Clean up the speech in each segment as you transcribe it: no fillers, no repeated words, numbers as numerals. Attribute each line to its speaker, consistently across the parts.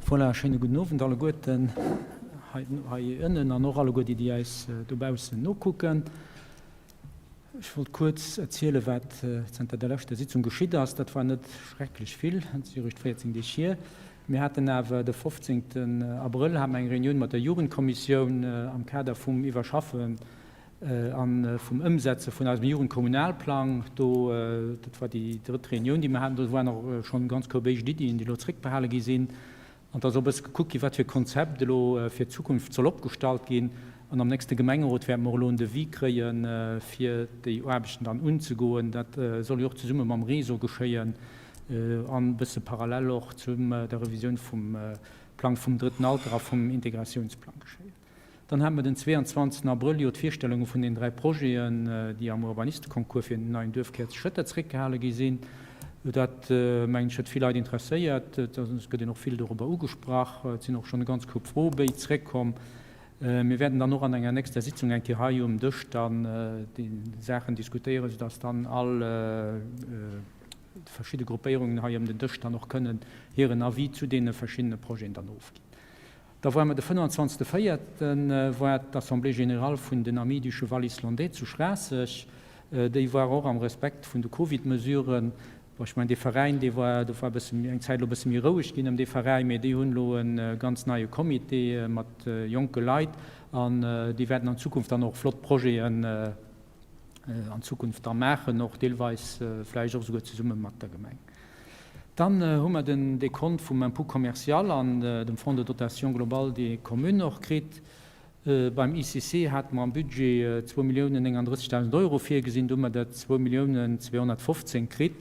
Speaker 1: Voilà, schéine gudden Owend alleguerten hei ënnen an och alleguer déi, déi eis dobaussen nokucken. Ech wollt kuerz erzielen, wat zënter der leschter Sitzung geschitt ass. Dat war net schrecklech vill, et si eréischt 14 Deeg hier. Mir haten awer de 15. Abrëll hate mer eng Reunioun mat der Jugendkommissioun am Kader vum Iwwerschaffen a vum Ëmsetze vun eisem Jugendkommunalplang. Do, dat war déi drëtt Reunioun, déi mer haten, do waren och schonn ganz koup éischt Iddien, déi elo zréckbehale gi sinn. An et ass och e bësse gekuckt ginn, wat fir e Konzept elo fir d'Zukunft soll opgestallt ginn. An am nächste Gemengerot wäerte mer och elo en Devis kréien, fir déi Aarbechten dann unzegoen. Dat soll jo och zesumme mam Réseau geschéien an e bësse parallel och zu der Revisioun vum Plang vum drëtten Alter a vum Integratiounsplang geschéien. Dann hate mer den 22 Abrëll jo d'Virstellunge vun den 3 Projeten, déi am Urbanisteconcours fir den neien Duerfkär zu Schëtter zeréckgehale gi sinn. Dat, mengen ech, huet vill Leit interesséiert. Et gëtt een och vill dorobber ugesprach. Et sinn och schonn e ganz Koup Froebéi zeréckkomm. Mir wäerten dann och an enger nächster Sitzung eng Kéier hei um Dësch dann déi Saachen diskutéieren, soudass dann all verschidde Gruppéierungen hei ëm den Dësch dann och kënnen hiren Avis zu deene verschiddene Projeten dann ofginn. Da war mer de 25 véierten war d'Assemblée générale vun den Amis du Cheval Islandais zu Schraasseg. Déi war och am Respekt vun de Covid-Mesuren. Bon, ech mengen dee Veräin, dee war, do war e bësse méi, eng Zäit elo e bësse méi roueg ginn ëm dee Veräin, mee déi hunn elo e ganz neie Comité mat jonke Leit an déi wäerten an Zukunft dann och flott Projeten an Zukunft da maachen, och deelweis vläicht och esouguer zesumme mat der Gemeng. Dann hu mer den Dekont vum Impôt commercial an dem Fonds de dotation globale des communes och kritt. Beim ICC hate mer am Budget 2.039.000 Euro virgesinn, do hu mer der 2.215 kritt.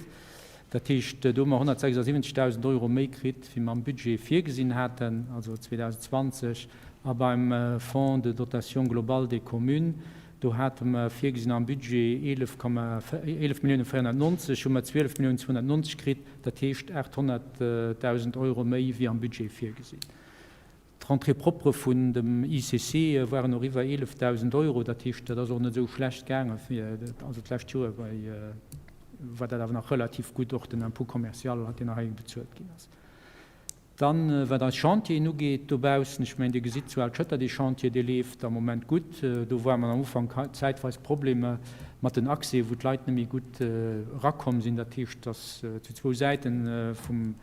Speaker 1: Dat heescht, do hu mer 176.000 Euro méi kritt, wéi mer am Budget virgesinn haten, also 2020. A beim Fonds de dotation globale des communes, Do hate mer virgesinn am Budget 11 Milliounen 490, hu mer 12 Milliounen 290 kritt, dat heescht 800.000 Euro méi wéi am Budget virgesinn. D'Rentrées propres vun dem ICC waren och iwwer 11.000 Euro, dat heescht dat ass och net esou schlecht gaange fir, also d'lescht Joer war dat awer nach relativ gutt, och den Impôt commercial, deen nach hei bezuelt ginn ass. Dann, wat eis Chantieren ugeet dobaussen, ech mengen, Dir gesitt zu Al-Schëtter dee Chantier, dee leeft am Moment gutt. Do ware mer am Ufank zäitweis Problemer mat den Accès, wou d'Leit net méi gutt erakomm sinn. Dat heescht, dass zu zwou Säite vum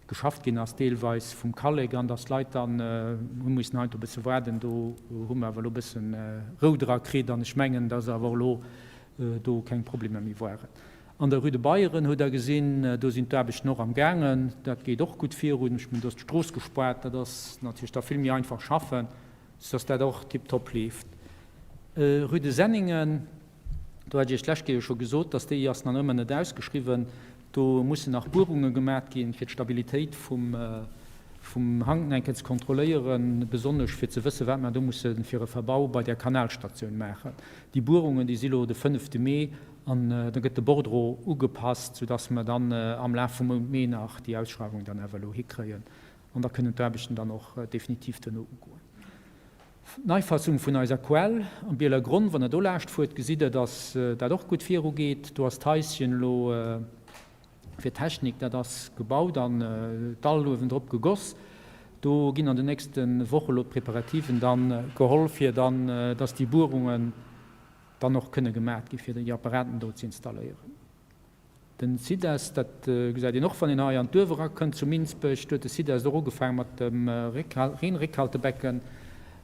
Speaker 1: geschafft ginn ass, deelweis vum Kallek, an dass d'Leit dann hu mussen heiansdo e bësse waarden. Do hu mer awer elo e bësse Rou dra kritt an ech mengen, dass awer och elo do keng Problemer méi waren. An der Rue de Beyeren hutt Der gesinn, do sinn d'Aarbechten och am gaangen. Dat geet och gutt virun. Ech mengen, do ass d'Strooss gespaart. Dat ass natierlech da vill méi einfach schaffen, soudass dat och tiptop leeft. Rue de Senningen, do hat ech Iech d'lescht Kéier scho gesot, dass déi ass nach ëmmer net ausgeschriwwen. Do mussen nach Buerunge gemat ginn, fir d'Stabilitéit vum Hank eng Kéier ze kontrolléieren, besonnesch fir ze wëssen, wat mer do musse fir e Verbau bei där Kanalstatioun maachen. Déi Buerungen, déi si lo de fënnefte Mee An da gëtt de Bordereau ugepasst, soudass mer dann am Laf vum Mount Mee nach déi Ausschreiwung dann awer elo hikréien. An da kënnen d'Aarbechten dann och definitiv duerno ugoen. D'Neifassung vun eiser Quell am Bieler Gronn, wann Der do laascht fuert, gesitt Der, dass dat och gutt virugeet. Do ass d'Haischen elo fir d'Technik, dat ass gebaut an d'Dall uewendrop gegoss. Do ginn an den nächste Woche elo d'Preparativen dann geholl, fir dann, dass déi Buerungen, dann och kënne gemaat gi fir déi Apparaten do ze installéieren. Den CIDES, dat gesäit een och wann een hei an d'Duerf erakënnt zu Minsbech, do huet de CIDES och ugefaange mat dem Reenréckhaltebecken,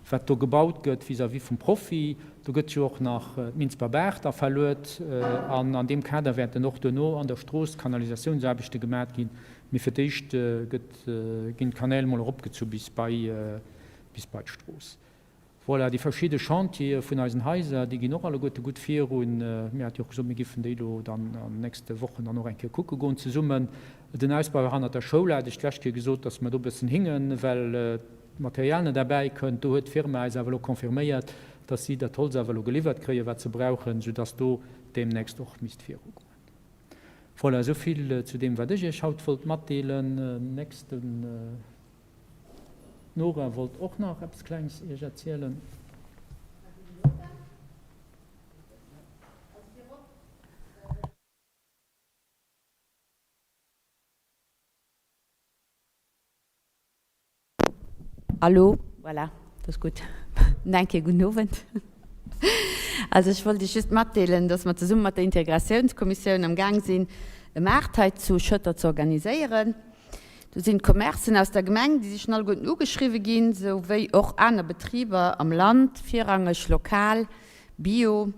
Speaker 1: wat do gebaut gëtt vis-à-vis vum Profi. Do gëtt jo och nach d'Minsber Baach da verluet an an deem Kader wäerten och duerno an der Strooss d'Kanalisatiounsaarbechte gemaat ginn. Mee fir d'éischt gëtt, ginn d'Kanäl mol eropgezu bis bei, bis bei d'Strooss. Voilà, déi verschidde Chantiere vun eisen Haiser, déi ginn och alleguerte gutt virun. Mir hate jo och gesot, mir giffen déi elo dann an den nächste Wochen dann och eng Kéier kucke goen zesummen. Den Ausbau hannert der Schoul hat ech d'lescht Kéier gesot, dass mer do e bëssen hingen, well d'Material net erbäikënnt. Do huet d'Firma eis awer elo confirméiert, dass si dat Holz awer elo geliwwert kréien, wat se brauchen, soudass do deemnächst och misst virugoen. Voilà, esou vill zu deem, wat ech Iech haut wollt matdeelen. Nächsten. D'Nora wollt och nach eppes Klengs Iech erzielen.
Speaker 2: Allo, voilà, dat ass gutt. Nach eng Kéier gudden Owend. Also ech wollt Iech just matdeelen, dass mer zesumme mat der Integratiounskommissioun am Gaang sinn, e Maart hei zu Schëtter ze organiséieren. Do sinn d'Commercen aus der Gemeng, déi si schonn alleguerten ugeschriwwe ginn, sou wéi och aner Betriber am Land, virrangeg lokal, bio,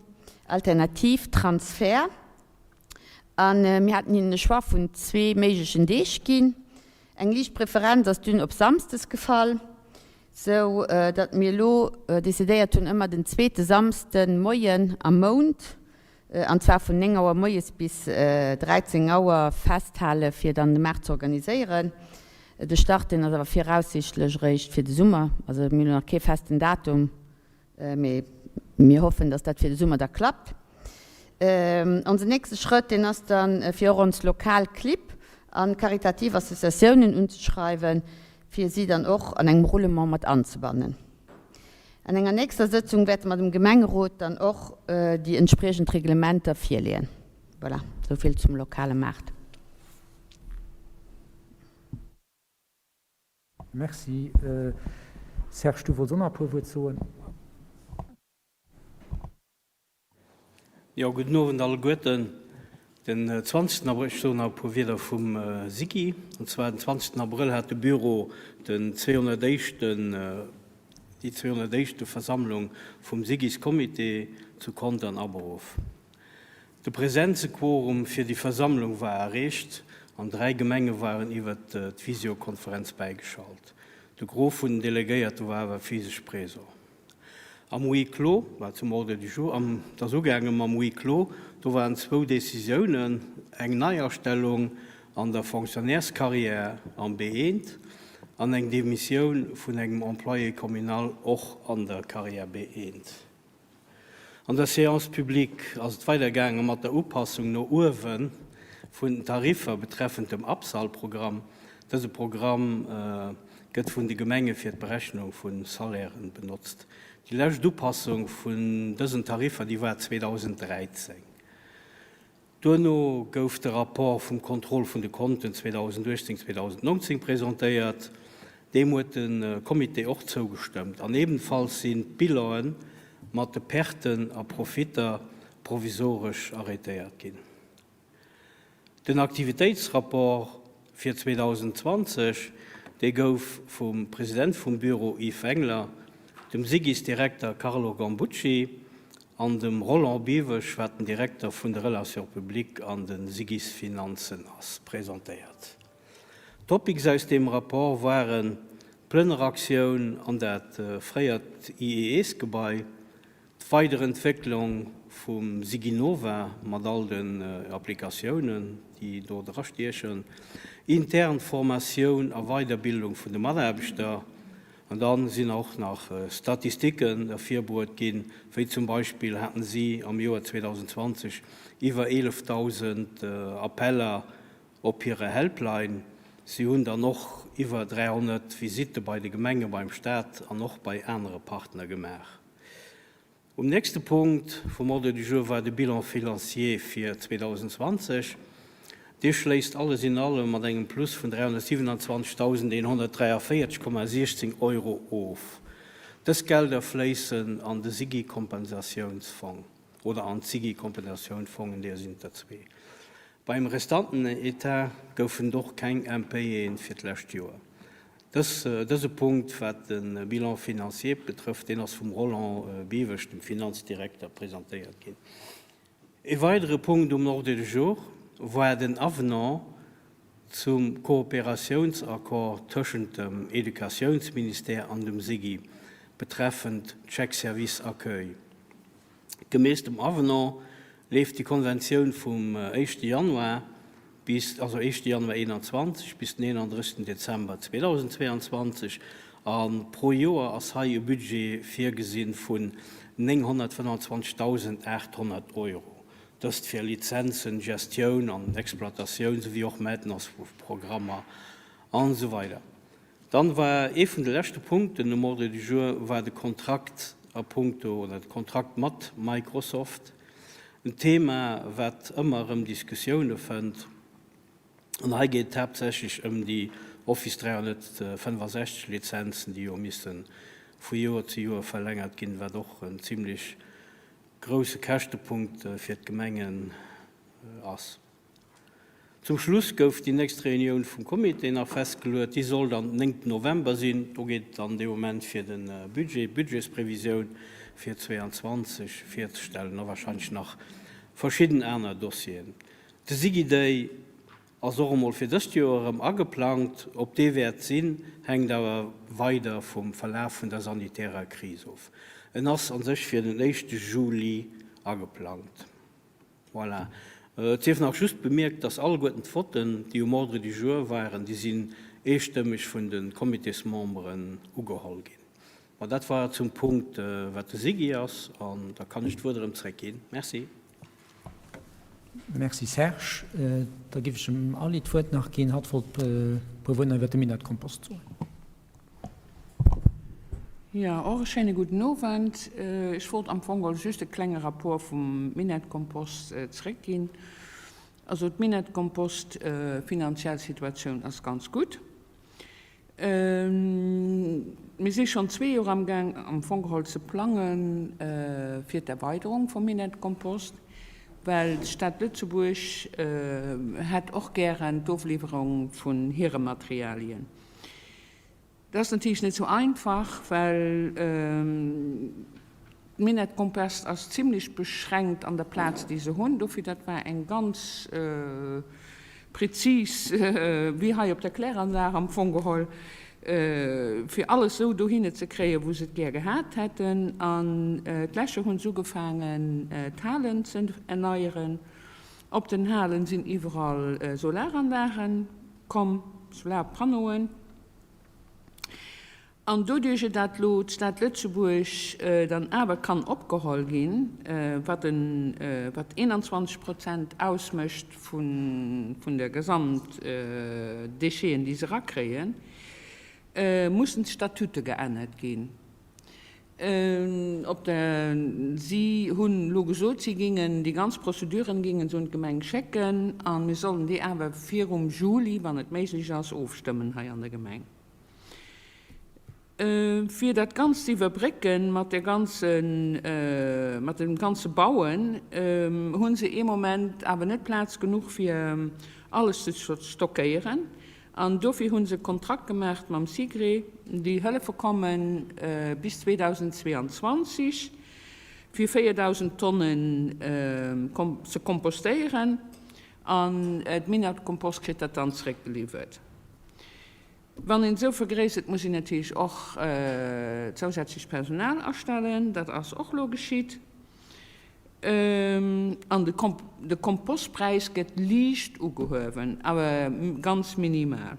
Speaker 2: alternativ, Transfer. A mir haten hinnen e Choix vun zwee méiglechen Deeg ginn. Eng liicht Preferenz ass dunn op Samsdes gefall, sou datt mir elo decidéiert hunn, ëmmer den zweete Samsde Moien am Mount, an zwar vun 9 Auer moies bis 13 Auer festhale fir dann de Maart ze organiséieren. De Start, deen ass awer viraussiichtlech eréischt fir de Summer, also mir hunn elo nach kee festen Datum. Mee mir hoffen, dass dat fir de Summer da klappt. Onsen nächste Schrëtt, deen ass dann, fir och ons lokal Clibb a karitativ Associatiounen unzeschreiwen, fir si dann och an engem Roulement mat anzebannen. An enger nächster Sëtzung wäerte mer dem Gemengerot dann och déi entspriechend Reglementer virleeën. Voilà, esou vill zum lokale Maart.
Speaker 1: Merci. Serge, du wollts och nach e puer Wuert soen.
Speaker 3: Jo, gudden Owend alleguerten. Den 20 Abrëll, ech soen nach e puer Wierder vum SIGI, an zwar den 20 Abrëll hat de Büro den 201. Déi 201. Versammlung vum SIGIs-Comité zu Contern aberuff. De Präsenzequorum fir déi Versammlung war erreecht an 3 Gemenge waren iwwert d'Visiokonferenz bäigeschalt. De Gros vun den Delegéierte war awer physesch présent. Am Huis clos war zum Ordre du jour, am, et ass ugaange mam Huis clos, do waren zwou Décisiounen, eng Neiastellung an der Fonctionnairescarrière am B1 an eng Demissioun vun engem Employé communal och an der Carrière B1. An der Séance publique ass et weidergaange mat der Upassung no uewe vun den Tariffer betreffend dem Absal-Programm. Dëse Programm gëtt vun de Gemenge fir d'Berechnung vu Salairen benotzt. Déi lescht Upassung vun dësen Tariffer, déi war 2013. Duerno gouf de Rapport vum Contrôle vun de Konten 2018, 2019 presentéiert. Deem huet de Comité och zougestëmmt. An ebenfalls sinn d'Bilanen mat de Perten a Profitter provisoresch arrêtéiert ginn. Den Aktivitéitsrapport fir 2020, dee gouf vum President vum Büro Yves Wengler, dem SIGIS-Direkter Carlo Gambucci an dem Roland Biwesch, wat den Direkter vun de Relations publiques an de SIGIS-Finanzen ass, presentéiert. Topics aus deem Rapport waren d'Plënneraktioun an dat fréiert IEEs-Gebai, D'Weiderentwécklung vum Siginova mat all den Applikatiounen, déi do dra stiechen, intern Formatioun a Weiderbildung vun de Mataarbechter. An da sinn och nach Statistiken ervirbruet ginn, wéi zum Beispill haten si am Joer 2020 iwwer 11.000 Appeller op hirer Helpline. Si hunn dann och iwwer 300 Visitte bei de Gemenge, beim Staat an och bei anere Partner gemaach. Um nächste Punkt vum Ordre du jour war de Bilan financier fir 2020. Dee schléisst alles in allem mat engem Plus vun 327.143,16 Euro of. Dës Gelder fléissen an de SIGI-Kompensatiounsfong oder an d'SIGI-Kompensatiounsfongen, deeër sinn et der zwee. Beim restanten Etat goufen et och keng Impayéen fir d'lescht Joer. Dës, dëse Punkt, wat de Bilan financier betrëfft, deen ass vum Roland Biwesch, dem Finanzdirekter, presentéiert ginn. E weidere Punkt um Ordre du jour war den Avenant zum Kooperatiounsaccord tëschent dem Educatiounsministère an dem SIGI betreffend d'Chèques service accueil. Gemäss dem Avenant leeft déi Konventioun vum éischte Januar bis, also éischte Januar 21 bis den 31 Dezember 2022 a pro Joer ass hei e Budget virgesinn vun 925.800 Euro, dëst fir Lizenzen, Gestioun an Exploitatioun souwéi och Maintenance vu Programmer an esou weider. Dann war ee vun de leschte Punkten um Ordre du jour war de Kontrakt a puncto, oder de Kontrakt mat Microsoft, en Thema wat ëmmer erëm Diskussioune fënnt. An hei geet et haaptsächlech ëm déi. Office 365 Lizenzen, déi jo misse vu Joer zu Joer verlängert ginn, wat och en zimlech grousse Käschtepunkt fir d'Gemengen ass. Zum Schluss gouf déi nächst Reunioun vum Comité nach festgeluet. Déi soll dann den 9 November sinn. Do geet et dann dee Moment fir de Budget, d'Budgetsprevisioun fir 22 virzestellen a wahrscheinlech nach verschidden aner Dossieren. De SIGI-Day ass och emol fir dëst Joer erëm ageplangt. Ob dee wäert sinn, hänkt awer weider vum Verlaf vun der sanitärer Kris of. En ass a sech fir den éischte Juli ageplangt. Voilà. Et sief nach just bemierkt, dass alleguerten d'Votten, déi um Ordre du jour waren, déi sinn eestëmmeg vun de Comitésmemberen ugeholl ginn. Bon, dat war zum Punkt, wat de SIGI ass, an da kann ech d'Wuert erëm zréckginn. Merci.
Speaker 1: Merci Serge. Da géif ech dem Aly d'Wuert nach ginn. Hatt wollt e puer Wuerter iwwert de Minettkompost soen.
Speaker 4: Jo, och e schéine gudden Owend. Ech wollt am Fong geholl just e klenge Rapport vum Minettkompost zeréckginn. Also d'Minettkompost finanziell Situatioun ass ganz gutt. Mir si schonn zwee Joer amgaang am Fong geholl ze plange fir d'Erweiderung vum Minettkompost, well d'Stad Lëtzebuerg hätt och gären d'Ofliwwerung vun hire Materialien. Dat ass natierlech net sou einfach, well d'Minett-Kompost ass zimlech beschränkt an der Plaz, déi se hunn. Dofir, dat war eng ganz prezis, wéi hei op der Kläranlag am Fong geholl, fir alles sou dohinne ze kréien, wou se et gär gehat hätten. An d'lescht Joer hu se ugefaangen, d'Halen ze erneieren. Op den Halen sinn iwwerall Solaranlagen komm, Solarpannoen. An doduerjer dat elo d'Stad Lëtzebuerg dann awer kann opgeholl ginn, wat en, wat 21 Prozent ausmécht vun, vun der Gesamt Décheten, déi se erakréien, mussen d'Statute geännert ginn. Op der, si hunn elo gesot, si gingen déi ganz Prozeduren gingen se un d'Gemeng schécken a mir sollen déi awer virum Juli, wann et méiglech ass, ofstëmmen hei an der Gemeng. Fir dat Ganzt ze iwwerbrécken mat der ganzen, mat dem ganze Bauen, hu se ee Moment awer net Plaz genuch fir alles ze stockéieren. An dofir hu se e Kontrakt gemaach mam SIGRE, déi hëllefe komme bis 2022, fir 4.000 Tonnen ze kompostéieren. An d'Minett-Kompost kritt dat dann zeréckgeliwwert. Wann een esou vergréissert, muss een natierlech och zousätzlech Personal astellen. Dat ass och elo geschitt. An de Kompostpräis gëtt liicht ugehuewen, awer ganz minimal.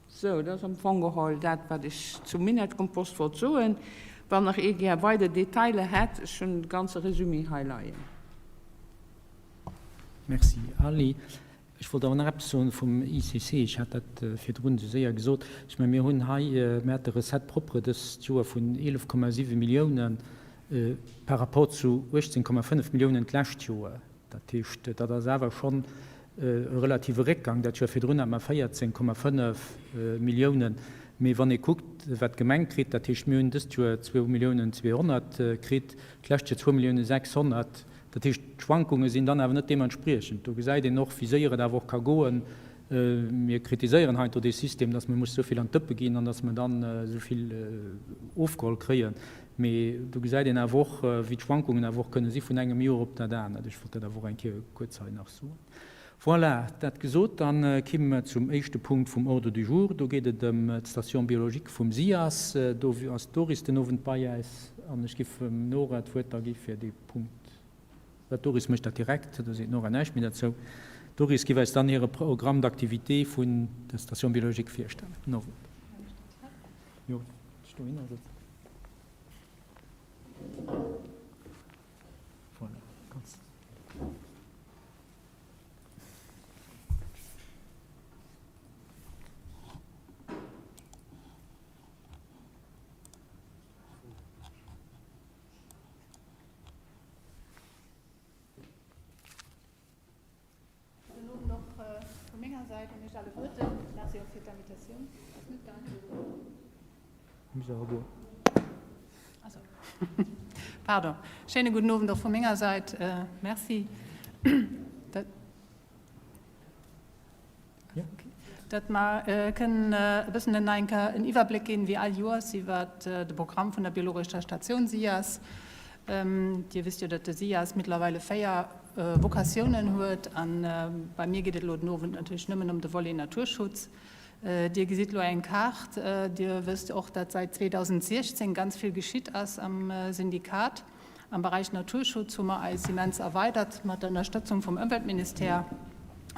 Speaker 4: Sou, dat ass am Fong geholl dat, wat ech zum Minettkompost wollt soen. Wann nach ee gär weider Detailer hätt, ech hunn de ganze Résumé hei leien.
Speaker 1: Merci Aly. Ech wollt awer nach eppes soen vum ICC. Ech hat dat virdrun esou séier gesot. Ech mengen, mir hunn hei, mir hate Recettes propres dëst Joer vun 11,7 Milliounen par rapport zu 18,5 Milliounen d'lescht Joer. Dat heescht, dat ass awer schonn e relative Réckgang. Dat Joer virdrun hat mer 14,5 Milliounen. Mee wann ee kuckt, wat d'Gemeng kritt, dat heescht, mir hunn dëst Joer zwou Milliounen 200 kritt, d'lescht Joer zwou Milliounen 600. Dat heescht, d'Schwankunge sinn dann awer net deementspriechend. Do gesäit een och, wéi séier et awer och ka goen. Mir kritiséieren heiansdo dee System, dass mer muss esou vill an d'Dëppe ginn an dass mer dann esou vill ofgeholl kréien. Mee do gesäit een awer och, wéi d'Schwankungen awer och kënne si vun engem Joer op dat anert. Ech wollt dat awer och eng Kéier kuerz hei nach soen. Voilà, dat gesot, dann kimme mer zum éischte Punkt vum Ordre du jour. Do geet et ëm d'Station biologique vum SIAS. Do ass d'Doris den Owend bei äis an ech giff dem Nora d'Wuert da gi fir dee Punkt. Well d'Doris mécht dat direkt, do seet d'Nora näischt méi derzou. D'Doris giff äis dann hire Programme d'activités vun der Station biologique virstellen. Den Owend. Jo, dech dohinner sëtzen. Voilà, kanns.
Speaker 5: Gudden Owend och vu menger Säit. menger Säit un Iech alleguerten. Merci och fir d'Invitatioun. Ass net gaangen?
Speaker 1: Muss awer goen.
Speaker 5: Also, pardon. Schéine gudden Owend och vu menger Säit. Merci. Dat. Dat mer kënnen e bëssen en eng Kéier en Iwwerbléck ginn, wéi all Joers, iwwer de Programm vun der biologescher Statioun SIAS. Dir wësst jo, datt de SIAS mittlerweile 4 Vokatiounen huet a bei mir geet et elo den Owend natierlech nëmmen ëm de Volet Naturschutz. Dir gesitt elo eng Kaart. Dir wësst och, datt säit 2016 ganz vill geschitt ass am Syndikat. Am Beräich Naturschutz hu mer eis immens erweidert mat der Ënnerstëtzung vum Ëmweltministère,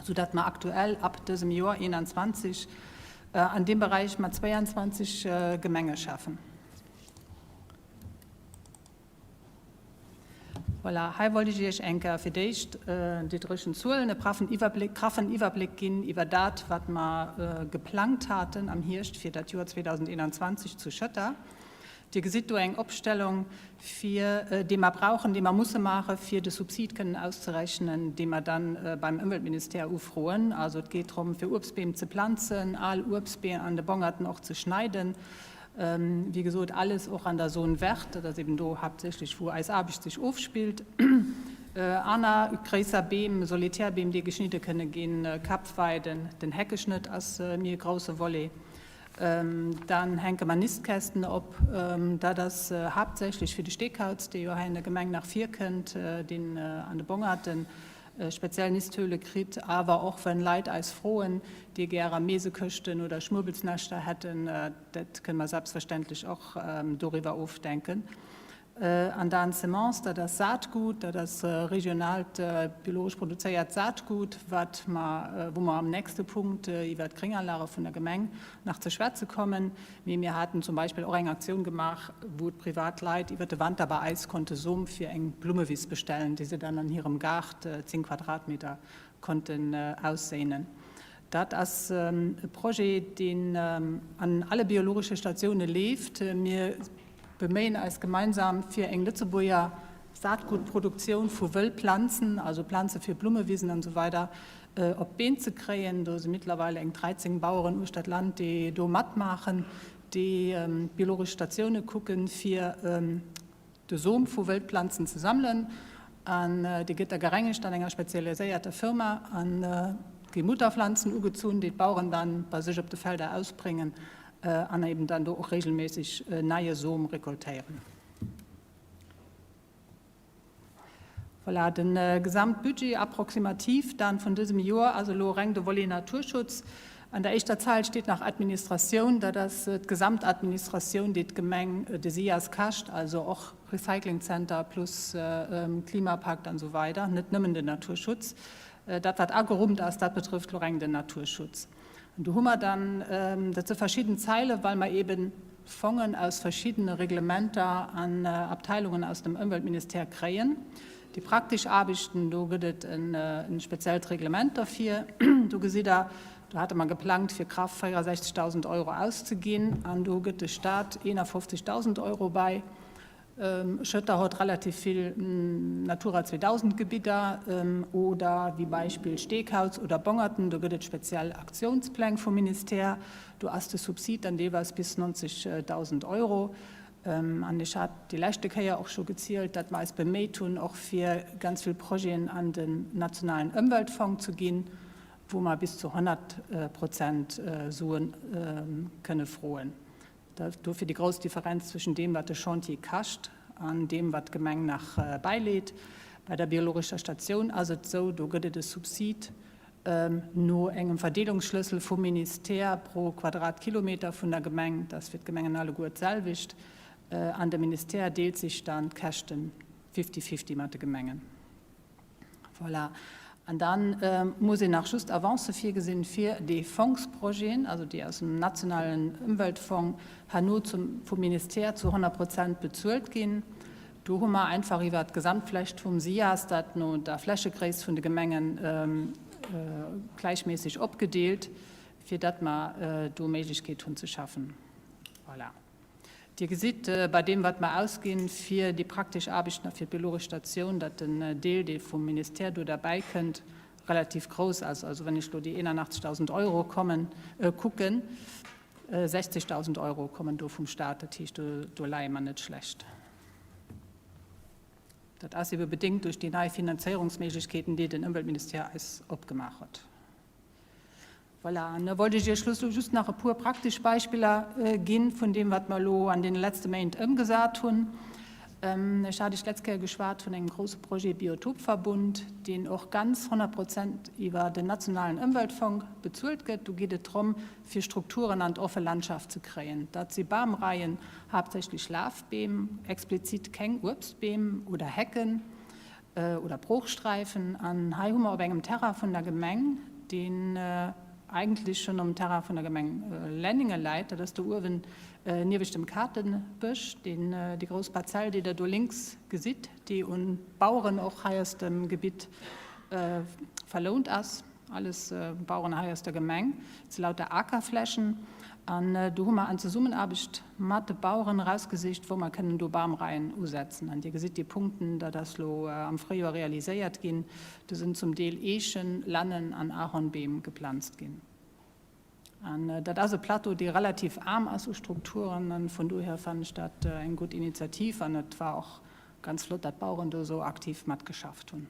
Speaker 5: soudatt mer aktuell ab dësem Joer 21 an deem Beräich mat 22 Gemenge schaffen. Voilà, hei wollt ech Iech eng Kéier fir d'éischt déi dréchen Zuelen, e braffen Iwwerbléck, graffen Iwwerbléck ginn iwwer dat, wat mer geplangt haten am Hierscht fir dat Joer 2021 zu Schëtter. Dir gesitt do eng Opstellung, fir déi mer brauchen, déi mer musse maachen, fir de Subsid kënnen auszerechnen, dee mer da beim Ëmweltministère ufroen. Also et geet drëm, fir Uebstbeem ze planzen, al Uebstbeem an de Bongerten och ze schneiden. Wéi gesot, alles och an der Zone verte, dat ass eben do haaptsächlech, wou eis Aarbecht sech ofspillt. Aner gréisser Beem, Solitärbeem, déi geschnidde kënne ginn, Kapweiden, den Heckeschnëtt ass méi e grousse Volet. Dann hänke mer Nistkästen op. Dat ass haaptsächlech fir de Steekauz, dee jo hei an der Gemeng nach virkënnt, deen an de Bongerten speziell Nisthöhle kritt. Awer och wenn Leit eis froen, déi gärer Meesekëschten oder Schmuebelsnäschter hätten, dat kënne mer selbstverständlech och doriwwer ofdenken. An dann Semence, dat ass Saatgut, dat ass regionaalt biologesch produzéiert Saatgut, wat mer, wou mer am nächste Punkt iwwert d'Grénganlage vun der Gemeng nach ze schwätze kommen. Mee mir haten zum Beispill och eng Aktioun gemaach, wou d'privat Leit iwwert de Wanter bei eis konnte Som fir eng Blummewiss bestellen, déi se dann an hirem Gaart, 10 Quadratmeter, konnten ausséinen. Dat ass e Projet, deen an alle biologesche Statioune leeft. Mir beméien eis gemeinsam fir eng Lëtzebuerger Saatgutproduktioun vu wëll Planzen, also Planze fir Blummewisen an esou weider, op d'Been ze kréien. Do si mittlerweile eng 13 Baueren uechter d'Land, déi do matmaachen, déi d'biologesch Statioune kucken, fir de Som vu Wëldplanzen ze sammelen. An dee gëtt da gerengegt an enger spezialiséierter Firma an gi Mutterpflanzen ugezunn, déi d'Baueren dann bei sech op de Felder ausbréngen an eben dann do och regelméisseg neie Som rekoltéieren. Voilà, de Gesamtbudget approximativ dann vun dësem Joer ass elo reng de Volet Naturschutz. An der éischter Zeil steet nach Administratioun, dat ass d'Gesamtadministratioun, déi d'Gemeng de SIAS kascht, also och Recyclingcenter plus Klimapakt an esou weider, net nëmmen den Naturschutz. Dat wat agerummt ass, dat betrëfft elo reng den Naturschutz. An do hu mer dann, dat si verschidden Zeile well mer eeben Fongen aus verschiddene Reglementer an Abteilungen aus dem Ëmweltministère kréien. Déi praktesch Aarbechten, do gëtt et e speziellt Reglement derfir. Do gesitt Der, do hate mer geplangt, fir graff 64.000 Euro auszeginn an do gëtt de Stat 51.000 Euro bäi. Schëtter huet relativ vill Natura 2000 Gebidder oder wéi Beispill Steekauz oder Bongerten, do gëtt et speziell Aktiounspläng vum Ministère, do ass de Subsid dann deelweis bis 90.000 Euro. An ech hat déi leschte Kéier och scho gezielt, datt mer eis beméit hunn, och fir ganz vill Projeten an den nationalen Ëmweltfong ze ginn, wou mer bis zu 100 Prozent Sue kënne froen. Dofir déi grouss Differenz zwëschen deem, wat de Chantier kascht, an deem, wat d'Gemeng nach bäileet. Bei der biologescher Statioun ass et esou, do gëtt et e Subsid no engem Verdeelungsschlëssel vum Ministère pro Quadratkilometer vun der Gemeng. Dat ass fir d'Gemengen alleguer d'selwecht. An de Ministère deelt sech dann d'Käschte fifty-fifty mat de Gemengen. Voilà. An da muss een nach just Avancë virgesinn, fir déi Fondsprojeten, also déi aus dem nationalen Ëmweltfong herno zum, vum Ministère zu 100 Prozent bezuelt ginn. Do hu mer einfach iwwert d'Gesamtfläch vum SIAS dat no der Flächegréisst vun de Gemenge gläichméisseg opgedeelt, fir datt mer do Méiglechkeet hunn ze schaffen. Voilà. Dir gesitt bei deem, wat mer ausginn fir déi praktesch Aarbechten a fir d'biologesch Statioun, datt den Deel, dee vum Ministère do derbäikënnt, relativ grouss ass. Also wann ech elo déi 81.000 Euro kommen, kucken, 60.000 Euro kommen do vum Stat, dat heescht, do, do leie mer net schlecht. Dat ass ebe bedéngt duerch déi nei Finanzéierungsméiglechkeeten, déi den Ëmweltministère eis opgemaach huet. Voilà, an da wollt ech Iech elo just nach e puer praktesch Beispiller gi vun deem, wat mer elo an deene letzte Méint ëmgesat hunn. Ech hat Iech d'letzt Kéier geschwat vun engem grouse Projet Biotopverbund, deen och ganz 100 Prozent iwwer den nationalen Ëmweltfong bezuelt gëtt. Do geet et drëm, fir Strukturen an d'offe Landschaft ze kréien. Dat si Bamreien, haaptsächlech Lafbeem, explizit keng Uebstbeem oder Hecken oder Broochsträifen. An hei hu mer op engem Terrain vun der Gemeng, deen eigentlech schonn um Terrain vun der Gemeng Lenningen läit, dat ass do uewen niewescht dem Katenbësch, deen, déi grouss Parzell, déi Der do lénks gesitt, déi un d'Baueren och hei aus dem Gebitt verlount ass. Alles Baueren hei aus der Gemeng, et si lauter Akerflächen. An do hu mer an Zesummenaarbecht mat de Baueren erausgesicht, wou mer kënnen do Bamreien usetzen. An Dir gesitt déi Punkten, dat ass elo am Fréijoer realiséiert ginn. Do sinn zum Deel Eechen, Lännen an Ahornbeem geplanzt ginn. An dat ass e Plateau, dee relativ aarm ass u Strukturen. An vun dohier fannen ech dat eng gutt Initiativ. An et war och ganz flott, dat d'Baueren do esou aktiv matgeschafft hunn.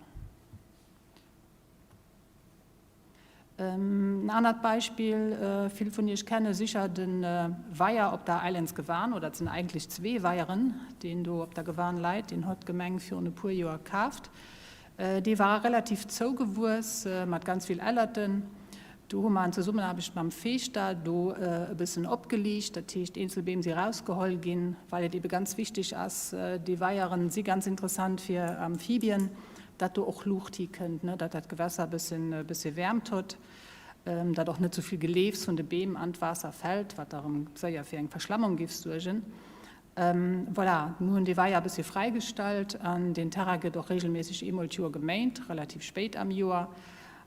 Speaker 5: En anert Beispill, vill vun Iech kenne sicher de Weier op der Islands Gewan, oder et sinn eigentlech zwee Weieren, deen do op der Gewan läit, deen huet d'Gemeng virun e puer Joer kaaft. Dee war relativ zougewuess mat ganz vill Ellerten. Do hu mer an Zesummenaarbecht mam Feeschter do e bëssen opgeliicht, dat heescht eenzel Beem si rausgeholl ginn, well et ebe ganz wichteg ass, déi Weieren si ganz interessant fir Amphibien, datt do och Luucht hikënnt, ne, datt dat Gewässer e bëssen, e bësse Wäermt huet, datt och net sou vill Geleefs vun de Beem an d'Waasser fält, wat da rëm séier fir eng Verschlammung géif suergen. Voilà, mir hunn dee Weier e bësse fräigestallt an deen Terrain gëtt och regelméisseg eemol d'Joer geméint, relativ spéit am Joer.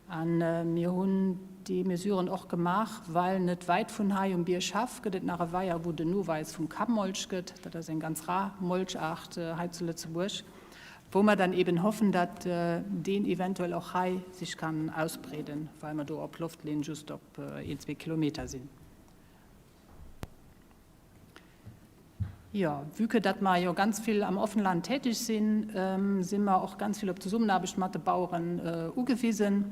Speaker 5: A mir hunn déi Mesuren och gemaach, well net wäit vun hei um Bierghaff gëtt et nach e Weier, wou den Nowäis vum Kammolch gëtt. Dat ass eng ganz rar Molchaart hei zu Lëtzebuerg. Wou mer dann eben hoffen, datt deen eventuell och hei sech kann ausbreeden, well mer do op Loftlinn just op een, zwee Kilometer sinn. Jo, vue que datt mer jo ganz vill am Offenland tätig sinn, si mer och ganz vill op d'Zesummenaarbecht mat de Baueren ugewisen.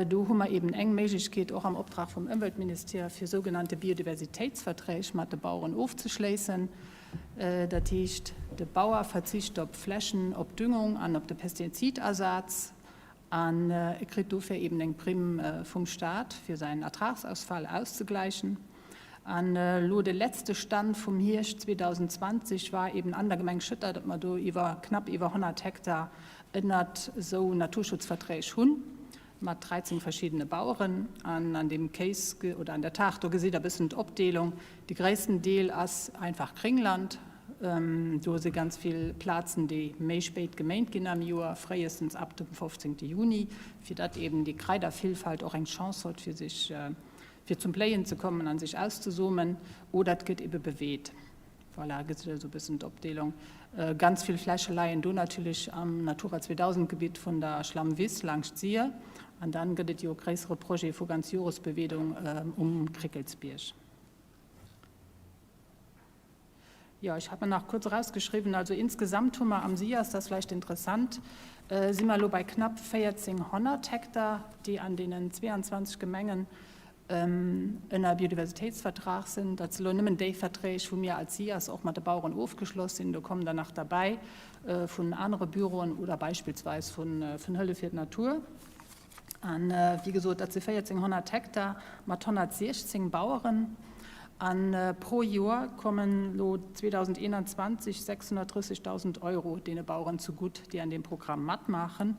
Speaker 5: Do hu mer eben eng Méiglechkeet, och am Optrag vum Ëmweltministère, fir sougenannte Biodiversitéitsverträg mat de Baueren ofzeschléissen. Dat heescht, de Bauer verzicht op Flächen, op Düngung an op de Pestizidasaz an e kritt dofir eben eng Primm vum Staat, fir säin Ertragsausfall auszegläichen. An elo de letzte Stand vum Hierscht 2020 war eben an der Gemeng Schëtter, datt mer do iwwer knapp iwwer 100 Hektar ënnert esou Naturschutzverträg hunn. Mat 13 verschiddene Baueren. An an deem Kéis oder an der Taart do gesitt der e bëssen d'Opdeelung. De gréissten Deel ass einfach Kringland. Do si ganz vill Plazen, déi méi spéit geméint ginn am Joer, fréiestens ab dem 15. Juni, fir datt eben déi Kraidervillfalt och eng Chance huet, fir sech, fir zum Bléien ze kommen a sech auszesomen. Oder et gëtt ebe beweet. Voilà, gesitt der esou e bëssen d'Opdeelung. Ganz vill Fläche leien do natierlech am Natura 2000 Gebitt vun der Schlammwiss laangscht d'Sir. An dann gëtt et jo e gréissere Projet vu Ganzjoresbeweedung um Kréckelsbierg. Jo, ech hat mer nach kuerz erausgeschriwwen, also insgesamt hu mer am SIAS, dat ass vläicht interessant, si mer elo bei knapp 1.400 Hektar, déi an deenen 22 Gemengen ënner Biodiversitéitsvertrag sinn. Dat si lo nëmmen déi Verträg, wou mir als SIAS och mat de Baueren ofgeschloss sinn. Do kommen der nach derbäi vun anere Büroen oder beispillsweis vun Hëllef fir d'Natur. An wéi gesot, dat si 1.400 Hektar mat 116 Baueren. A pro Joer kommen lo 2021 630.000 Euro deene Baueren zegutt, déi an deem Programm matmaachen,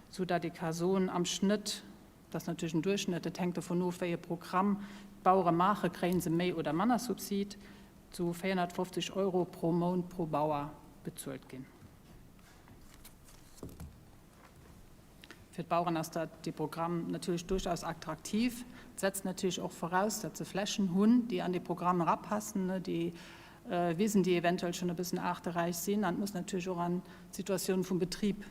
Speaker 5: soudatt ee ka soen, am Schnëtt, Dat ass natierlech en Duerchschnëtt, et hänkt dovun of, wéi e Programm d'Bauere maachen, kréie se méi oder manner Subsid, zu 450 Euro pro Mount pro Bauer bezuelt ginn. Fir d'Baueren ass dat dee Programm natierlech duerchaus attraktiv. Et setzt natierlech och voraus, datt se Flächen hunn, déi an dee Programm erapassen, déi Wisen, déi eventuell schonn e bëssen aarteräich sinn. An et muss natierlech och an d'Situatioun vum Betrib.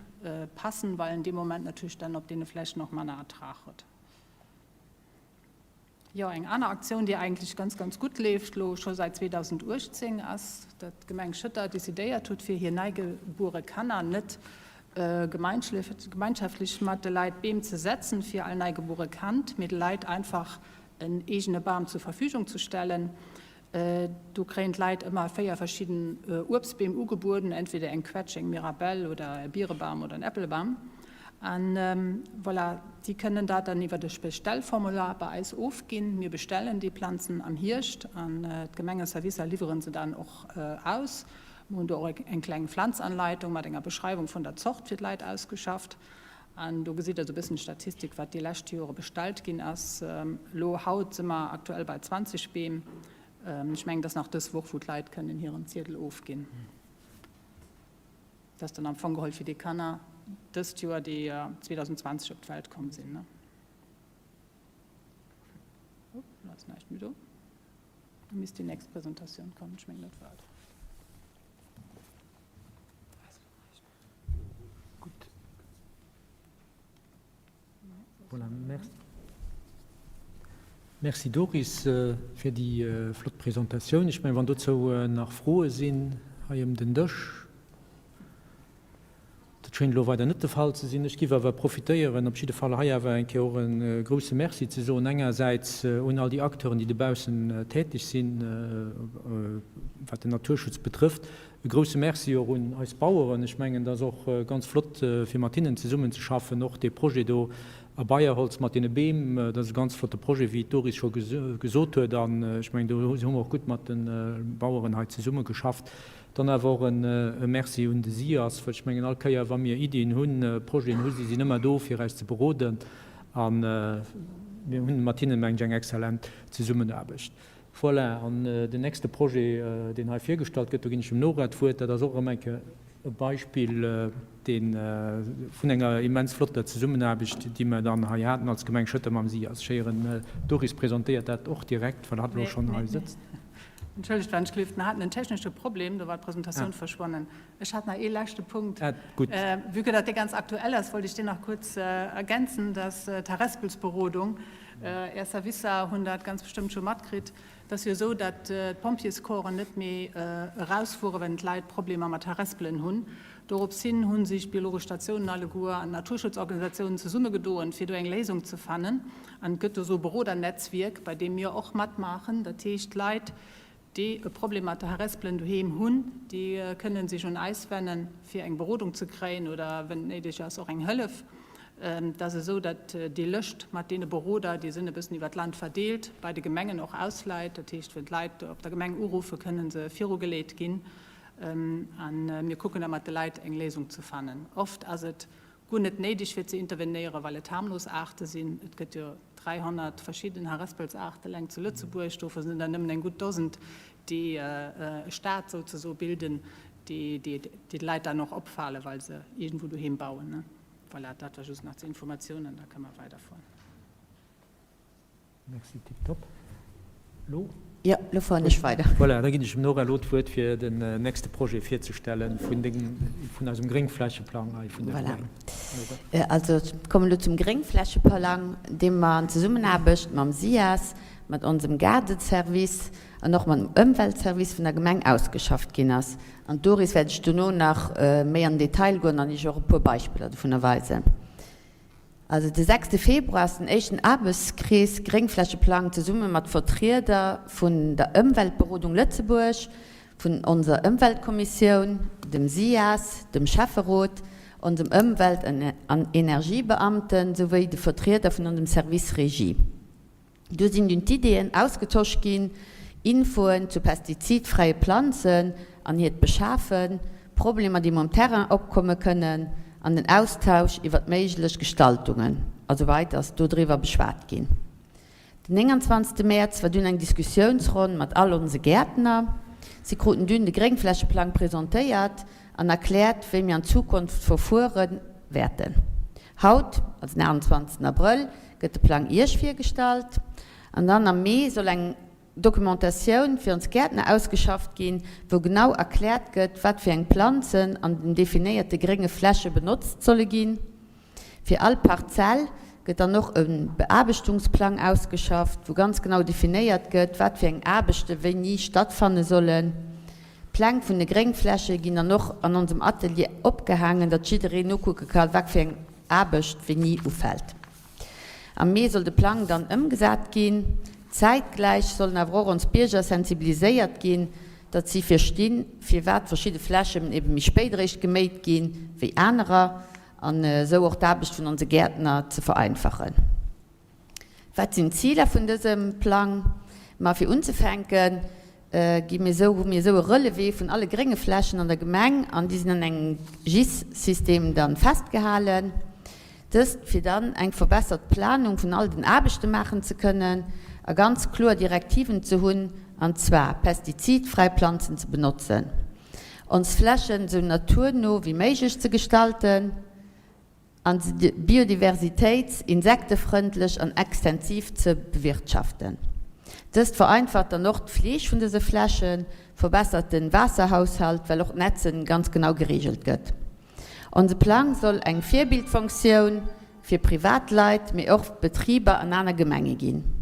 Speaker 5: passen, well en dee Moment natierlech dann op deene Flächen och manner Ertrag huet. Jo, eng aner Aktioun, déi eigentlech ganz, ganz gutt leeft elo scho säit 2018, ass, datt d'Gemeng Schëtter decidéiert huet, fir hir neigebuere Kanner net gemeinschaftlech mat de Leit Beem ze setzen, fir all neigebuere Kand, mee de Leit einfach en eegene Bam zur Verfügung ze stellen. Do kréien d'Leit ëmmer 4 verschidden Uebstbeem ugebueden, entweder eng Quetsch, eng Mirabelle oder e Bierebam oder en Äppelbam. An voilà, déi kënnen dat dann iwwert e Bestellformular bei eis ofginn. Mir bestellen déi Planzen am Hierscht an d'Gemengeservicer liwweren se dann och aus. Mir hunn do och eng kleng Pflanzanleitung mat enger Beschreiwung vun der Zort fir d'Leit ausgeschafft. An do gesitt Der esou e bëssen d'Statistik, wat déi lescht Jore bestallt ginn ass. Elo haut si mer aktuell bei 20 Beem. Ech mengen, et ass nach dës Woch, wou d'Leit kënnen hiren Ziedel ofginn. Dat ass dann am Fong geholl fir déi Kanner dëst Joer, déi 2020 op d'Welt komm sinn. Elo ass näischt méi do. Da misst déi nächst Presentatioun kommen. Ech mengen, dat war et.
Speaker 1: Gutt. Voilà, merci. Merci Doris fir déi flott Presentatioun. Ech mengen, wann dozou nach Froe sinn hei ëm den Dësch. Dat schéint elo weider net de Fall ze sinn. Ech géif awer profitéieren, op jidde Fall hei awer eng Kéier och e grouse Merci ze soen, engersäits un all déi Acteuren, déi dobaussen täteg sinn, wat den Naturschutz betrëfft, E grousse Merci och un eis Baueren. Ech mengen, et ass och ganz flott, fir mat hinnen zesummenzeschaffen. Och dee Projet do a Beierholz mat deene Beem, dat ass e ganz flotte Projet, wéi d'Doris scho gesot huet. An ech mengen, do hu mer och gutt mat de Baueren hei zesummegeschafft. Dann awer och e Merci un de SIAS, well ech mengen, all Kéier, wa mir Iddien hunn, Projeten hu, si sinn ëmmer do, fir eis ze beroden. A mir hunn mat hinnen, mengen ech, eng exzellent Zesummenaarbecht. Voilà, an den nächste Projet, deen hei virgestallt gëtt, do ginn ech dem Nora d'Wuert, dat ass och erëm eng Kéier e Beispill, dee vun enger immens flotter Zesummenaarbecht, déi mer dann hei haten als Gemeng Schëtter mam SIAS. Ech héieren, d'Doris presentéiert dat och direkt, well hatt elo schonn hei sëtzt.
Speaker 5: Entschëllegt, wann ech gleeft, mer haten en technesche Problem, do war d'Presentatioun verschwonnen. Ech hat nach ee leschte Punkt. Vue que dat dee ganz aktuell ass, wollt ech deen nach kuerz ergänzen, dass d'Harespelsberodung, Är Servicer hunn dat ganz bestëmmt scho matkritt. Et ass jo esou, datt d'Pompjeescorpsen net méi erausfueren, wenn d'Leit Problemer mat Harespelen hunn. Dorops hin hu sech d'biologesch Statiounen alleguer an d'Naturschutzorganisatiounen zesummegedoen, fir do eng Léisung ze fannen. An et gëtt do esou e Berodernetzwierk, bei deem mir och matmaachen. Dat heescht, d'Leit, déi e Problem mat de Harespelen doheem hunn, déi kënnen sech un eis wennen, fir eng Berodung ze kréien oder, wenn et néideg ass, och eng Hëllef. Et ass esou, datt déi Lëscht mat deene Beroder, déi sinn e bëssen iwwer d'Land verdeelt, bei de Gemengen och ausleit. Dat heescht, wenn d'Leit op der Gemeng uruffen, kënne se virugeleet ginn. A mir kucken da mat de Leit eng Léisung ze fannen. Oft ass et guer net néideg fir ze intervenéieren, well et harmlos Aarte sinn. Et gëtt jo 300 verschidden Harespelsaarten eleng zu Lëtzebuerg, dovun sinn der nëmmen eng gutt Dosent, déi e Staat souzesoe bilden, déi de Leit dann och opfalen, well se iergendwou doheem bauen. Voilà, dat war just nach zur Informatioun an da kënne mer weiderfueren.
Speaker 1: Merci, tiptop. Lo?
Speaker 2: Jo, lo fueren ech weider.
Speaker 1: Voilà, da ginn ech dem Nora elo d'Wuert, fir den nächste Projet virzestellen vun dengem, vun eisem Gréngflächeplang hei vun der Gemeng.
Speaker 2: Voilà. Also, ech kommen elo zum Gréngflächeplang, dee mer an Zesummenaarbecht mam SIAS, mat onsem Gaardeservice an och mam Ëmweltservice vun der Gemeng ausgeschafft ginn ass. An d'Doris wäert ech dono nach méi an den Detail goen an Iech och e puer Beispiller dovunner weisen. Also de sechste Februar ass den éischten Aarbechtskrees Gréngflächeplang zesumme mat Vertrieder vun der Ëmweltberodung Lëtzebuerg, vun onser Ëmweltkommissioun, dem SIAS, dem Schäfferot, onsem Ëmwelt an Energiebeamten souwéi de Vertrieder vun onsem Service Régie. Do sinn dunn d'Ideeën ausgetosch ginn, Infoen zu pestizidfräie Planzen an hiert Beschafen, Problemer déi um Terrain opkomme kënnen an den Austausch iwwert méiglech Gestaltungen a sou weider ass do driwwer beschwat ginn. Den 29 Mäerz war dunn eng Diskussiounsronn mat all onse Gäertner. Si kruten dunn de Gréngflächeplang presentéiert an erkläert wéi mir an Zukunft verfuere wäerten. Haut, also den 28 Abrëll, gëtt de Plang Iech virgestallt an dann am Mee soll eng. Documentatioun fir ons Gäertner ausgeschafft ginn, wou genau erkläert gëtt, wat fir eng Planzen an den definéierte grénge Fläche benotzt solle ginn. Fir all Parzell gëtt dann och e Beaarbechtungsplang ausgeschafft, wou ganz genau definéiert gëtt, wat fir eng Aarbechte wéini stattfanne sollen. D'Pläng vun de Gréngfläche ginn dann och an onsem Atelier opgehaangen, datt jiddereen nokucke kann, wat fir eng Aarbecht wéini ufält. Am Mee soll de Plang dann ëmgesat ginn. Zäitgläich sollen awer och ons Bierger sensibiliséiert ginn, datt si verstinn, firwat verschidde Flächen ebe méi spéit eréischt geméit ginn, wéi anerer, an esou och d'Aarbecht vun onse Gäertner ze vereinfachen. Wat sinn d'Ziler vun dësem Plang? Ma fir unzefänken, gi mir esou, hu mir esou e Relevé vun alle grénge Flächen an der Gemeng an déi sinn an engem GIS-System dann festgehalen. Dëst fir dann eng verbessert Planung vun all den Aarbechte maachen ze kënnen a ganz kloer Direktiven ze hunn, an zwar pestizidfräi Planzen ze benotzen, ons Flächen esou naturno wéi méiglech ze gestalten, an se biodiversitéits-, insektefrëndlech an extensiv ze bewirtschaften. Dëst vereinfacht dann och d'Fleeg vun dëse Flächen, verbessert den Waasserhaushalt, well och d'Netzen ganz genau gereegelt gëtt. Onse Plang soll eng Virbildfonktioun fir Privatleit, mee och Betriber an aner Gemenge ginn.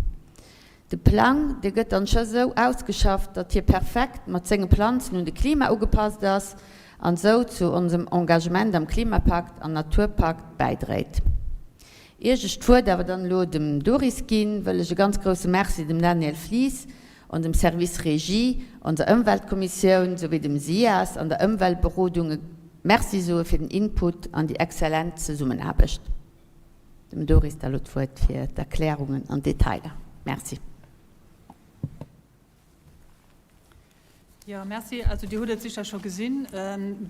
Speaker 2: De Plang, dee gëtt dann scho sou ausgeschafft, datt hie perfekt mat senge Planzen un de Klima ugepasst ass an sou zu onsem Engagement am Klimapakt an Naturpakt bäidréit. Ier ech d'Wuert awer dann elo dem Doris ginn, wëll ech e ganz grousse Merci dem Daniel Flies, onsem Service Régie, onser Ëmweltkommissioun souwéi dem SIAS an der Ëmweltberodung e Merci soe fir den Input an déi exzellent Zesummenaarbecht. Dem Doris da lo d'Wuert fir d'Erklärungen an d'Detailer. Merci.
Speaker 5: Jo, merci. Also Dir hutt et sécher scho gesinn,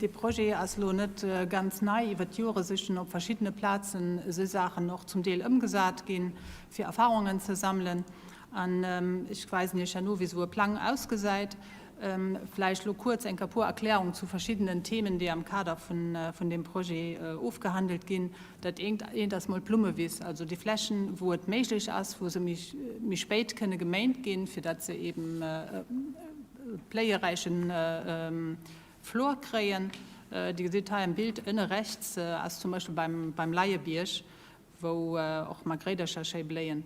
Speaker 5: dee Projet ass elo net ganz nei. Iwwert d'Jore si schonn op verschiddene Plazen esou Saachen och zum Deel ëmgesat ginn, fir Erfahrungen ze sammelen. An ech weisen Iech herno, wéi esou e Plang ausgesäit. Vläicht elo kuerz eng puer Erklärungen zu verschiddenen Themen, déi am Kader vun deem Projet ofgehandelt ginn. Dat eent eent ass mol d'Blummewiss, also déi Flächen, wou et méiglech ass, wou se méi spéit kënne geméint ginn, fir datt se eben e bléieräiche Flor kréien. Dir gesitt hei am Bild ënne rechts ass zum Beispill beim Leiebierg, wou och Margréidercher schéi bléien.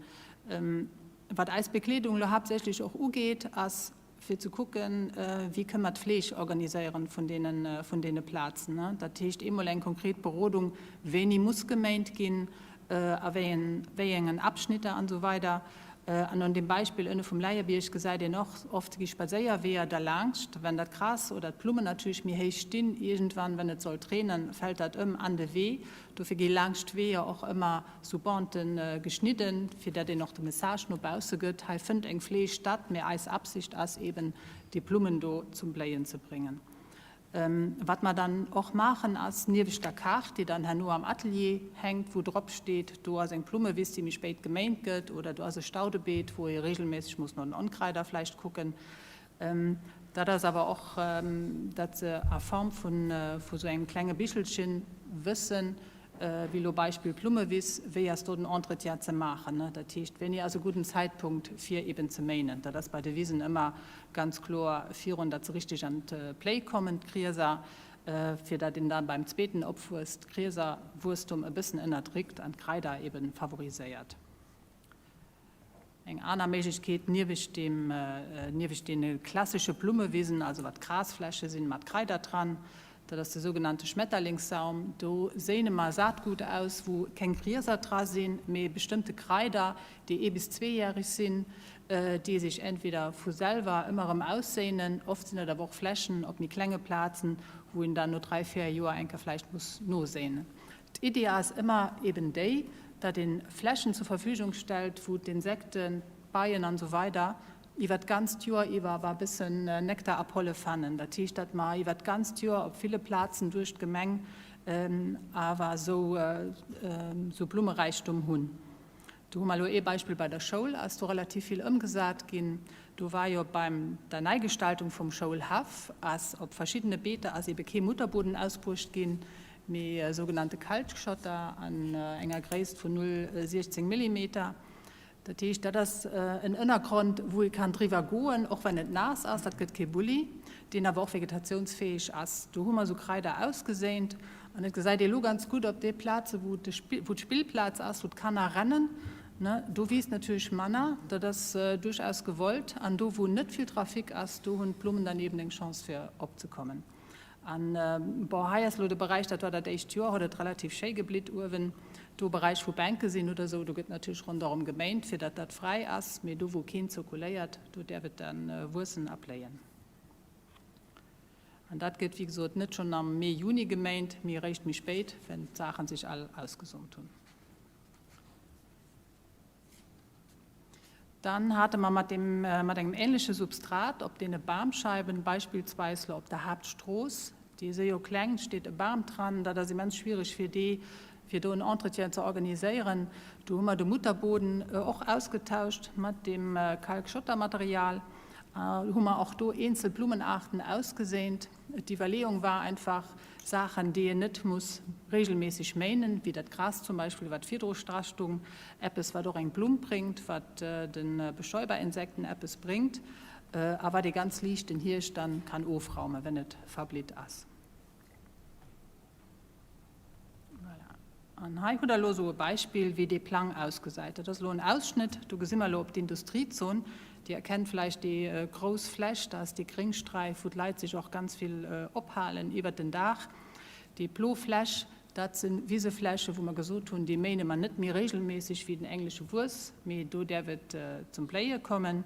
Speaker 5: Wat eis Bekleedung elo haaptsächlech och ugeet, ass fir ze kucken, wéi kënne mer d'Fleeg organiséieren vun deene, vun deene Plazen. Dat heescht eemol eng konkret Berodung, wéini muss geméint ginn, a wéi en, wéi engen Abschnitter an esou weider. An un deem Beispill ënne vum Leierbierg gesäit een och, oft gi Spadséierweeër derlaanscht, wenn dat Gras oder d'Blummen natierlech méi héich stinn, iergendwann, wenn et sollt reenen, fält dat ëm an de Wee. Dofir gi laanscht d'Weeër och ëmmer sou Banden geschnidden, fir dat een och de Message no bausse gëtt, hei fënnt eng Fleeg statt, mä eis Absicht ass eben, déi Blummen do zum Bléien ze bréngen. Wat mer dann och maachen ass, niewescht der Kaart, déi dann herno am Atelier hänkt, wou drop steet, do ass eng Blummewiss, déi méi spéit geméint gëtt, oder do ass e Staudebeet, wou ee regelméisseg muss no den Onkraider vläicht kucken, Dat ass awer och, datt se a Form vu sou engem klenge Bichelchen wëssen, wéi elo Beispill Blummewiss, wéi ass do den Entretien ze maachen. Dat heescht, wéini ass e gudden Zäitpunkt fir eben ze méinen. Dat ass bei de Wisen ëmmer ganz kloer virun, datt se richteg an d'Pléi kommen, d'Grieser, fir datt een da beim zweeten Opwuess d'Grieserwuesstum e bëssen ënnerdréckt an d'Kraider eben favoriséiert. Eng aner Méiglechkeet, niewescht deem, niewescht deene klassesche Blummewisen, also wat Grasfläche sinn mat Kraider dran, dat ass de sougenannte Schmetterlingssaum. Do séine mer Saatgut aus, wou keng Grieser dra sinn, mee bestëmmte Kraider, déi ee bis zweejäreg sinn, déi sech entweder vu selwer ëmmer erëm ausséinen, oft sinn dat awer och Flächen op méi klenge Plazen, wou een dann no dräi, véier Joer eng Kéier vläicht muss noséinen. D'Iddi ass ëmmer eben déi, datt ee Flächen zur Verfügung stellt, wou d'Insekten, d'Beien an esou weider iwwer d'ganzt Joer iwwer awer e bëssen Nektar a Polle fannen. Dat heescht, datt mer iwwer d'ganzt Joer op ville Plazen duerch d'Gemeng awer esou Blummeräichtum hunn. Do hu mer elo ee Beispill, Bei der Schoul ass do relativ vill ëmgesat ginn. Do war jo beim der Neigestaltung vum Schoulhaff ass op verschiddene Beeter ass ebe kee Mutterboden ausbruecht ginn, mee sougenannte Kalkschotter an enger Gréisst vun 0,16 Millimeter. Dat heescht, dat ass en Ënnergrond, wou ee kann driwwer goen, och wenn et naass ass. Dat gëtt kee Bulli, deen awer och vegetatiounsfäeg ass. Do hu mer esou Kraider ausgeséint an et gesäit ee lo ganz gutt op de Plaze wou d'Spillplaz ass, wou d'Kanner rennen, ne, do wiisst natierlech manner. Dat ass duerchaus gewollt. An do wou net vill Trafic ass, do hunn d'Blummen dann eben eng Chance fir opzekommen. An, bon, hei ass elo de Beräich, dat war dat éischt Joer, huet et relativ schéi geblitt uewen. Do Beräich, wou Bänke sinn oder esou, do gëtt natierlech ronderëm geméint, fir datt dat fräi ass. Mee do, wou keen zirkuléiert, do däerf et da wuessen a bléien. An dat gëtt, wéi gesot, net schonn am Mee, Juni geméint, mee eréischt méi spéit, wenn d'Saache sech all ausgesomt hunn. Dann hate mer mat deem, mat engem ähnleche Substrat op deene Bamscheiben, beispillsweis lo op der Haaptstrooss, déi si jo kleng, steet e Bam dran, dat ass immens schwierig fir déi, fir do en Entretien ze organiséieren. Do hu mer de Mutterboden och ausgetauscht mat deem Kalkschottermaterial, hu mer och do eenzel Blumenarten ausgeséint. D'Iwwerleeung war einfach, Saachen, déi een net muss regelméisseg méinen, wéi dat Gras zum Beispill, wat virdru drastung, eppes, wat och eng Blumm bréngt, wat de Bestäuberinsekten eppes bréngt a wat ee ganz liicht den Hierscht dann kann ofraumen, wenn et verblitt ass. Voilà. An hei hutt Der elo esou e Beispill, wéi dee Plang ausgesäit. Dat ass elo en Ausschnëtt. Do gesi mer elo op d'Industriezon. Dir erkennt vläicht déi grouss Fläch, dat ass déi gréng Sträif, wou d'Leit sech och ganz vill ophalen iwwert den Dag. Déi blo Fläch, dat si Wisefläche wou mer gesot hunn, déi méine mer net méi regelméisseg wéi den englesche Wuess, mee do däerf et zum Bléie kommen.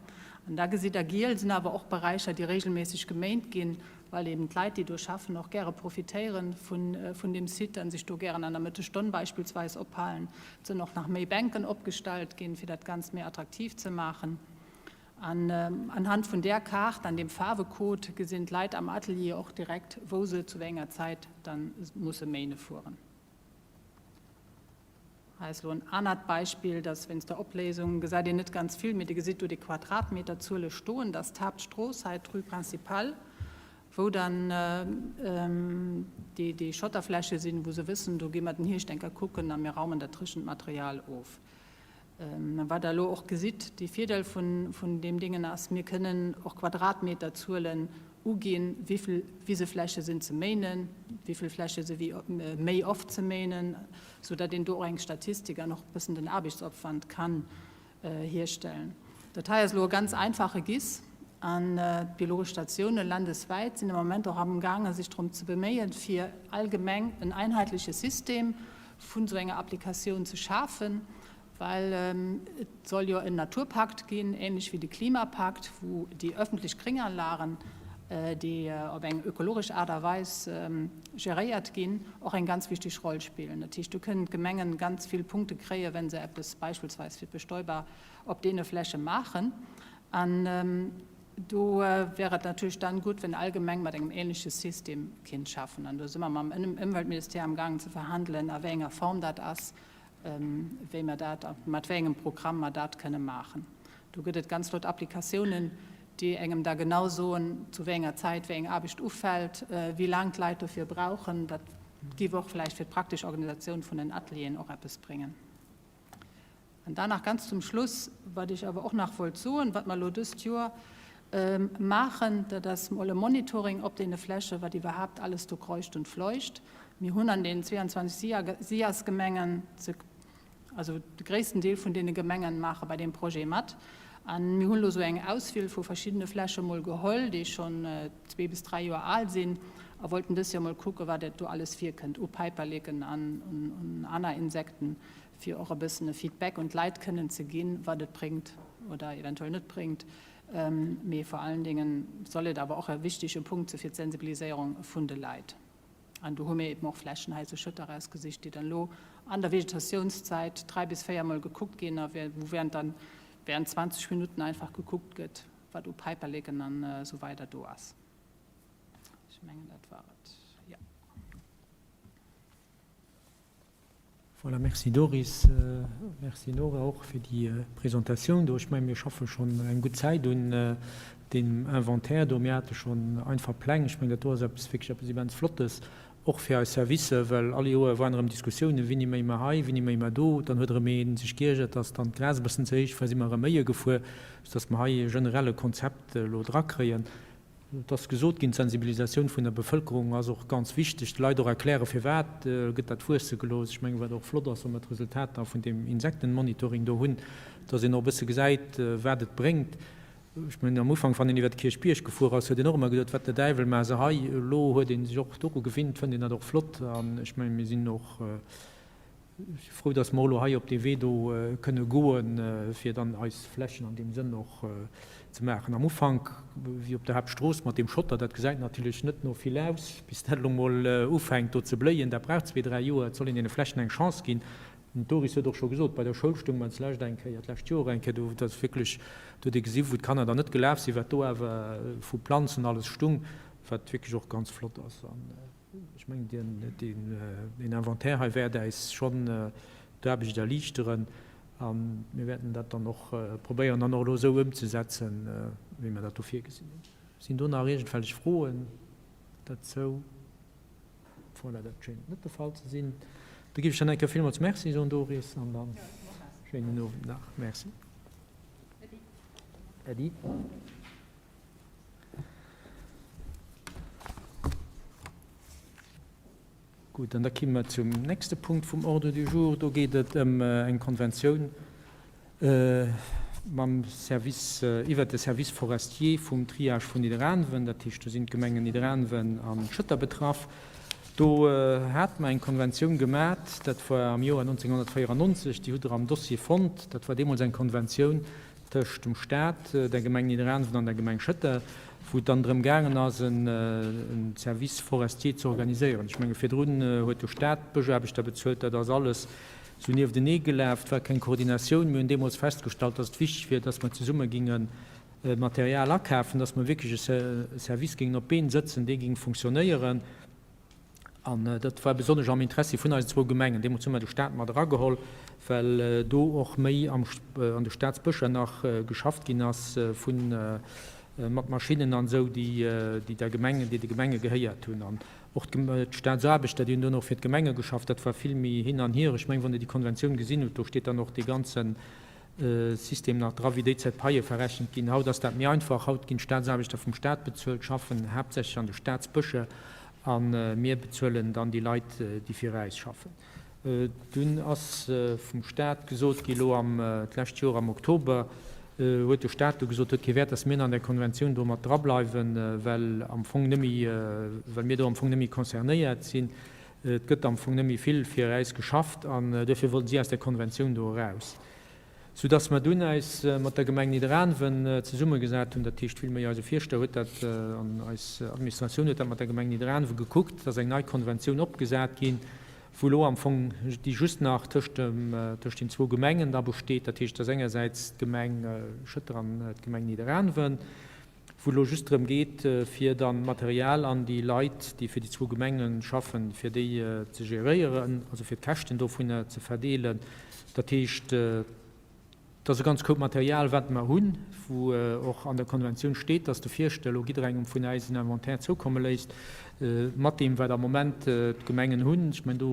Speaker 5: An da gesitt Der, giel sinn awer och Beräicher, déi regelméisseg geméint ginn, well eben d'Leit, déi do schaffen, och gäre profitéiere vun deem Site a sech do gären an der Mëttesstonn beispillsweis ophalen. Et sinn och nach méi Bänken opgestallt ginn, fir dat Ganzt méi attraktiv ze maachen. An anhand vun där Kaart an deem Faarwecode gesinn d'Leit am Atelier och direkt, wou se zu wéi enger Zäit da musse méine fueren. Hei ass elo en anert Beispill, dass wéinst der Opléisung gesäit een net ganz vill, mee Dir gesitt do déi Quadratmeterzuele stoen, dat ass d'Haaptstrooss hei, d'Rue Principale, wou dann déi Schotterfläche sinn, wou se wëssen, do gi mer den Hierscht eng Kéier kucken a mir raumen dat dréchent Material of. Wat Der elo och gesitt, dee Virdeel vun deem Dingen ass, mir kënnen och Quadratmeterzuelen uginn, wéivill Wisefläche sinn ze méinen, wéivill Fläche si méi oft ze méinen, soudatt een do och eng Statistik an och e bëssen den Aarbechtsopwand kann hierstellen. Dat hei ass elo e ganz einfache GIS an d'biologesch Statioune landeswäit sinn am Moment och amgaange sech drëm ze beméien, fir allgemeng en einheitleche System vun esou enger Applikatioun ze schafen, well et soll jo en Naturpakt ginn, ähnlech wéi de Klimapakt, wou déi öffentlech Grénganlagen, déi op eng ökologesch Aart a Weis geréiert ginn, och eng ganz wichteg Roll spillen. Dat heescht, do kënnen d'Gemengen ganz vill Punkte kréien, wa se eppes beispillsweis fir d'Bestäuber op deene Fläche maachen. An do wär et natierlech dann gutt, wenn all Gemeng mat engem ähnleche System kinnt schaffen. An do si mer mam Ëmweltministère amgaangen ze verhandelen, a wéi enger Form dat ass, wéi mer dat a mat wéi engem Programm mer dat kënne maachen. Do gëtt et ganz flott Applikatiounen, déi engem da genau soen, zu wéi enger Zäit wéi eng Aarbecht ufält, wéi laang d'Leit dofir brauchen. Dat géif och vläicht fir d'praktesch Organisatioun vun den Atelieren och eppes bréngen. An dann nach ganz zum Schluss, wat ech awer och nach wollt soen, wat mer elo dëst Joer maachen, dat ass mol e Monitoring op deene Flächen, wat iwwerhaapt alles do kreucht und fleucht. Mir hunn an deenen 22 SIAS-Gemengen, also de gréissten Deel vun deene Gemengen maache bei deem Projet mat, a mir hunn elo esou eng Auswiel vu verschiddene Fläche mol geholl, déi schonn zwee bis dräi Joer al sinn, a wollten dës Joer mol kucken, wat do alles virkënnt u Päiperleken an un aner Insekten, fir och e bëssen e Feedback un d'Leit kënnen ze ginn, wat et bréngt oder eventuell net bréngt. Mee vor allen Dingen soll et awer och e wichtige Punkt si fir d'Sensibiliséierung vun de Leit. An do hu mir eben och Flächen hei zu Schëtter erausgesicht, déi dann elo an der Vegetatiounszäit dräi bis véiermol gekuckt ginn a wou während dann während 20 Minutten einfach gekuckt gëtt, wat u Päiperleken an esou weider do ass. Ech mengen, dat war et, jo.
Speaker 1: Voilà, merci Doris, merci Nora och fir déi Presentatioun do. Ech mengen, mir schaffe schonn eng gutt Zäit un deem Inventaire do. Mir hate schonn einfach Pläng. Ech mengen, dat do ass eppes, wierklech eppes immens Flottes. Och fir eis Servicer, well all Joer waren erëm Diskussiounen, Wéini méi mer hei, wéini méi mer do. Dann huet erëm ee sech geiergert, dass dann d'Gras e bëssen ze héich war, si mer erëm méie gefuer, soudass mer hei e generelle Konzept elo drakréien. Et ass gesot ginn, d'Sensibilisatioun vun der Bevëlkerung ass och ganz wichteg, de Leit och erklären, firwat gëtt dat wuesse gelooss. Ech mengen, wat och flott ass, wa mer d'Resultater vun deem Insektenmonitoring do hunn, dass een och e bësse gesäit, wat et bréngt. Ech mengen, am Ufank, wann een iwwer de Kierchbierg gefuer ass, huet een och ëmmer geduet, Wat der Däiwel maache se hei? Elo huet ee sech och doru gewinnt, fënnt een dat och flott. An ech mengen, mir sinn och frou, dass mer och elo hei op dee Wee do kënne goen, fir dann eis Flächen an deem Sënn och ze maachen. Am Ufank, wéi op der Haaptstrooss mat deem Schotter, dat gesäit natierlech net no vill aus, bis dat elo mol ufänkt do ze bléien, dat brauch zwee, dräi Joer. Et soll een deene Flächen eng Chance ginn. Den Doris huet och scho gesot, bei der Schoul stoung mer d'lescht eng Kéier, d'lescht Joer eng Kéier do, dass wierklech, do huet ee gesi wou d'Kanner dann net gelaf sinn, wat do awer vu Planzen alles stung, wat wierklech och ganz flott ass. An ech mengen, deen, deen Inventaire hei wäert äis schonn d'Aarbecht erliichteren a mir wäerten dat dann och probéieren dann och elo esou ëmzesetzen, wéi mer dat do virgesinn hunn. Sinn do nach iergendwellech Froen derzou? Voilà, dat schéint net de Fall ze sinn. Da géif ech dann eng Kéier villmools Merci soen, Doris, an dann schéinen Owend nach. Merci. Äddi. Gutt, an da kimme mer zum nächste Punkt vum Ordre du jour. Do geet et ëm eng Konventioun mam Service, iwwert de Service forestier vum Triage vun Nidderaanwen, dat heescht do sinn d'Gemengen Nidderaanwen a Schëtter betraff. Do hate mer eng Konventioun gemat, dat war am Joer 1994, déi hutt Der am Dossier fonnt. Dat war deemools eng Konventioun tëscht dem Stat, der Gemeng Nidderaanwen an der Gemeng Schëtter, wou et dann drëm gaangen ass, e Service forestier ze organiséieren. Ech menge virdrun huet de Stat d'Bëschaarbechter bezuelt, dat ass alles sou nieftenee gelaf, et war keng Koordinatioun. Mir hunn deemools festgestallt, dass et wichteg wier, dass mer zesumme ginge Material akafen, dass mer wierklech e Service géingen op d'Been sëtzen, dee géing funktionéieren. An dat war besonnesch am Interessi vun eisen zwou Gemengen. Deemools hu mer de Stat mat erageholl, well do och méi an de Statsbëscher nach geschafft ginn ass vu mat Maschinnen an esou, déi der Gemeng, déi de Gemenge gehéiert hunn. An Och d'Staatsaarbechter, déi hunn duerno och fir d'Gemenge geschafft. Dat war vill méi hin an hier. Ech mengen, wann Der déi Konventioun gesinn hutt, do steet dann och dee ganze System nach dra, wéi déi Zäit d'Paie verrechent ginn. Haut ass dat méi einfach. Haut ginn d'Staatsaarbechter vum Staat bezuelt, schaffen haaptsächlech an de Staatsbëscher a mir bezuelen dann déi Leit, déi fir äis schaffen. Dunn ass vum Staat gesot gi lo am, d'lescht Joer am Oktober huet de Staat du gesot, huet kee Wäert, datt mir an där Konventioun do mat drableiwen, well am Fong net méi, well mir do am Fong net méi concernéiert sinn. Et gëtt am Fong net méi vill fir äis geschafft an duerfir wollten si aus där Konventioun do eraus. Soudass mer dunn äis mat der Gemeng Nidderaanwen zesummegesat hunn, dat heescht villméi eise Fierschter huet dat an eis Administratioun huet dat mat der Gemeng Nidderaanwe gekuckt, dass eng nei Konventioun opgesat ginn, wou elo am Fong déi just nach tëscht dem, tëscht den zwou Gemengen da besteet, dat heescht, dass engersäits d'Gemeng Schëtter an d'Gemeng Nidderaanwen, wou elo just drëm geet, fir dann d'Material an déi Leit, déi fir déi zwou Gemenge schaffen, fir déi ze geréieren, also fir d'Käschten dovunner ze verdeelen. Dat heescht, et ass e ganz Koup Material, wat mer hunn, wou och an der Konventioun steet, dass de Fierschter elo jidderengem vun äis en Inventaire zoukomme léisst, mat deem, wat am Moment d'Gemengen hunn. Ech mengen do,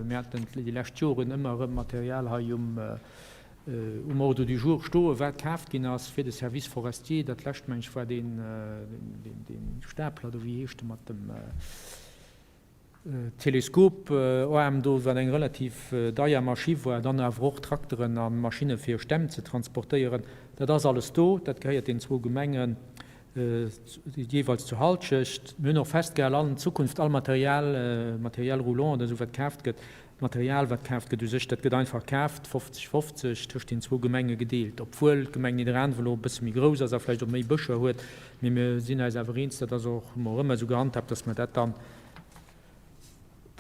Speaker 1: mir haten déi lescht Joren ëmmer erëm Material hei um um Ordre du jour stoen, wat kaaft ginn ass fir de Service forestier. Dat lescht, meng ech, war deen, deen Stapler do, wéi heescht e, mat dem Teleskoparm do, wat eng relativ deier Maschinn war. Dann awer och Trakteren a Maschinne fir Stämm ze transportéieren. Dat ass alles do, dat gehéiert deenen zwou Gemengen jeeweils zur Halschecht. Mir hunn och festgehal, an Zukunft all Material, Matériel roulant oder esou, wat kaaft gëtt, D'Material, wat kaaft gëtt, u sech, dat gëtt einfach kaaft, 50, 50 tëscht den zwou Gemenge gedeelt, obwuel d'Gemeng Nidderaanwen elo e bësse méi grouss ass a vläicht och méi Bëscher huet. Mee mir sinn eis awer eens, dat ass och, hu mer och ëmmer esou gehandhaabt, dass mer dat dann,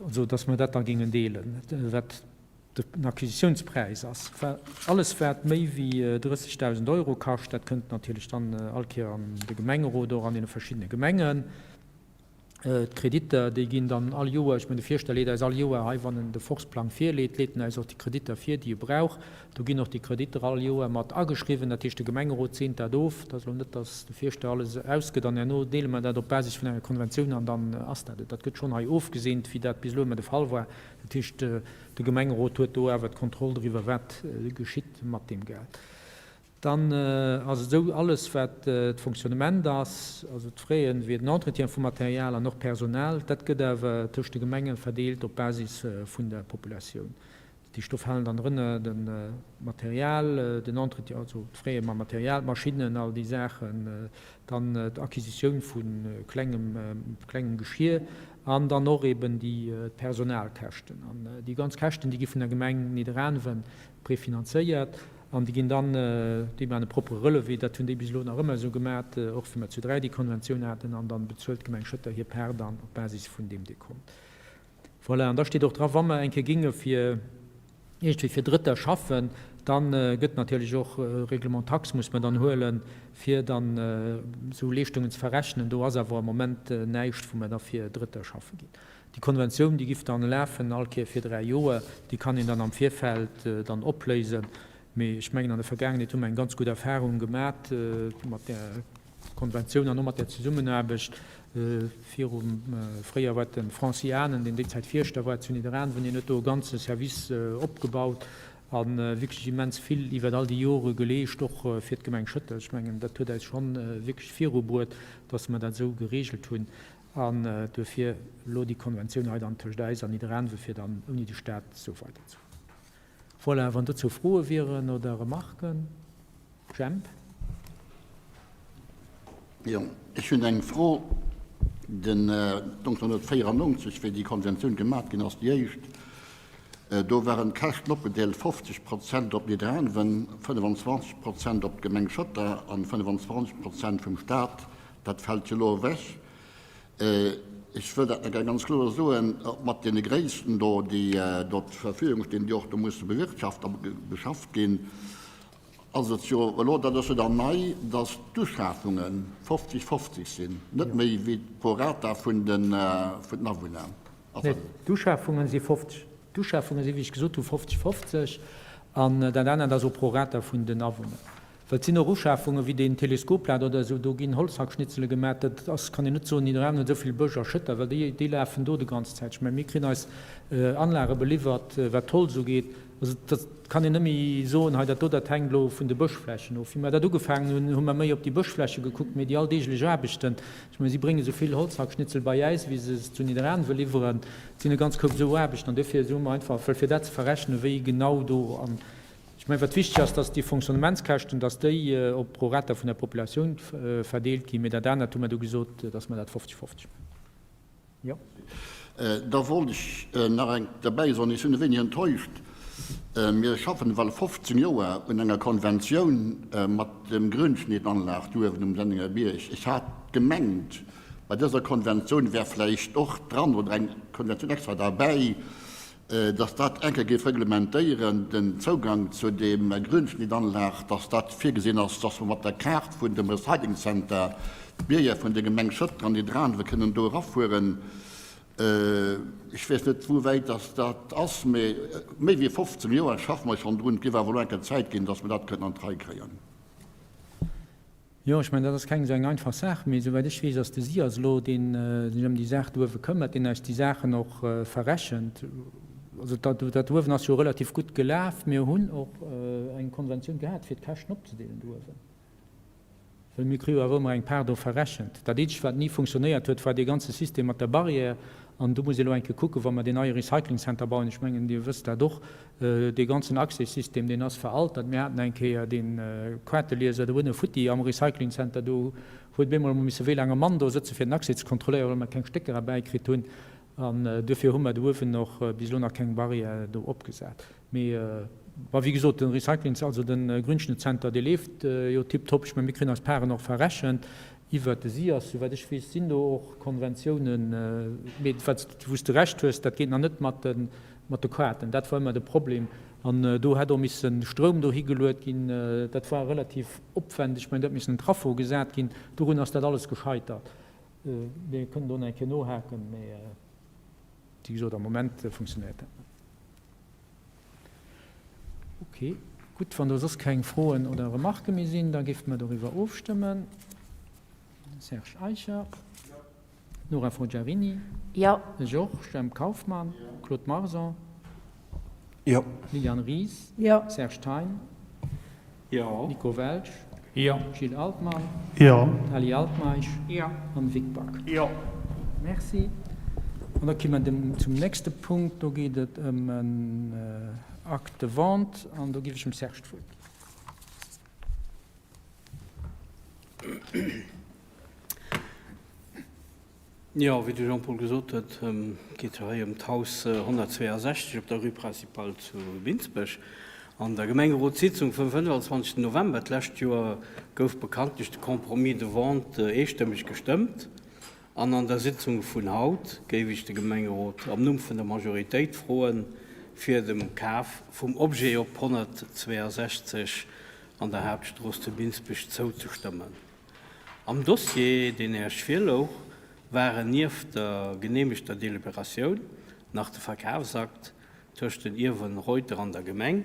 Speaker 1: also dass mer dat da géingen deelen, wat den Acquisitiounspräis ass. Alles, wat méi wéi 30.000 Euro kascht, dat kënnt natierlech dann all Kéier an de Gemengerot, och an deene verschiddene Gemengen. D'Kreditter, déi ginn dann all Joer, ech mengen, de Fierschter leet eis all Joer hei, wann en de Forstplang virleet, leet en eis och déi Kreditter vir, déi e brauch. Do ginn och déi Kreditter all Joer mat ageschriwwen. Dat heescht, de Gemengerot seent dat of. Et ass elo net, datt de Fierschter alles ausgëtt an herno deele mer dat op Basis vun enger Konventioun an dann ass dat et. Dat gëtt schonn hei ofgeseent, wéi dat bis elo ëmmer de Fall war. Dat heescht, de Gemengerot huet do awer d'Kontroll driwwer, wat geschitt mat deem Geld. Dann ass et esou, alles wat d'Fonctionnement ass, also d'Fraien, wéi den Entretien vum Material an och d'Personal, dat gëtt awer tëscht de Gemenge verdeelt op Basis vun der Populatioun. Dat heescht, do falen dann drënner de Material, den Entretien, also d'Fraie mam Material, d'Maschinnen, all déi Saachen, dann d'Acquisitioun vu klengem, klengem Geschir an dann och eben déi d'Personalkäschten. An déi ganz Käschten, déi gi vun der Gemeng Nidderaanwen prefinanzéiert. An déi ginn dann, déi maachen e propere Relevé, dat hunn déi bis elo nach ëmmer esou gemat, och wéi mer zu 3 déi Konventioun haten, an dann bezuelt d'Gemeng Schëtter hir Part dann op Basis vun deem Dekont. Voilà, an da steet och dra, wa mer eng Kéier géinge fir iergendwéi fir Drëtter schaffen, da gëtt natierlech och e Règlement taxe muss mer dann huelen, fir dann esou Leeschtungen ze verrechnen. Do ass awer am Moment näischt, wou mer da fir Drëtter schaffe ginn. Déi Konventioun, déi giff dann lafen all Kéier fir 3 Joer. Déi kann een dann am Virfeld dann opléisen. Mee ech mengen, an der Vergaangenheet hu mer eng ganz gutt Erfahrung gemat mat där Konventioun an och mat där Zesummenaarbecht. Virum, fréier war et de Francis Anen, deen déi Zäit Fierschter war zu Nidderaanwen, deen huet do e ganze Service opgebaut a wierklech immens vill iwwert all déi Jore geleescht, och fir d'Gemeng Schëtter. Ech mengen, dat huet eis schonn wierklech virubruet, dass mer dat esou geregelt hunn. An duerfir elo déi Konventioun hei dann tëscht äis an Nidderaanwe fir dann ouni de Stat esou weiderzefueren. Voilà, wann dozou Froe wieren oder Remarken. Jemp.
Speaker 6: Jo, ech hunn eng Fro. Den 1994, wéi déi Konventioun gemat ginn ass, déi éischt, do waren d'Käschten opgedeelt, 50 Prozent op Nidderaanwen, 25 Prozent op d'Gemeng Schëtter an 25 Prozent vum Stat. Dat fält jo elo ewech. Ech wëll dat nach ganz kloer soen, och mat deene Gréissten do, déi do zur Verfügung stinn, déi och do musse bewirtschaft a beschafft ginn, ass et jo elo, dat ass jo dann nei, dass d'Uschafunge 50, 50 sinn, net méi wéi d'Pro rata vun den Awunner.
Speaker 1: Nee, d'Uschafunge si 50, d'Uschafunge si wéi ech gesot hu 50, 50 an dat anert ass au prorata vun den Awunner. Well et sinn och Uschafunge wéi deen Teleskoplad oder esou, do ginn Holzhackschnitzele gemaach, dat ass, kann een net soen, Nidderaanwen huet esou vill Bësch a Schëtter, well déi, déi lafen do de ganz Zäit. Ech mengen, mir kritt eis Anlage beliwwert, wat d'Holz ugeet. Also dat kann een net méi soen, hei dat do, dat hänkt elo vun de Bëschflächen of. Wéi mer dat ugefaangen hunn, hu mer méi op déi Bëschfläche gekuckt, mee déi alldeeglech Aarbechten, ech mengen, si brénge sou vill Holzhackschnitzel bei äis, wéi se se zu Nidderaanwe liwweren. Et sinn e ganz Koup esou Aarbechten an dofir hu mer einfach, well fir dat ze verrechnen, wéi genau do an, Ech mengen, wat wichteg ass, dass déi Fonctionnementskäschten, dass déi op pro rata vun der Populatioun verdeelt ginn. Mee dat anert hu mer du gesot, dass mer dat 50, 50 maachen. Jo.
Speaker 6: Da wollt ech nach eng derbäi soen. Ech sinn e wéineg enttäuscht. Mir schaffen ewell 15 Joer un enger Konventioun mat dem Grünschnittanlag do uewen um Sennenger Bierg. Ech hat gemengt, bei dëser Konventioun wär vläicht och dran oder eng Konventioun extra derbäi, dass dat eng Kéier géif reglementéieren, den Zougang zu deem Grünschnittanlag, dass dat virgesinn ass, dass mer mat der Kaart vun dem Recycling Center d'Bierger vun der Gemeng Schëtter an Nidderaanwe kënnen do erafueren. Ech weess net, wou wäit dass dat ass, mee méi wéi 15 Joer schaffe mer schonn drun. Et géif awer elo eng Kéier Zäit ginn, dass mer dat kënnen an d'Rei kréien.
Speaker 1: Jo, ech mengen, dat ass keng esou eng einfach Saach, mee esouwäit ech weess, ass de SIAS elo, deen sech ëm déi Saach do uewe këmmert, deen eis déi Saachen och verrechent. Also dat, dat uewen ass jo relativ gutt gelaf. Mir hunn och eng Konventioun gehat, fir d'Käschten opzedeelen do uewen, well mir kréie jo awer ëmmer eng Part do verrechent. Dat eenzegt, wat ni funktionéiert huet, war dee ganze System mat der Barrière. An do muss ee elo eng Kéier kucken, wa mer deen neie Recycling Center bauen, ech mengen, Dir wësst dat och, Dee ganzen Accès-System, deen ass veraltert. Mir haten eng Kéier dee Kaartelieser do ënne futti am Recycling Center. Do huet op eemol emol misse wéi laang e Mann do sëtze fir den Accès ze kontrolléieren, well mer keng Stécker erbäikritt hunn. An duerfir hu mer do uewen och bis elo nach keng Barrière do opgesat. Mee bon, wéi gesot, de Recycling, also de Grünschnëttzenter, dee leeft jo tiptop. Ech mengen, mir kréien eis Paren och verrechent iwwert de SIAS. Souwäit ech weess, sinn do och Konventiounen. Mee wat, wou s de Recht hues, dat geet nach net mat de Mat de Kaarten, dat war ëmmer de Problem. An do hätt och missen Stroum dohi geluet ginn. Dat war relativ opwendeg. Ech mengen, do hätt missen en Traffo gesat ginn. Dorun ass dat alles gescheitert. Mir kënnen do nach eng Kéier nohaken, mee wéi gesot, am Moment funktionéiert dat net. Ok, gutt. Wann do soss keng Froen oder Remarquë méi sinn, da géife mer doriwwer ofstëmmen. Serge Eicher. Jo. Nora Forgiarini.
Speaker 2: Jo.
Speaker 1: Georges Jemp Kauffmann. Jo. Claude Marson.
Speaker 3: Jo.
Speaker 1: Liliane Ries.
Speaker 2: Jo.
Speaker 1: Serge Thein.
Speaker 3: Jo.
Speaker 1: Nico Welsch.
Speaker 7: Jo.
Speaker 1: Gilles Altmann.
Speaker 7: Jo.
Speaker 1: Ali Altmeisch.
Speaker 4: Jo.
Speaker 1: An Vic Back.
Speaker 7: Jo.
Speaker 1: Merci. An da komme mer zum nächste Punkt. Do geet et ëm en Acte de vente an do géif ech dem Serge d'Wuert ginn.
Speaker 3: Jo, wéi de Jean-Paul gesot huet, geet et hei ëm d'Haus 162 op der Rue Principale zu Minsbech. An der Gemengerotssitzung vum 25 November d'lescht Joer gouf bekanntlech de Compromis de vente eestëmmeg gestëmmt. An an der Sitzung vun haut géif ech de Gemengerot am Numm vun der Majoritéit froen, fir dem Kaf vum Objet op 162 an der Haaptstrooss zu Minsbech zouzestëmmen. Am Dossier, deen Äech virlouch, waren nieft der geneemegter Deliberatioun nach de Verkafsakt tëscht den Ierwen Reuter an der Gemeng,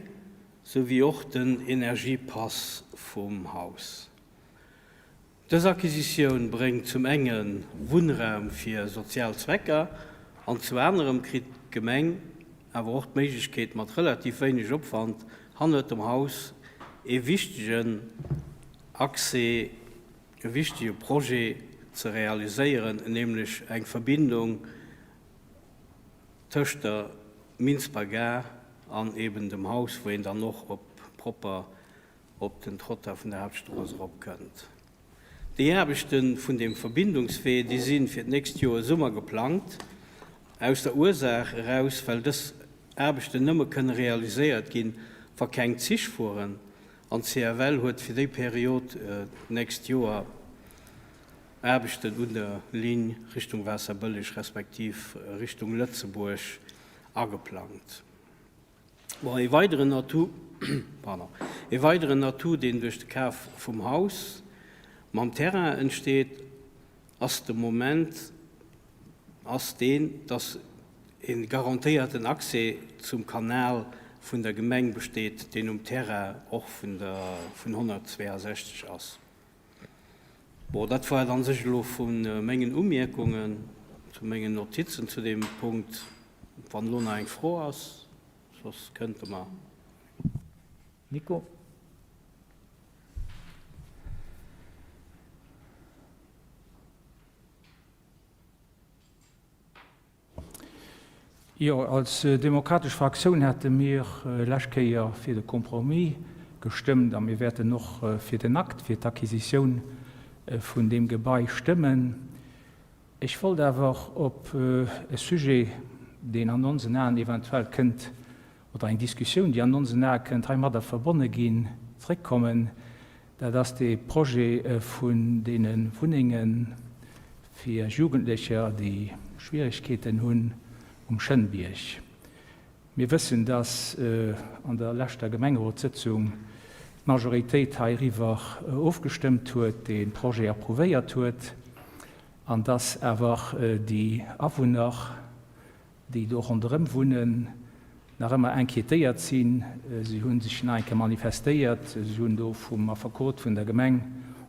Speaker 3: souwéi och den Energiepass vum Haus. Dës Acquisitioun bréngt zum enge Wunnraum fir sozial Zwecker an zu anerem kritt d'Gemeng awer och d'Méiglechkeet mat relativ wéineg Opwand hannert dem Haus ee wichtegen Accès, e wichtege Projet ze realiséieren, nämlech eng Verbindung tëscht der Minsber Gare an eben dem Haus, wou een dann och op propper op den Trottoir vun der Haaptstrooss eropkënnt. Déi Aarbechte vun deem Verbindungswee, déi si fir d'nächst Joer Summer geplangt, aus der Ursaach eraus, well dës Aarbechten nëmme kënne realiséiert ginn, wa keng Zich fueren. An d'CFL huet fir déi Period d'nächst Joer Aarbechten un der Linn Richtung Waasserbëlleg respektiv Richtung Lëtzebuerg ageplangt. Bon, ee weideren Atout, pardon, ee weideren Atout, deen duerch de Kaf vum Haus mam Terrain entsteet, ass de Moment, ass deen, dass e garantéierten Accès zum Kanal vun der Gemeng besteet, deen um Terrain och vun der vun 162 ass. Bon, dat war et a sech elo vu mengen Umierkungen, zu mengen Notizen zu deem Punkt. Wann elo nach eng Fro ass, soss kënnte mer.
Speaker 1: Nico.
Speaker 7: Jo, als Demokratesch Fraktioun hate mir lescht Kéier fir de Compromis gestëmmt a mir wäerten och fir den Akt, fir d'Acquisitioun vun deem Gebai stëmmen. Ech wollt awer op e Sujet, deen an onsen Aen eventuell kënnt, oder eng Diskussioun, déi an onsen Ae kënnt heimadder verbonne ginn, zréckkommen. Dat ass dee Projet vun deene Wunnenge fir Jugendlecher, déi Schwierigkeeten hunn um Schënnbierg. Mir wëssen, dass an der leschter Gemengerotssëtzung d'Majoritéit heiriwwer ofgestëmmt huet, dee Projet approuvéiert huet, an dass awer déi Awunner, déi do ronderëm wunnen, nach ëmmer inquiétéiert sinn. Si hu sech nach eng Kéier manifestéiert. Si hunn do vum Affekot vun der Gemeng,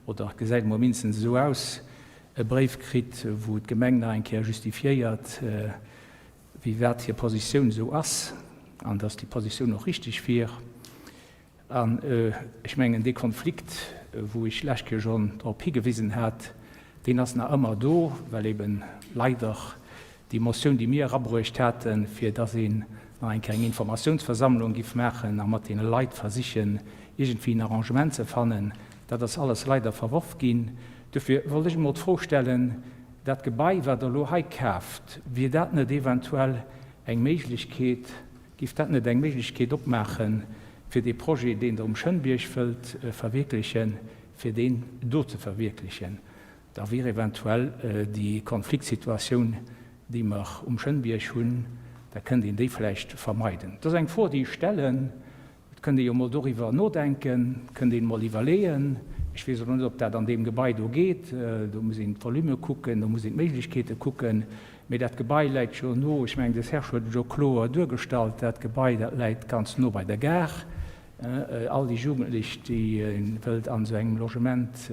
Speaker 7: oder et gesäit emol mindestens esou aus, e Bréif kritt, wou d'Gemeng nach eng Kéier justifiéiert, wéi wat hir Positioun esou ass an dass déi Positioun och richtig wier. An ech mengen, dee Konflikt, wou ech d'lescht Kéier schonn drop higewisen hat, deen ass nach ëmmer do, well eben leider déi Motioun, déi mir erabruecht haten, fir dass een nach eng Kéier eng Informatiounsversammlung giff maachen a mat deene Leit versichen, iergendwéi en Arrangement ze fannen, dat ass alles leider verworf ginn. Dofir wollt ech emol d'Fro stellen, Dat Gebai, wat Der elo hei kaaft, wier dat net eventuell eng Méiglechkeet, Giff dat net eng Méiglechkeet opmaachen, fir dee Projet, deen Der um Schënnbierg wëllt verwierklechen, fir deen do ze verwierklechen? Da wier eventuell déi Konfliktsituatioun, déi mer um Schënnbierg hunn, da kënnt een déi vläicht vermeiden. Dat ass eng Fro, déi ech stellen. Et kënnt ee jo mol doriwwer nodenken, kënnt een mol iwwerleeën. Ech weess elo net, ob dat an deem Gebai do geet. Do muss een d'Volume kucken, do muss een d'Méiglechkeete kucken. Mee dat Gebai läit jo no, ech mengen, de Serge huet et elo kloer duergestallt, dat Gebai, dat läit ganz no bei der Gare. All déi Jugendlech, déi ee wëllt an esou engem Logement,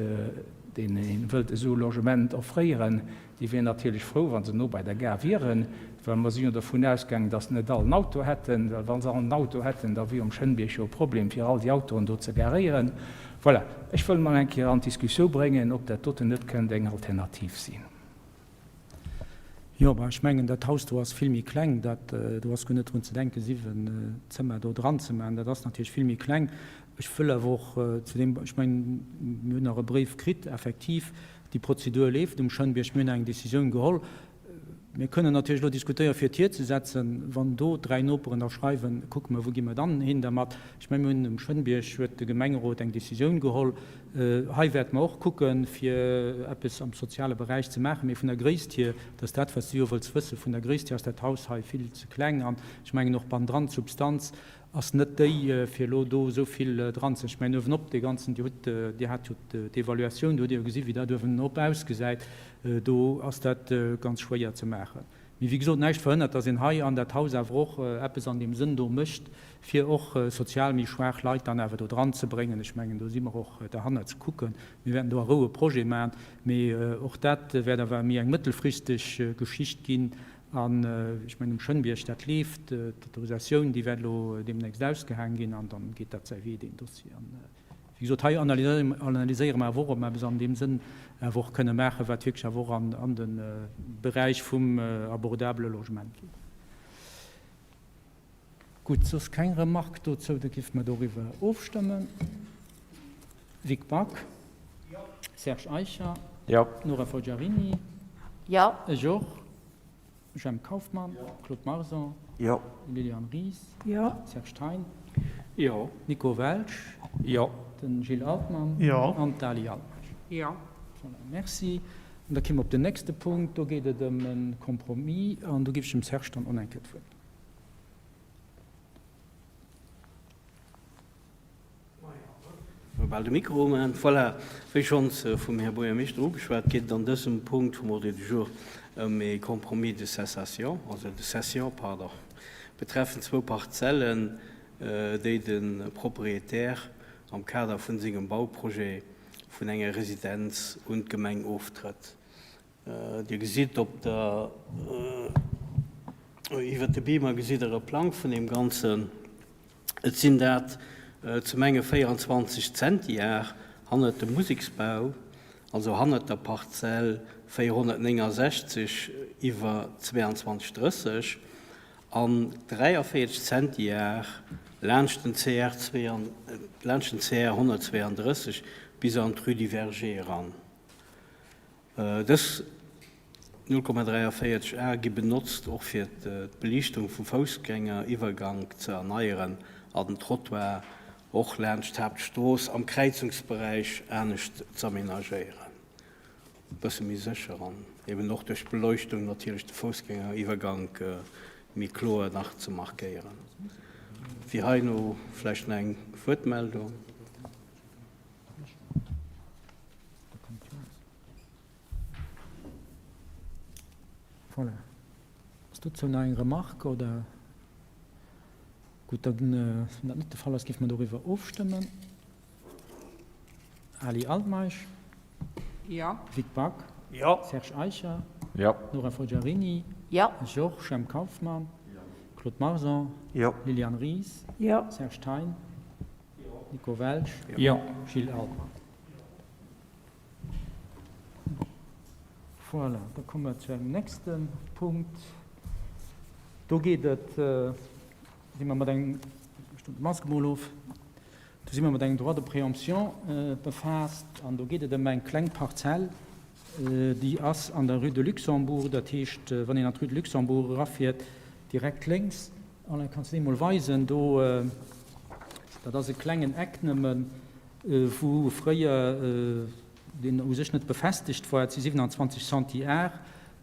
Speaker 7: deenen ee wëllt esou e Logement offréieren, déi wieren natierlech frou, wa se no bei der Gare wieren, well mer si jo dovun ausgaangen, datt net all en Auto hätten, well wa se all en Auto hätten, da wier um Schënnbierg jo e Problem, fir all déi Autoen do ze garéieren. Voilà, ech wëll mol eng Kéier an d'Diskussioun bréngen, ob dat doten net kënnt eng Alternativ sinn.
Speaker 1: Jo, mä ech mengen, dat Haus do ass vill méi kleng. Dat, do ass guer net drun ze denken, 7 Zëmmer do dran ze maachen. Dat ass natierlech vill méi kleng. Ech wëll awer och zu deem, ech mengen, mir hunn nach e Bréif kritt, effektiv, déi Prozedur leeft um Schënnbierg. Mir hunn eng Décisioun geholl. Mir kënnen natierlech elo diskutéieren, fir et hierzesetzen. Wann do 3 Noperen da schreiwen, kucke mer, wou gi mer dann hin dermat. Ech mengen, mir hunn um Schënnbierg huet de Gemengerot eng Décisioun geholl. Hei wäerte mer och kucken, fir eppes am soziale Beräich ze maachen. Mee vun der Gréisst hier, dat ass dat, wat s du jo wëlls wëssen, vun der Gréisst hier ass dat Haus hei vill ze kleng. An ech mengen och bannendran, d'Substanz ass net déi, fir elo do esou vill dran ze. Ech mengen uewenop dee ganzen, Dir hutt, Dir hat jo d'Evaluatioun, do hutt Dir jo gesi wéi dat uewenop ausgesäit, do ass dat ganz schwéier ze maachen. Mee wéi gesot, näischt verhënnert, dass een hei an dat Haus awer och eppes an deem Sënn do mécht, fir och sozial méi schwaach Leit dann awer do dran ze bréngen. Ech mengen, do si mer och derhannert ze kucken. Mir wäerten do a Rou e Projet maachen, mee och dat wäert awer méi eng mëttelfristeg Geschicht ginn. An ech mengen, um Schënnbierg, dat leeft, d'Autorisatioun, déi wäert elo deemnächst ausgehaang ginn an dann geet dat säi Wee, deen Dossier. Wéi gesot, hei analyséiere mer awer och, ob mer eppes an deem Sënn awer och kënne maachen, wat wierklech awer och an de Beräich vum abordabele Logement geet. Gutt, soss keng Remarque dozou, da géife mer doriwwer ofstëmmen. Vic Back? Jo. Serge Eicher?
Speaker 8: Jo.
Speaker 1: Nora Forgiarini?
Speaker 2: Jo.
Speaker 1: Ech och. Jemp Kauffmann, Claude Marson,
Speaker 8: Jo.
Speaker 1: Liliane Ries,
Speaker 5: Jo.
Speaker 1: Serge Thein,
Speaker 3: Jo.
Speaker 1: Nico Welsch,
Speaker 7: Jo.
Speaker 1: de Gilles Altmann
Speaker 8: Jo.
Speaker 1: an d'Ali Altmeisch.
Speaker 4: Jo.
Speaker 1: Voilà, merci. An da kéime mer op den nächste Punkt. Do geet et ëm e Compromis an do géif ech dem Serge dann och nach eng Kéier d'Wuert ginn.
Speaker 3: Bal de Mikro umachen. Voilà, wéi schonns vum Här Buergermeeschter ugeschwat, geet et an dësem Punkt vum Ordre du jour ëm ee Compromis de cessation, also de cession, pardon, betreffend zwou Parzellen, déi de Propriétaire am Kader vun sengem Bauprojet vun enger Residenz un d'Gemeng oftrëtt. Dir gesitt op der, iwwert de Beamer gesitt Der e Plang vun deem Ganzen. Et sinn dat zum enge 24 Zentiar hannert dem Museksbau, also hannert der Parzell 469 iwwer 2230, an 43 Zentiar laanscht den CR laanscht den CR 132 bis an d'Rue du Verger eran. Dës 0,43 Ar gi benotzt och fir d'Beliichtung vum Foussgängeriwwergank ze erneieren an den Trottoir och laanscht d'Haaptstrooss am Kräizungsberäich anescht z'amenagéieren, e bësse méi sécher an eben och duerch d'Beleuchtung natierlech de Foussgängeriwwergank méi kloer nach ze markéieren. Fir heino vläicht nach eng Wuertmeldung.
Speaker 1: Voilà. Ass dozou nach eng Remarque oder? Gutt, dann, wann dat net de Fall ass, géife mer doriwwer ofstëmmen. Ali Altmeisch.
Speaker 4: Jo.
Speaker 1: Vic Back.
Speaker 8: Jo.
Speaker 1: Serge Eicher.
Speaker 8: Jo.
Speaker 1: Nora Forgiarini.
Speaker 2: Jo.
Speaker 1: Georges Jemp Kauffmann. Claude Marson.
Speaker 8: Jo.
Speaker 1: Liliane Ries.
Speaker 5: Jo.
Speaker 1: Serge Thein. Nico Welsch.
Speaker 7: Jo.
Speaker 1: Gilles Altmann. Voilà, da komme mer zu engem nächste Punkt. Do geet et, si mer mat engem, ech doen de Masque emol of, do si mer mat engem Droit de préemption befaasst an do geet et ëm eng kleng Parzell, déi ass an der Rue de Luxembourg, dat heescht, wann een an d'Rue de Luxembourg erafiert, direkt lénks. Alain, kanns de déi emol weisen? Do, dat ass e klengen Eck nëmmen, wou fréier, deen u sech net befestegt war, et si 27 Centiar,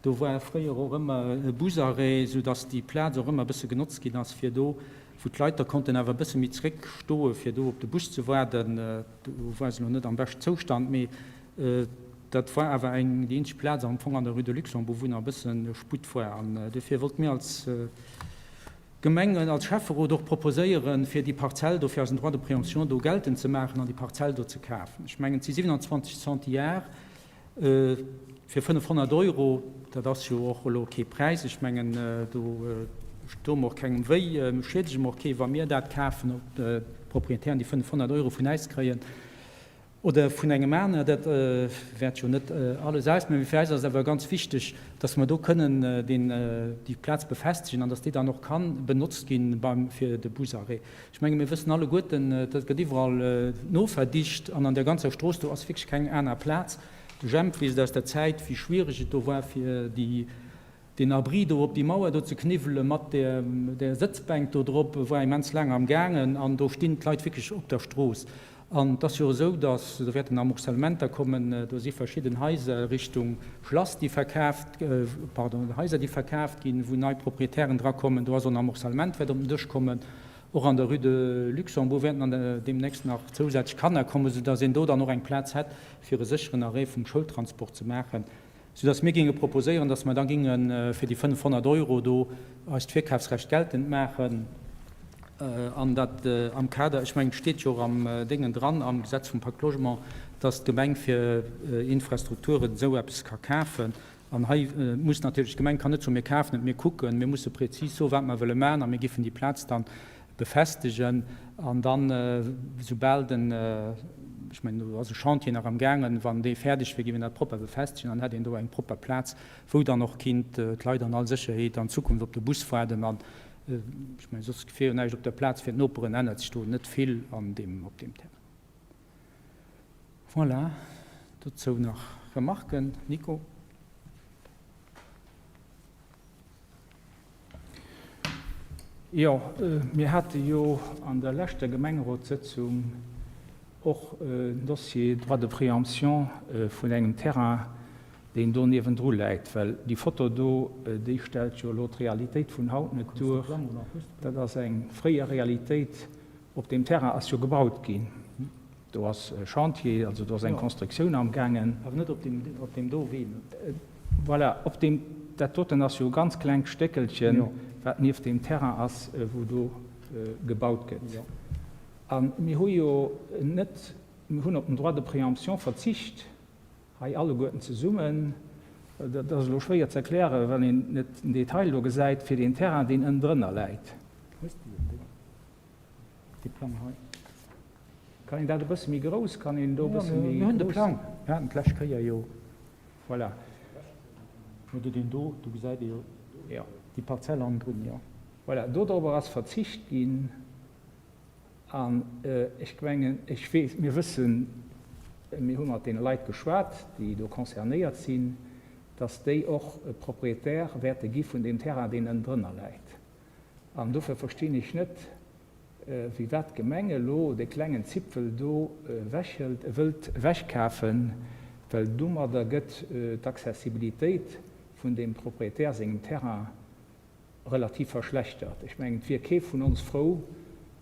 Speaker 1: do war fréier och ëmmer e Busarrêt, soudass déi Plaz och ëmmer e bësse genotzt ginn ass, fir do. wou d'Leit da konnten awer e bësse méi zréck stoe fir do op de Bus ze waarden. Do war se elo net am beschten Zoustand, mee dat war awer eng, déi eenzeg Plaz am Fong an der Rue de Luxembourg, wou nach e bësse Sputt war. An dofir wollte mir als Gemeng, als Schäfferot och proposéieren, fir déi Parzell do, fir eisen Droit de préemption do geltend ze maachen an déi Parzell do ze kafen. Ech mengen, et si 27 Centiar fir 500 Euro. Dat ass jo och elo kee Präis. Ech mengen, do doe mer och kengem wéi, mir schiedegen och kee wa mir dat kafen, ob d'Proprietären déi 500 Euro vun äis kréien oder vun engem aner, dat wäert jo net alles ausmaachen. Mee fir äis ass et awer ganz wichteg, dass mer do kënnen deen, déi Plaz befestegen an dass déi dann och ka benotzt gi beim, fir de Busarrêt. Ech menge mir wëssen alleguerten, dat gëtt iwwerall noverdicht an an där ganzer Strooss do ass wierklech keng aner Plaz. De Jemp weess et aus der Zäit, wéi schwiereg et do war fir déi, Deen Abri do op déi Mauer do ze kniwwele mat där Sëtzbänk do drop war immens laang am gaangen an do stinn d'Leit wierklech op der Strooss. An et ass jo esou, datt do wäerten Amorcellementer kommen, do si verschidden Haiser Richtung Schlass, déi verkaaft, pardon, Haiser, déi verkaaft ginn, wou nei Proprietären drakommen. Do ass och en Amorcellement wäert op den Dësch kommen. Och an der Rue de Luxembourg wäerten an deemnächst nach zousätzlech Kanner kommen, soudatt een do dann och eng Plaz hätt, fir e sécheren Arrêt vum Schoultransport ze maachen. Soudass mir géinge proposéieren, dass mer da géinge fir déi 500 Euro do eist Virkafsrecht geltend maachen an dat am Kader, ech mengen, et steet jo och am Déngen dran, am Gesetz vum Pacte Logement, dass d'Gemeng fir Infrastrukturen esou eppes ka kafen. An hei muss natierlech, d'Gemeng kann net soen, mir kafen et, mir kucken, mir musse prezis soen, wat mer wëlle maachen a mir géifen déi Plaz dann befestegen an dann, soubal den, ech mengen do ass e Chantier nach am gaangen, wann dee fäerdeg wier, géif een dat propper befestegen an hätt een do eng propper Plaz, wou dann och kinnt d'Leit an all Sécherheet an Zukunft op de Bus waarden. An ech mengen, soss wier jo näischt op der Plaz fir d'Noperen, ännert sech do net vill an deem, op deem Terrain. Voilà, dozou nach Remarken? Nico?
Speaker 7: Jo, mir hate jo an der leschter Gemengerotssëtzung och en Dossier Droit de préemption vun engem Terrain, deen do niewendru läit. Well déi Foto do, déi stellt jo elo d'Realitéit vun haut net duer. Dat ass eng fréier Realitéit. Op deem Terrain ass jo gebaut ginn. Do ass e Chantier, also do ass eng Constructioun amgaangen.
Speaker 1: Awer net op deem, op deem do Wee, ne?
Speaker 7: Voilà, op deem, dat doten ass jo e ganz klengt Stéckelchen, wat nieft deem Terrain ass, wou do gebaut gëtt. A mir hu jo net, mir hunn op den Droit de préemption verzicht, hei alleguerten zesummen. Dat ass elo schwéier ze erklären, well een net den Detail do gesäit, fir deen Terrain, deen ënnendrënner läit.
Speaker 1: Hues de den do? Dee Plang hei.
Speaker 7: Kann een dat e bësse méi grouss, kann een do e bësse méi grouss.
Speaker 1: Mir hunn de Plang, mir haten d'lescht Kéier jo.
Speaker 7: Voilà.
Speaker 1: Huet Dir deen do? Do gesäit ee jo déi Parzell hannendrun, jo.
Speaker 7: Voilà, dodrobber ass verzicht ginn. An ech mengen, ech weess, mir wëssen, mir hu mat deene Leit geschwat, déi do concernéiert sinn, dass déi och Propriétaire wäerte gi vun deem Terrain, deen ënnendrënner läit. An dofir verstinn ech net, wéi wat d'Gemeng elo dee klengen Zipfel do ewechhëlt, wëllt ewechkafen, well domadder gëtt d'Accessibilitéit vun deem Propriétaire sengem Terrain relativ verschlechtert. Ech mengen, et wier kee vun ons frou,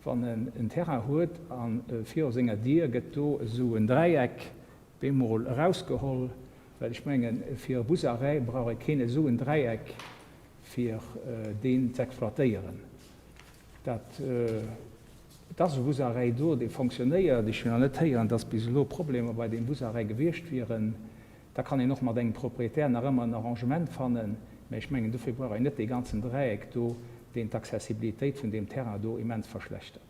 Speaker 7: wann en en Terrain huet a viru senger Dier gëtt do esou en Dräieck bemol erausgeholl, well ech mengen, fir e Busarrêt brauch ee keen esou en Dräieck fir deen z'exploitéieren. Dat, et ass e Busarrêt do, dee fonctionnéiert. Ech hunn nach net héieren, dass bis elo Problemer bei deem Busarrêt gewiescht wieren. Da kann een och mat engem Propriétaire nach ëmmer en Arrangement fannen, mä ech mengen, dofir brauch een net dee ganzen Dräieck do, deen d'Accessibilitéit vun deem Terrain do immens verschlechtert.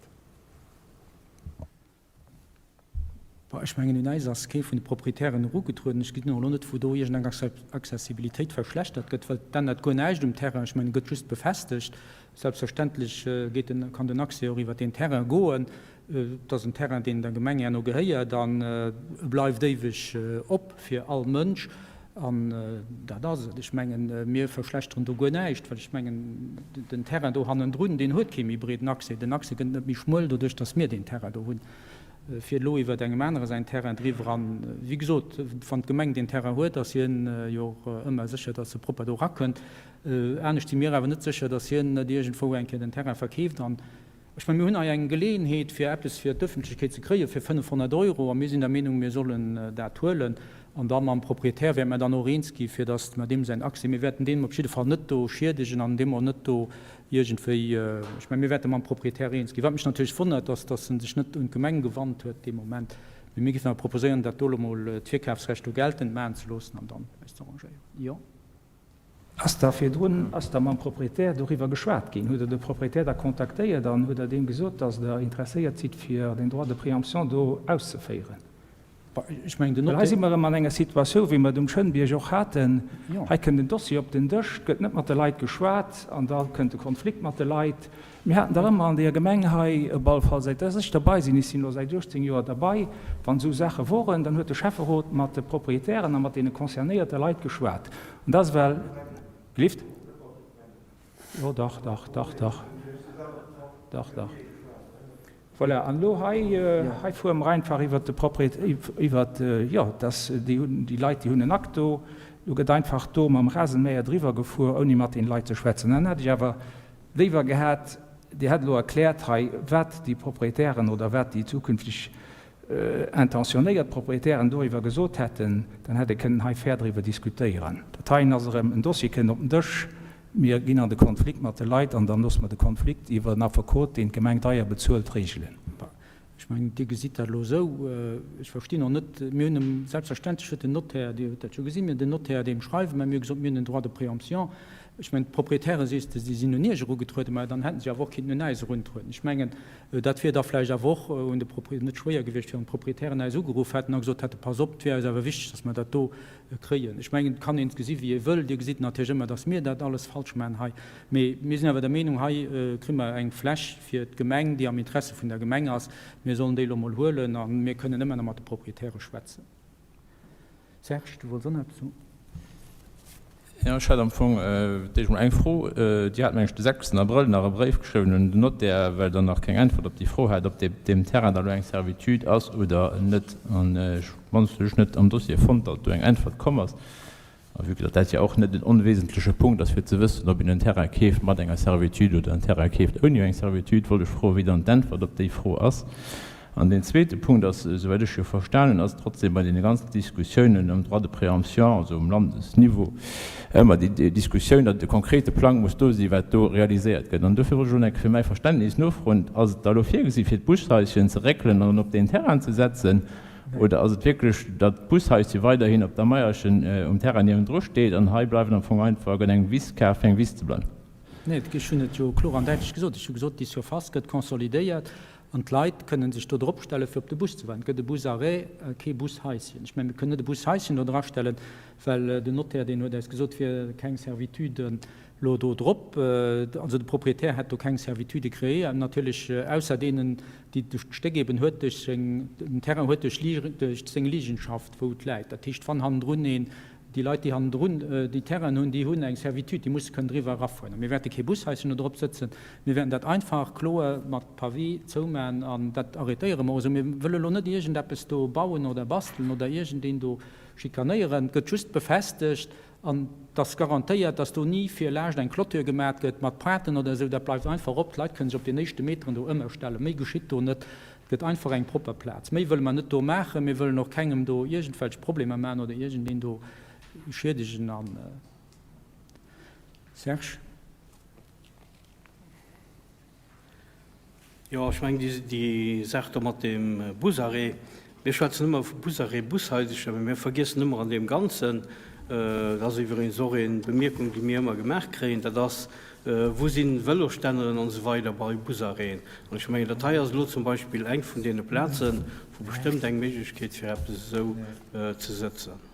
Speaker 1: Bon, ech mengen, un eis ass kee vun de Proprietären erugetrueden. Ech gesinn och elo net, wou do iergendeng Accessibilitéit verschlechtert gëtt, well et ännert guer näischt um Terrain. Ech mengen, e gëtt just befestegt. Selbstverständlech geet den, kann den Accès och iwwer deen Terrain goen. Et ass en Terrain, deen der Gemeng herno gehéiert an e bleift éiweg op fir all Mënsch. An dat ass et. Ech mengen, mir verschlechteren do guer näischt, well ech mengen, den Terrain do hannendrun, deen huet kee méi breeden Accès. Den Accès gëtt net méi schmuel doduerch, datt mir deen Terrain do hunn, fir elo iwwert engem anere säin Terrain driwwer. An, wéi gesot, wann d'Gemeng deen Terrain huet, ass hien jo och ëmmer sécher, datt e propper do erakënnt. Anescht si mir awer net sécher, datt hien net iergendwou eng Kéier den Terrain verkeeft. An. Ech mengen, mir hunn hei eng Geleeënheet, fir eppes fir d'Öffentlechkeet ze kréie fir 500 Euro, a mir sinn der Meenung, mir sollen dat huelen. An da mam Proprietär wäerte mer dann och eens gi fir datt mer deem säin Accès, mir wäerten deem op jidde Fall net do schiedegen an deem och net do iergendwéi, ech mengen, mir wäerte mam Proprietär eens ginn. Wat mech natierlech wonnert, ass, datt en sech net un d'Gemeng gewannt huet dee Moment. Mee mir géifen awer proposéieren, dat do elo mol d'Virkafsrecht do geltend maachen ze loossen an dann eis ze arrangéieren. Jo.
Speaker 7: Ass da virdrun, ass da mam Proprietär doriwwer geschwat ginn? Hutt Der de Proprietär da kontaktéiert an hutt Der deem gesot, datt Der interesséiert sidd, fir den Droit de préemption do auszeféieren?
Speaker 1: Ech mengen, den
Speaker 7: Well hei si mer erëm an enger Situatioun, wéi mer et um Schënnbierg och haten. Hei kënnt en Dossier op den Dësch, et gëtt net mat de Leit geschwat an da kënnt de Konflikt mat de Leit. Mir haten dach ëmmer an deeër Gemeng hei, op alle Fall säit dass ech derbei sinn, ech sinn elo säit 18 Joer derbei, wann esou Saache woren, dann huet de Schäfferot mat de Proprietären a mat deene concernéierte Leit geschwat. An dat ass well, Gelift? Jo, dach, dach, dach, dach, dach, dach. Voilà, an elo hei, hei fuere mer einfach iwwert de Propriet, iwwert, jo, dass déi hunn, déi Leit, déi hunn en Akt do, do gëtt einfach do mam Rasenmäher driwwer gefuer, ouni mat deene Leit ze schwätzen. Dann hätt ech awer léiwer gehat, Dir hätt elo erkläert hei, wat déi Proprietären oder wat déi zukünfteg intentionéiert Proprietären doriwwer gesot hätten, dann hätt ee kënnen hei fair driwwer diskutéieren. Dat heien ass erëm en Dossier, kënnt op den Dësch, Mir ginn an de Konflikt mat de Leit an dann loosse mer de Konflikt iwwer en Affekot, deen d'Gemeng deier bezuelt, regelen.
Speaker 1: Ech mengen, Dir gesitt dat elo esou. Ech verstinn och net, mir hunn em, selbstverständlech huet den Notaire, Dir hutt dat jo gesinn, mir hunn den Notaire deem schreiwen, mä mir hu gesot, mir hunn en Droit de préemption. Ech mengen, d'Proprietären, sees de, si sinn un Iech erugetrueden, mä dann hätten se awer och kinnten un äis eruntrueden. Ech mengen, dat wier da vläicht awer och un de Propri-, net schwéier gewiescht, wann d'Proprietären äis ugeruff hätten a gesot hätten, Pass op, et wier eis awer wichteg, dass mer dat do Kréien. Ech mengen, et kann een et gesi wéi ee wëll. Dir gesitt natierlech ëmmer, datt mir dat alles falsch maachen hei. Mee mir sinn awer der Meenung, hei kri mer eng Fläch fir d'Gemeng, déi am Interesse vun der Gemeng ass. Mir sollen déi elo emol huelen a mir kënnen ëmmer nach mat de Proprietäre schwätzen. Serge, du wollts och nach eppes soen?
Speaker 8: Jo, ech hat am Fong d'éischt mol eng Fro. Dir hat, meng ech, de sechsten Abrëll nach e Bréif geschriwwen un den Notaire, well Der nach keng Äntwert op déi Fro hat, ob deem Terrain da elo eng Servitude ass oder net. An ech mannst hunn ech net am Dossier fonnt, datt do eng Äntwert komm ass. A vue que datt dat jo och net en onwesentleche Punkt ass, fir ze wëssen, ob een en Terrain keeft mat enger Servitude oder en Terrain keeft ouni eng Servitude, wollt ech froen, wéi dann d'Äntwert op déi Fro ass. An deen zweete Punkt ass, esouwäit ech jo verstan hunn, ass trotzdem bei deene ganzen Diskussiounen ëm Droit de préemption, also um Landesniveau, ëmmer déi Diskussioun, datt e konkrete Plang muss do sinn, wat do realiséiert gëtt. An dofir wollt ech elo nach eng Kéier fir mäi Verständnis nofroen, Ass et da elo virgesi fir d'Bushaischen ze réckelen an op deen Terrain ze setzen, oder ass et wierklech, datt d'Bushaische weiderhin op der Meierchen um Terrain niewendru steet an hei bleiwen am Fong einfach, gëtt eng Wiss kaf fir eng Wiss ze bleiwen?
Speaker 1: Nee, ech hunn et jo kloer an däitlech gesot. Ech hu gesot, déi Surface gëtt consolidéiert An d'Leit kënnen sech do drop stellen, fir op de Bus ze waarden. Et gëtt e Busarrêt, kee Bushaischen. Ech mengen, mir kënnen net e Bushaischen do drastellen, well den Notaire, deen huet eis gesot, et wier keng Servitude elo do drop. Also de Proprietär hätt do keng Servitude crééiert, natierlech ausser deenen, déi d'Stéck eben huet duerch seng, den Terrain huet duerch duerch seng Liegenschaft, wou et läit. Dat heescht, wann hannendrun een Déi Leit, déi hannendrun déi Terrainen hunn, déi hunn eng Servitude, déi musse kënnen driwwer erafueren. A mir wäerte kee Bushaischen do drop sëtzen. Mir wäerten dat einfach kloer mat Pavé zoumachen an dat arrêtéiere mer och esou. Mir wëlle lo net iergendeppes do bauen oder bastelen oder iergendeen do schikanéieren. Et gëtt just befestegt an et ass garantéiert, dass do ni fir laascht eng Clôture gemat gëtt mat Pointen oder esou. Dat bleift einfach op. D'Leit kënnen sech op den éischte Meteren do ëmmerstellen. Méi geschitt do net. Et gëtt einfach eng propper Plaz. Méi wëlle mer net do maachen. Mir wëllen och kengem do iergendwelch Problemer maachen oder iergendeen do schiedegen. An, Serge?
Speaker 3: Jo, ech mengen, déi Saach do mat deem Busarrêt, mir schwätzen ëmmer vu Busarrêt, Bushaisercher, mä mir vergiessen ëmmer an deem Ganzen, dat ass iwweregens och eng Bemierkung, déi mir ëmmer gemaach kréien, dat ass, Wou sinn Vëlosstänneren an esou weider bei Busarrêten? An ech mengen, dat hei ass elo zum Beispill eng vun deene Plazen, wou bestëmmt eng Méiglechkeet fir eppes esou ze sëtzen.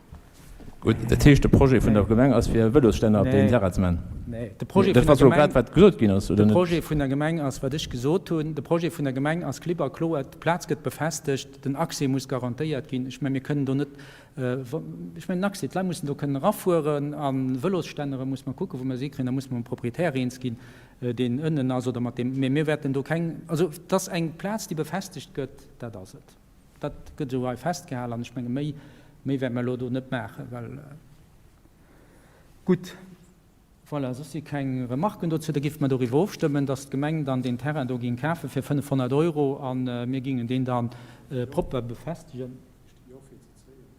Speaker 8: Gutt, dat heescht, de Projet vun der Gemeng ass fir Vëlosstänner op deem Terrain ze maachen?
Speaker 1: Nee, de Projet vun der Gemeng, dat ass elo grad wat gesot ginn ass, oder net? De Projet vun der Gemeng ass, wat ech gesot hunn. De Projet vun der Gemeng ass klipp a kloer, D'Plaz gëtt befestegt, den Accès muss garantéiert ginn. Ech mengen, mir kënnen do net Ech mengen, den Accès, d'Leit mussen do kënnen erafueren a Vëlosstännere muss mer kucken, wou mer si kréien. Da muss mer mam Proprietär eens ginn, deen ënnen ass oder mat deem. Mee mir wäerten do keng, also et ass eng Plaz, déi befestegt gëtt, dat ass et. Dat gëtt esou hei festgehalen an ech menge méi, méi wäerte mer elo do net maachen, well gutt. Voilà, soss si keng Remarken dozou. Da géife mer doriwwer ofstëmmen, dass d'Gemeng dann deen Terrain do géing kafe fir 500 Euro a mir géingen deen da propper befestegen.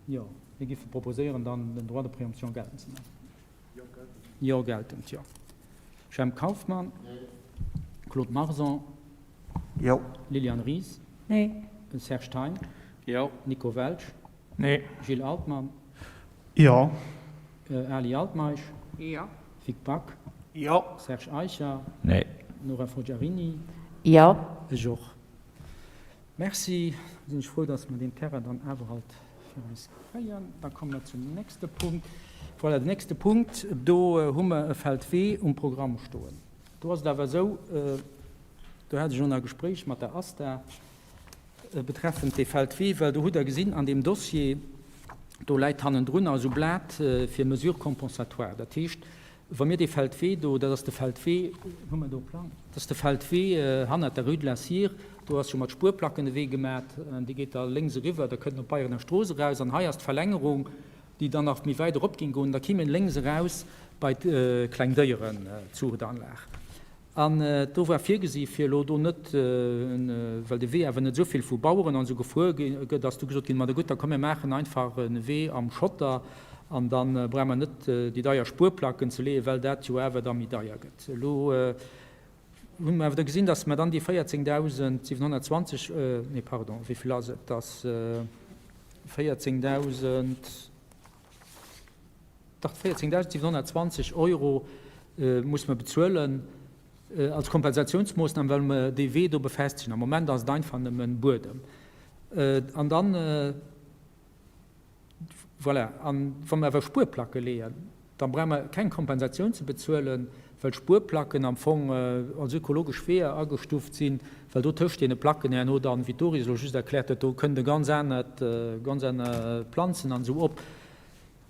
Speaker 1: Jo, mir géife proposéieren, dann den Droit de préemption geltend ze maachen. Jo, geltend, jo. Jemp Kauffmann. Claude Marson.
Speaker 9: Jo.
Speaker 1: Liliane Ries.
Speaker 5: Nee.
Speaker 1: Serge Thein.
Speaker 3: Jo.
Speaker 1: Nico Welsch.
Speaker 7: Nee.
Speaker 1: Gilles Altmann.
Speaker 9: Jo.
Speaker 1: Ali Altmeisch.
Speaker 4: Jo.
Speaker 1: Vic Back.
Speaker 3: Jo.
Speaker 1: Serge Eicher.
Speaker 8: Nee.
Speaker 1: Nora Forgiarini.
Speaker 2: Jo.
Speaker 1: Ech och. Merci. Da sinn ech frou, dass mer deen Terrain dann awer alt fir eis kréien. Da komme mer zum nächste Punkt. Voilà, den nächste Punkt, do hu mer e Feldwee um Programm stoen. Do ass et awer esou, do hat ech elo nach e Gespréich mat der ASTA betreffend dee Feldwee, well do hutt Der gesinn an deem Dossier, do läit hannendrun esou Blat fir Mesures compensatoires. Dat heescht, Wa mir dee Feldwee do, dat ass de Feldwee, hu mer do e Plang? Dat ass de Feldwee hannert der Rue de la Cire, do ass jo mat Spuerplacken e Wee gemat, dee geet da lénks eriwwer, da kënnt en op d'Beierener Strooss eraus an hei ass d'Verlängerung, déi dann nach méi wäit erop géing goen, da kéim en lénks eraus bei d'Klengdéierenzuuchtanlag. An do war virgesi fir elo do net, well de Wee awer net esou vill vu Baueren an esou gefuer gëtt, ass du gesot ginn, ma da gutt, da komm mir maachen einfach e Wee am Schotter an da brauche mer net déi deier Spuerplacken ze leeën, well dat jo awer da méi deier gëtt. Elo hu mer awer da gesinn, datt mer dann déi 14.720, nee pardon, wéi vill ass et, datt 14.000, Dach, 14.720 Euro muss mer bezuelen als Kompensatiounsmoossnam, well mer dee Wee do befestegen. Am Moment ass et einfach nëmme Buedem. An dann, voilà, a wa mer awer Spuerplacke leeën, da brauche mer keng Kompensatioun ze bezuelen, well d'Spuerplacken am Fong als ökologesch Weeër agestuft sinn, well do tëscht deene Placken herno dann, wéi d'Doris elo just erkläert huet, do kënnt e ganz anert, ganz aner Planzen an esou op.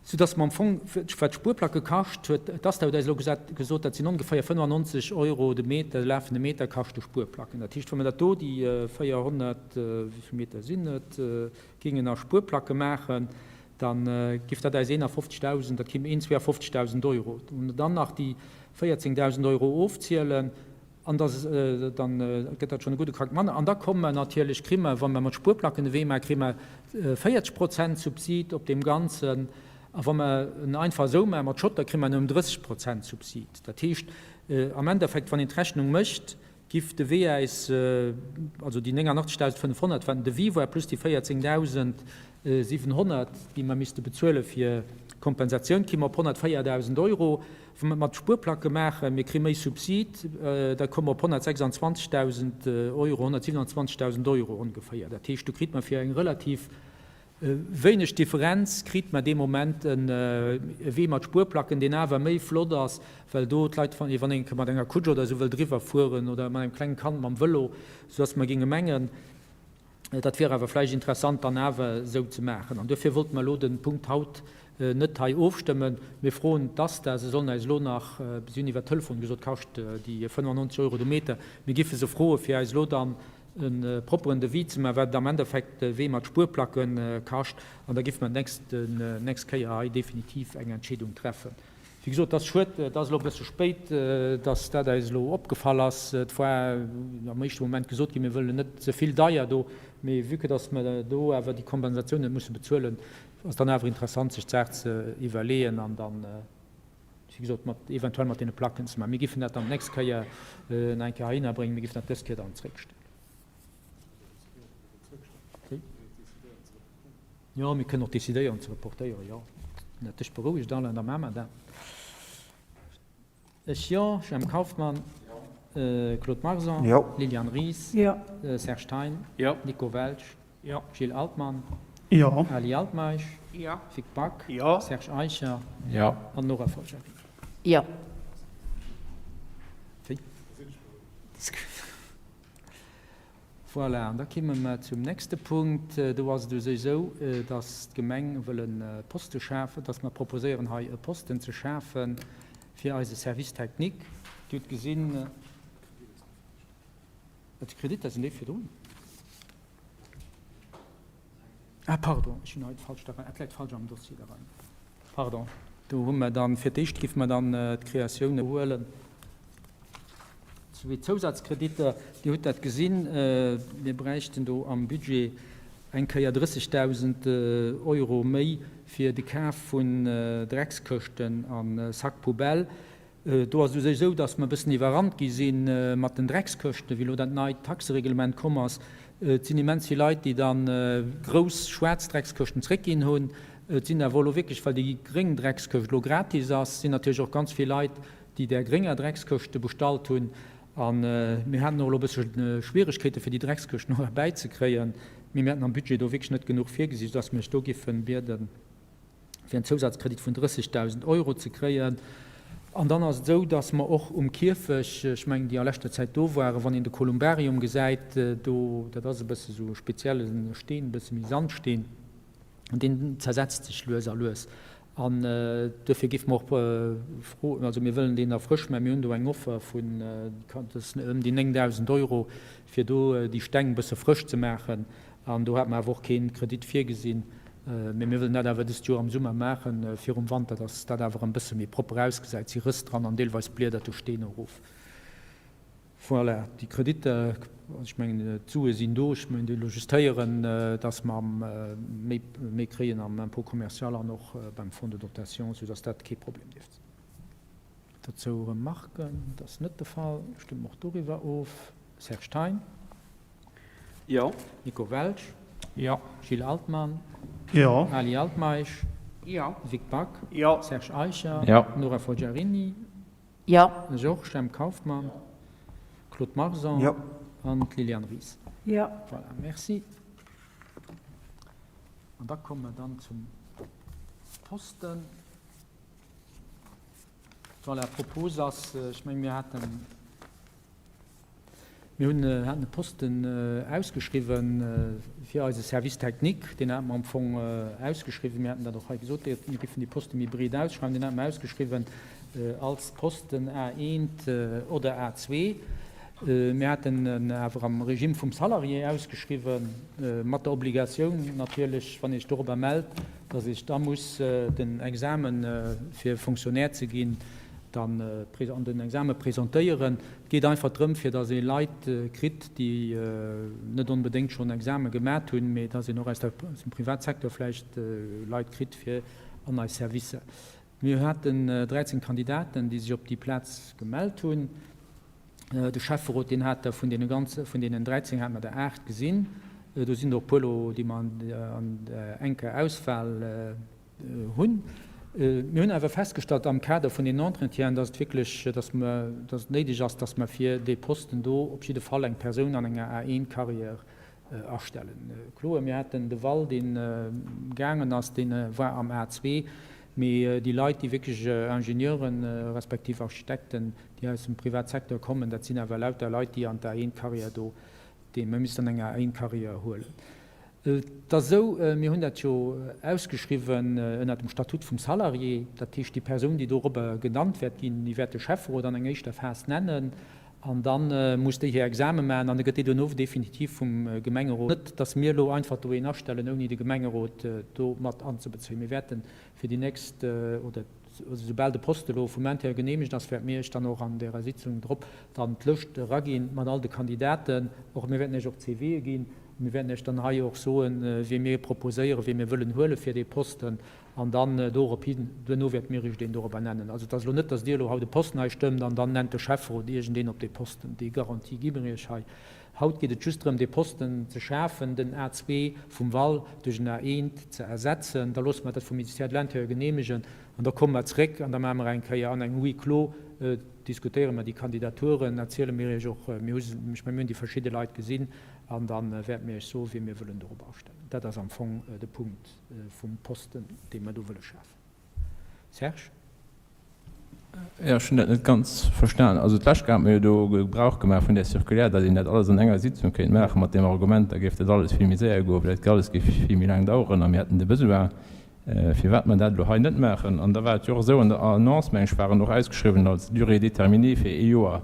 Speaker 1: Soudass mer am Fong, wat d'Spuerplacke kascht huet, d'ASTA huet eis elo gesot, dat sinn ongeféier 95 Euro de Meter, de lafende Meter kaschte Spuerplacken. Dat heescht, wa mer dat do, déi 400, wéi vill Meter sinn et, géingen a Spuerplacke maachen, da giff dat eis 51.000, dat kéim 52.000 Euro. Wann mer dann nach déi 14.000 Euro ofzielen, An da gëtt dat schonn e gudde Krack manner. An da komme mer natierlech, kri mer, wa mer mat Spuerplacken e Wee maachen, kri mer 40 Prozent Subsid op deem Ganzen. A wa mer en einfach esou maachen, mat Schotter, kri mer nëmmen 30 Prozent Subsid. Dat heescht, am Endeffekt, wann een d'Rechnung mécht, giff de Wee äis, also déi 89.500, wat den Devis war, plus déi 14.700, déi mer misste bezuele fir d'Kompensatioun, ki mer op 104.000 Euro. Wa mer et mat Spuerplacke maachen, mir kréie méi Subsid, da komme mer op 126.000 Euro, 127.000 Euro ongeféier. Dat heescht, do kritt mer fir eng relativ wéineg Differenz, kritt mer dee Moment e Wee mat Spuerplacken, deen awer méi flott ass, well do d'Leit, wann een eng Kéier mat enger Kutsch oder esou wëll driwwer fueren oder mat engem klengen Kand mam Vëlo, soudass mer géinge mengen, Dat wier awer vläicht interessant dann awer esou ze maachen. An duerfir wollte mer elo de Punkt haut net hei ofstëmmen. Mir froen d'ASTA, se sollen eis elo nach, si hunn iwwer Telefon gesot, kascht déi 95 Euro de Meter, mir giffe se froe fir eis elo dann e propperen Devis ze maachen, wat et am Endeffekt de Wee mat Spuerplacke kascht. An da giffe mer d'nächst Kéier hei definitiv eng Entscheedung treffen. Wéi gesot, et ass schued, et ass elo e bësse spéit, dass dat eis elo opgefall ass. Et war am éischte Moment gesot ginn, mir wëllen net ze vill deier do, mee vue que dass mer do awer déi Kompensatioun net musse bezuelen, ass et dann awer interessant, sech d'Saach ze iwwerleeën an dann, wéi gesot, mat eventuell mat deene Placken ze maachen. Mir giffen dat dann d'nächst Kéier nach eng Kéier heihinner bréngen, mir giffen dat dës Kéier dann zréckstellen. Jo, mir kënnen och decidéieren ze reportéieren, jo. Dat dech berouegt, Alain, da maache mer dat. Ech, jo. Jemp Kauffmann. Jo. Claude Marson.
Speaker 9: Jo.
Speaker 1: Liliane Ries.
Speaker 5: Jo.
Speaker 1: Serge Thein.
Speaker 3: Jo.
Speaker 1: Nico Welsch.
Speaker 7: Jo.
Speaker 1: Gilles Altmann.
Speaker 9: Jo.
Speaker 1: Ali Altmeisch.
Speaker 4: Jo.
Speaker 1: Vic Back.
Speaker 3: Jo.
Speaker 1: Serge Eicher.
Speaker 8: Jo.
Speaker 1: An Nora Folgieri.
Speaker 2: Jo.
Speaker 1: Wéi? Voilà, an da kimme mer zum nächste Punkt. Do ass et u sech esou, dass d'Gemeng wëll e Poste schafen, dass mer proposéieren, hei e Posten ze schafe fir eise Service technique. Dir hutt gesinn, d'Kreditter sinn déi virdrun. Ah, pardon, ech hunn hei falsch, dat läit falsch am Dossier deran. Pardon. Do hu mer dann, fir d'éischt géife mer dann d'Kreatioune huelen. Zwee Zousazkreditter, Dir hutt dat gesinn, mir bräichten do am Budget eng Kéier 30.000 Euro méi fir de Kaf vun Dreckskëschten a Sacs poubelles. Do ass et u sech esou, datt mer e bëssen iwwerrannt gi si mat den Dreckskëschten, wéi elo dat neit Taxereglement komm ass. Et sinn immens vill Leit, déi da grouss schwaarz Dreckskëschten zréckginn hunn. Et sinn awer elo wierklech, well déi gréng Dreckskëscht elo gratis ass, sinn natierlech och ganz vill Leit, déi där grénger Dreckskëschte bestallt hunn. A mir haten och elo e bëssche Schwieregkeete fir déi Dreckskëschten och erbäizekréien. Mee mir haten am Budget do wierklech net genuch virgesi, soudass mir lech do giffen bieden, fir en Zousazkredit vun 30.000 Euro ze kréien. An dann ass et esou, dass mer och um Kierfech, ech mengen, déi a leschter Zäit do waren, wann een de Kolumbarium gesäit, do, dat ass e bësse sou e spezielle Steen, e bësse méi Sandsteen, an deen zersetzt sech lues a lues. An duerfir géife mer och froen, also mir wëllen deen da frësch maachen, mir hunn do eng Offer vun, dat ass ëm déi 9.000 Euro, fir do déi Steng e bësse frësch ze maachen. An do hate mer awer och kee Kredit virgesinn. Mee mir wëllen dat awer dëst Joer am Summer maachen, virum Wanter, dass dat awer erëm e bësse méi propper ausgesäit. Si Rëss dran an deelweis bliedert de Steen erof. Voilà, déi Kreditter, also ech mengen, d'Sue sinn do. Ech mengen, déi elo just héieren, dass mer méi, méi kréien am Impôt commercial an och beim Fonds de dotation, soudass dat kee Problem dierft sinn. Dozou Remarken? Dat ass net de Fall. Stëmme mer och doriwwer of. Serge Thein.
Speaker 3: Jo.
Speaker 1: Nico Welsch.
Speaker 7: Jo.
Speaker 1: Gilles Altmann.
Speaker 9: Jo.
Speaker 1: Ali Altmeisch.
Speaker 4: Jo.
Speaker 1: Vic Back.
Speaker 3: Jo.
Speaker 1: Serge Eicher.
Speaker 8: Jo.
Speaker 1: Nora Forgiarini.
Speaker 2: Jo.
Speaker 1: Georges Jemp Kauffmann. Claude Marson.
Speaker 9: Jo.
Speaker 1: An d'Liliane Ries.
Speaker 5: Jo.
Speaker 1: Voilà, merci. An da komme mer dann zum Posten. Voilà, d'Propos ass, ech menge mir haten, Mir hunn, haten e Posten ausgeschriwwe fir eise Service technique. Deen hate mer am Fong ausgeschriwwen, mir haten dat och hei gesot, mir géifen dee Poste méi breet ausschreiwen. Deen hate mer ausgeschriwwen als Posten A1 oder A2. Mir haten en awer am Regime vum Salarié ausgeschriwwen, mat der Obligatioun natierlech, wann ee sech dorobber mellt, datt ee sech da muss den Examen, fir Fonctionnaire ze ginn, dann an den Exame presentéieren. Et geet einfach drëm, fir datt ee Leit kritt, déi net onbedéngt schonn Exame gemat hunn, mee datt een och aus dem Privatsecteur vläicht Leit kritt fir an eis Servicer. Mir haten 13 Kandidaten, déi sech op déi Plaz gemellt hunn. De Schäfferot, deen hat der vun deene ganze, vun deenen 13 hate mer der 8 gesinn. Do sinn der och e puer elo, déi mer an der enker Auswahl Hunn. Mir hunn awer festgestallt am Kader vun den Entretienen, dass et wierklech, dass mer, dass et néideg ass, dass mer fir dee Posten do op jidde Fall eng Persoun an enger A1-Carrière astellen. Kloer, mir haten de Val, dee gaangen ass, dee war am A2, mee déi Leit, déi wierklech Ingenieuren respektiv Architekten, déi aus dem Privatsecteur kommen, dat sinn awer lauter Leit, déi an d'A1-Carrière do, déi mer missten an enger A1-Carrière huelen. Et ass esou, mir hunn dat jo ausgeschriwwen ënner dem Statut vum Salarié. Dat heescht, déi Persoun, déi dorobber genannt wäert ginn, déi wäert de Schäfferot an enger éischter Phas nennen an da muss déi hir Exame maachen an da gëtt déi duerno definitiv vum Gemengerot. Net, datt mir elo einfach do een astellen, ouni de Gemengerot do mat anzebezéien. Mir wäerte fir déi nächst oder also soubal de Poste elo vum Intérieur geneemegt ass, wäerte mir Iech dann och an därer Sitzung drop dann d'Lëscht eraginn mat all de Kandidaten. Och mir wäerten Iech och d'CVe ginn. Mir wäerten Iech dann hei och soen, wie mir proposéieren, wie mir wëllen huele fir dee Posten. An dann dorop hin, duerno wäerte mir iergendeen dorobber nennen. Also et ass elo net, datt Dir elo haut e Posten hei stëmmt an dann nennt de Schäfferot iergendeen op dee Posten. Déi Garantie gi mir Iech hei. Haut geet et just drëm, dee Posten ze schafen, den A2 vum Wall duerch en A1 ze ersetzen. Da loosse mer dat vum Ministère de l'Intérieur geneemegen an da komme mer zréck an da maache mer eng Kéier an engem Huis clos, diskutéiere mer déi Kandidaturen, erziele mir Iech och, mir hu, ech mengen, mir hunn déi verschidde Leit gesinn, an da wäerte mir Iech soen, wie mir wëllen dorop astellen. Dat ass am Fong de Punkt vum Posten, dee mer do wëlle schafen. Serge?
Speaker 8: Jo, ech hunn dat net ganz verstanen. Also d'lescht Kéier hat mer jo do Gebrauch gemaach vun där Circulaire, datt een dat alles an enger Sitzung kéint maachen, mat deem Argument, da géif dat alles vill méi séier goen, well dat alles géif vill méi laang daueren a mir hätten de Besoin, firwat mer dat elo hei net maachen. An da war et jo och esou, an der Annonce, meng ech, war en och ausgeschriwwen als Durée déterminée fir ee Joer.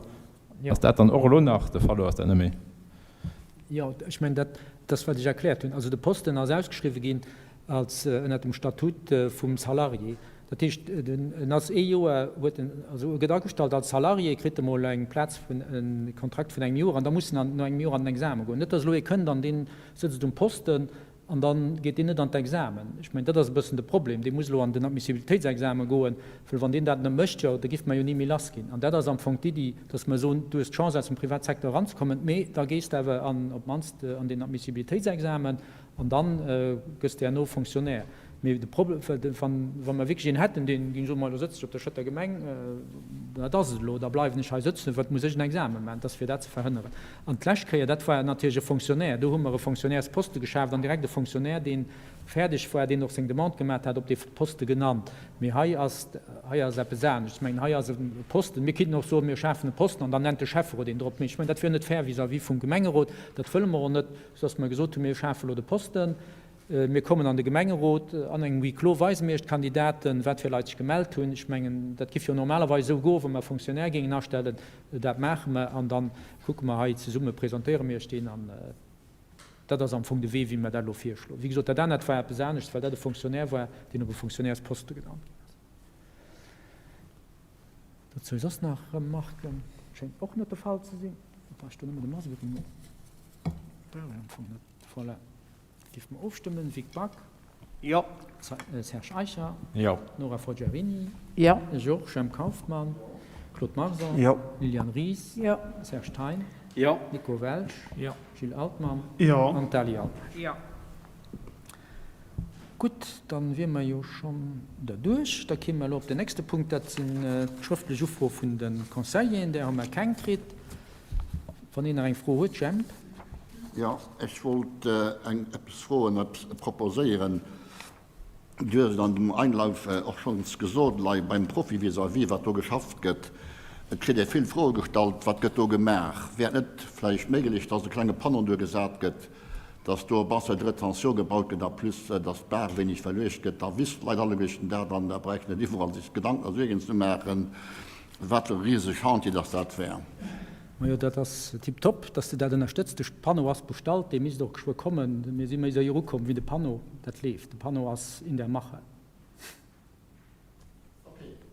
Speaker 8: Ass dat dann och elo nach de Fall oder ass dat net méi?
Speaker 1: Jo, ech mengen, dat ass, wat ech erkläert hunn. Also de Posten ass ausgeschriwwen ginn als ënnert dem Statut vum Salarié. Dat heescht, en ass ee Joer, huet en, also e gëtt agestallt als Salarié, kritt emol eng Plaz vun, e Kontrakt vun engem Joer an da muss en an, no engem Joer an den Examen goen. Net, datt elo ee kënnt an dee sëtzt um Posten an da geet deen net an d'Examen. Ech mengen, dat ass e bëssen de Problem. Dee muss elo an den Admissibilitéitsexamen goen, well wann deen dat net mécht, jo, da giff mer jo ni méi lass ginn. An dat ass am Fong d'Iddi, datt mer soen, du hues d'Chance aus dem Privatsecteur eranzekommen, mee da gees de awer an, op d'mannst an deen Admissibilitéitsexamen an da gëss de herno Fonctionnaire. Mee de Problem, wa mer wierklech een hätten, deen géing soen, ma elo sëtze ech op der Schëtter Gemeng, dat ass et elo, da bleiwen ech hei sëtzen, wat muss ech en Examen maachen? Dat ass fir dat ze verhënneren. An d'lescht Kéier, dat war natierlech e Fonctionnaire, do hu mer e Fonctionnairesposte geschaaft an direkt e Fonctionnaire, dee fäerdeg war, deen och seng Demande gemaat hat, op dee Poste genannt. Mee hei ass, hei ass eppes anescht. Ech mengen, hei ass e Posten, mir kinnten och soen, mir schafen e Posten an dann nennt de Schäfferot een drop. Mee ech mengen, dat wier net fair vis-à-vis vum Gemengerot, dat wëlle mer och net, soudass mer gesot hunn, mir schafe elo de Posten. Mir kommen an de Gemengerot. An engem Huis clos weise mir Iech d'Kandidaten, wat fir Leit sech gemellt hunn. Ech mengen, dat giff jo normalerweis esou goen, wa mer Fonctionnaire géingen astellen. Dat maache mer an da kucke mer hei zesumme, presentéiere mir Iech deen. An dat ass am Fong de Wee, wéi mer dat elo virschloen. Wéi gesot, dat anert war eppes anescht, well dat e Fonctionnaire war, deen op e Fonctionnairesposte genannt ginn ass. Dozou soss nach Remarken? Schéngt och net de Fall ze sinn. Brauch ech do nëmme de Masque erëm? Brauch ech am Fong net. Voilà. Géife mer ofstëmmen. Vic Back.
Speaker 9: Jo.
Speaker 1: Serge Eicher.
Speaker 8: Jo.
Speaker 1: Nora Forgiarini.
Speaker 4: Jo.
Speaker 1: Georges Jemp Kauffmann. Claude Marson.
Speaker 9: Jo.
Speaker 1: Liliane Ries.
Speaker 4: Jo.
Speaker 1: Serge Thein.
Speaker 3: Jo.
Speaker 1: Nico Welsch.
Speaker 7: Jo.
Speaker 1: Gilles Altmann.
Speaker 9: Jo.
Speaker 1: An d'Ali Albrecht.
Speaker 4: Jo.
Speaker 1: Gutt, dann wier mer jo schonn derduerch. Da kéime mer elo op den nächste Punkt, dat sinn d'schrëftlech Ufroe vun de Conseilleren. Där hu mer keng kritt. Wann een nach eng Fro huet, Jemp.
Speaker 6: Jo, ech wollt eng eppes froen, eppes proposéieren. Du hues et an dem Einlauf och schonns gesot, lei beim Profi vis-à-vis wat do geschafft gëtt. Et kritt ee vill Froe gestallt, wat gëtt do gemaach? Wär et net vläicht méiglech, dass e klenge Panneau do gesat gëtt, dass do e Bassin de rétention gebaut gëtt a plus, dass d'Baach wéineg verluecht gëtt? Da wüssten d'Leit alleguerten dat an da bräichten net iwwerall sech Gedanken a Suergen ze maachen. Wat e riese Chantier dass dat wär.
Speaker 1: Majo, dat ass tiptop, dass de dat ënnerstëtzt. De Panneau ass bestallt, dee misst och geschwë kommen. Mir si méi séier ukomm wéi de Panneau. Dat leeft. De Panneau ass in der Mache.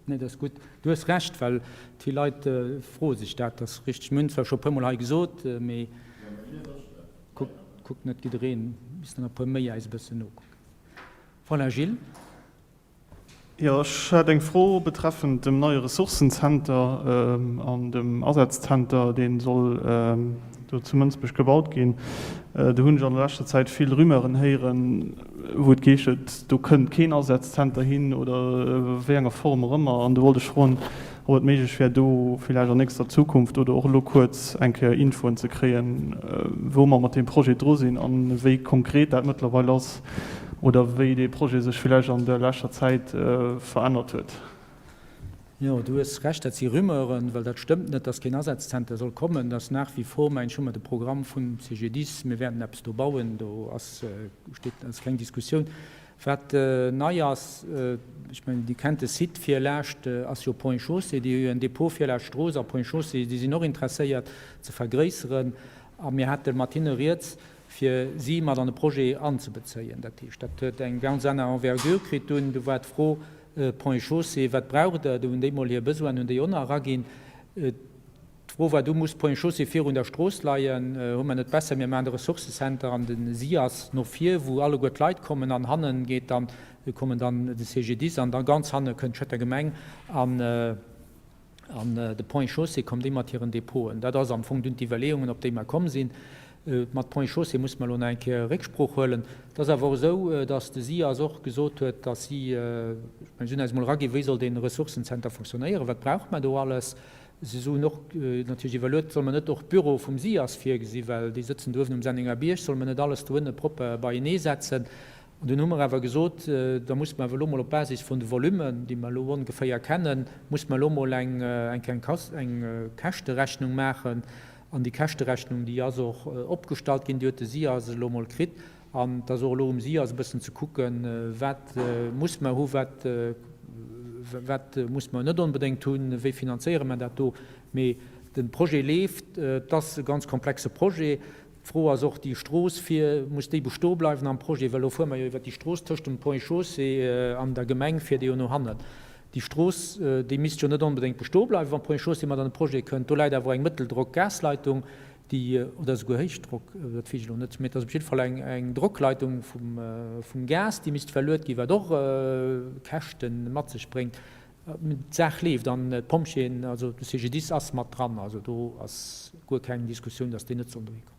Speaker 1: Nee, dat ass gutt. Du hues Recht, well vill Leit froe sech dat. Dat ass richteg. Mir hunn et zwar scho e puermol hei gesot, mee kuckt net jiddereen. Missten der e puer méi äis e bëssen nokucken. Voilà, Gilles.
Speaker 9: Jo, ech hätt eng Fro betreffend dem neie Ressourcenzenter an dem Asazzenter, dee soll do zu Mënsbech gebaut ginn. Do hunn ech an der leschter Zäit vill Rumeuren héieren, wou et geheescht huet, do kënnt keen Asazzenter hin oder wéi enger Form och ëmmer. An do wollt ech froen, ob et méiglech wär, do villäicht an nächster Zukunft oder och elo kuerz eng Kéier Infoen ze kréien, wou mer mat deem Projet dru sinn a wéi konkret dat mëttlerweil ass oder wéi dee Projet sech villäicht an der leschter Zäit verännert huet.
Speaker 1: Jo, du hues Recht, dat si Rumeuren, well dat stëmmt net, dass keen Asazzenter soll kommen. Dat ass nach wie vor, mengen ech, hu mer de Programm vum CGDIS, mir wäerten eppes do bauen, do ass, steet, ass keng Diskussioun. Wat nei ass, ech mengen, Dir kennt de Site vir laascht, ass jo Ponts et Chaussées. Déi hu jo en Depot vir laascht Strooss a Ponts et Chaussées, déi sinn och interesséiert ze vergréisseren. A mir hate mat hinne rieds, fir si mat an de Projet anzebezéien. Dat heescht, dat huet eng ganz aner Envergure kritt dunn. Du war d'Fro, Ponts et Chaussées, wat braucht Der? Do hunn déi mol hir Besoinen, hunn déi och nach eraginn. D'Fro war du, Muss d'Ponts et Chaussées virun der Strooss leien? Hu mer net besser, mir maachen de Ressourcecenter an de SIAS no vir, wou alleguer d'Leit kommen, an hannen geet dann, kommen dann de CGDIS an da ganz hanne kënnt d'Schëtter Gemeng an de Ponts et Chaussées kommt déi mat hiren Depoten. Dat ass am Fong dunn d'Iwwerleeungen, op déi mer komm sinn. Mat Ponts et Chaussées muss mer elo nach eng Kéier Récksprooch huelen. Et ass awer och esou, datt de SIAS och gesot huet, datt si, ech mengen, si hunn eis emol eraginn, wéi soll dee Ressourcenzenter funktionéieren, wat brauche mer do alles. Si hunn och natierlech iwwerluet, solle mer net och Büroe vum SIAS virgesi well déi sëtzen do uewen um Sennenger Bierg, solle mer net alles do ënne propper beienee setzen? An dunn hu mer awer gesot, da musse mer awer elo mol op Basis vun de Volummen, déi mer elo ongeféier kennen, musse mer elo mol eng eng Käschterechnung maachen. An déi Käschterechnung, déi ass och opgestallt ginn, déi huet de SIAS elo mol kritt. An et ass och elo um SIAS e bëssen ze kucken, wat muss mer hu, wat, wat muss mer net onbedéngt hunn, wéi finanzéiere mer dat do. Mee de Projet leeft. Et ass e ganz komplexe Projet. D'Fro ass och, déi Strooss fir, muss déi bestoe bleiwen am Projet? Well elo fuere mer jo iwwert déi Strooss tëscht dem Ponts et Chaussées an der Gemeng fiert ee jo no hannen. Déi Strooss, déi misst jo net onbedéngt bestoe bleiwen, wann Ponts et Chaussées mat an de Projet kënnt. Do läit awer och eng Mëtteldrock-Gasleitung, déi, oder esouguer Héichdrock, dat weess ech elo net, mee et ass op jidde Fall eng, eng Drockleitung vum, vum Gas, déi misst verluet ginn, wat och Käschte mat sech bréngt. D'Saach leeft an d'Pompjeeën, also de CGDIS ass mat dran, also do ass guer keng Diskussioun, datt déi net sollen dohi kommen.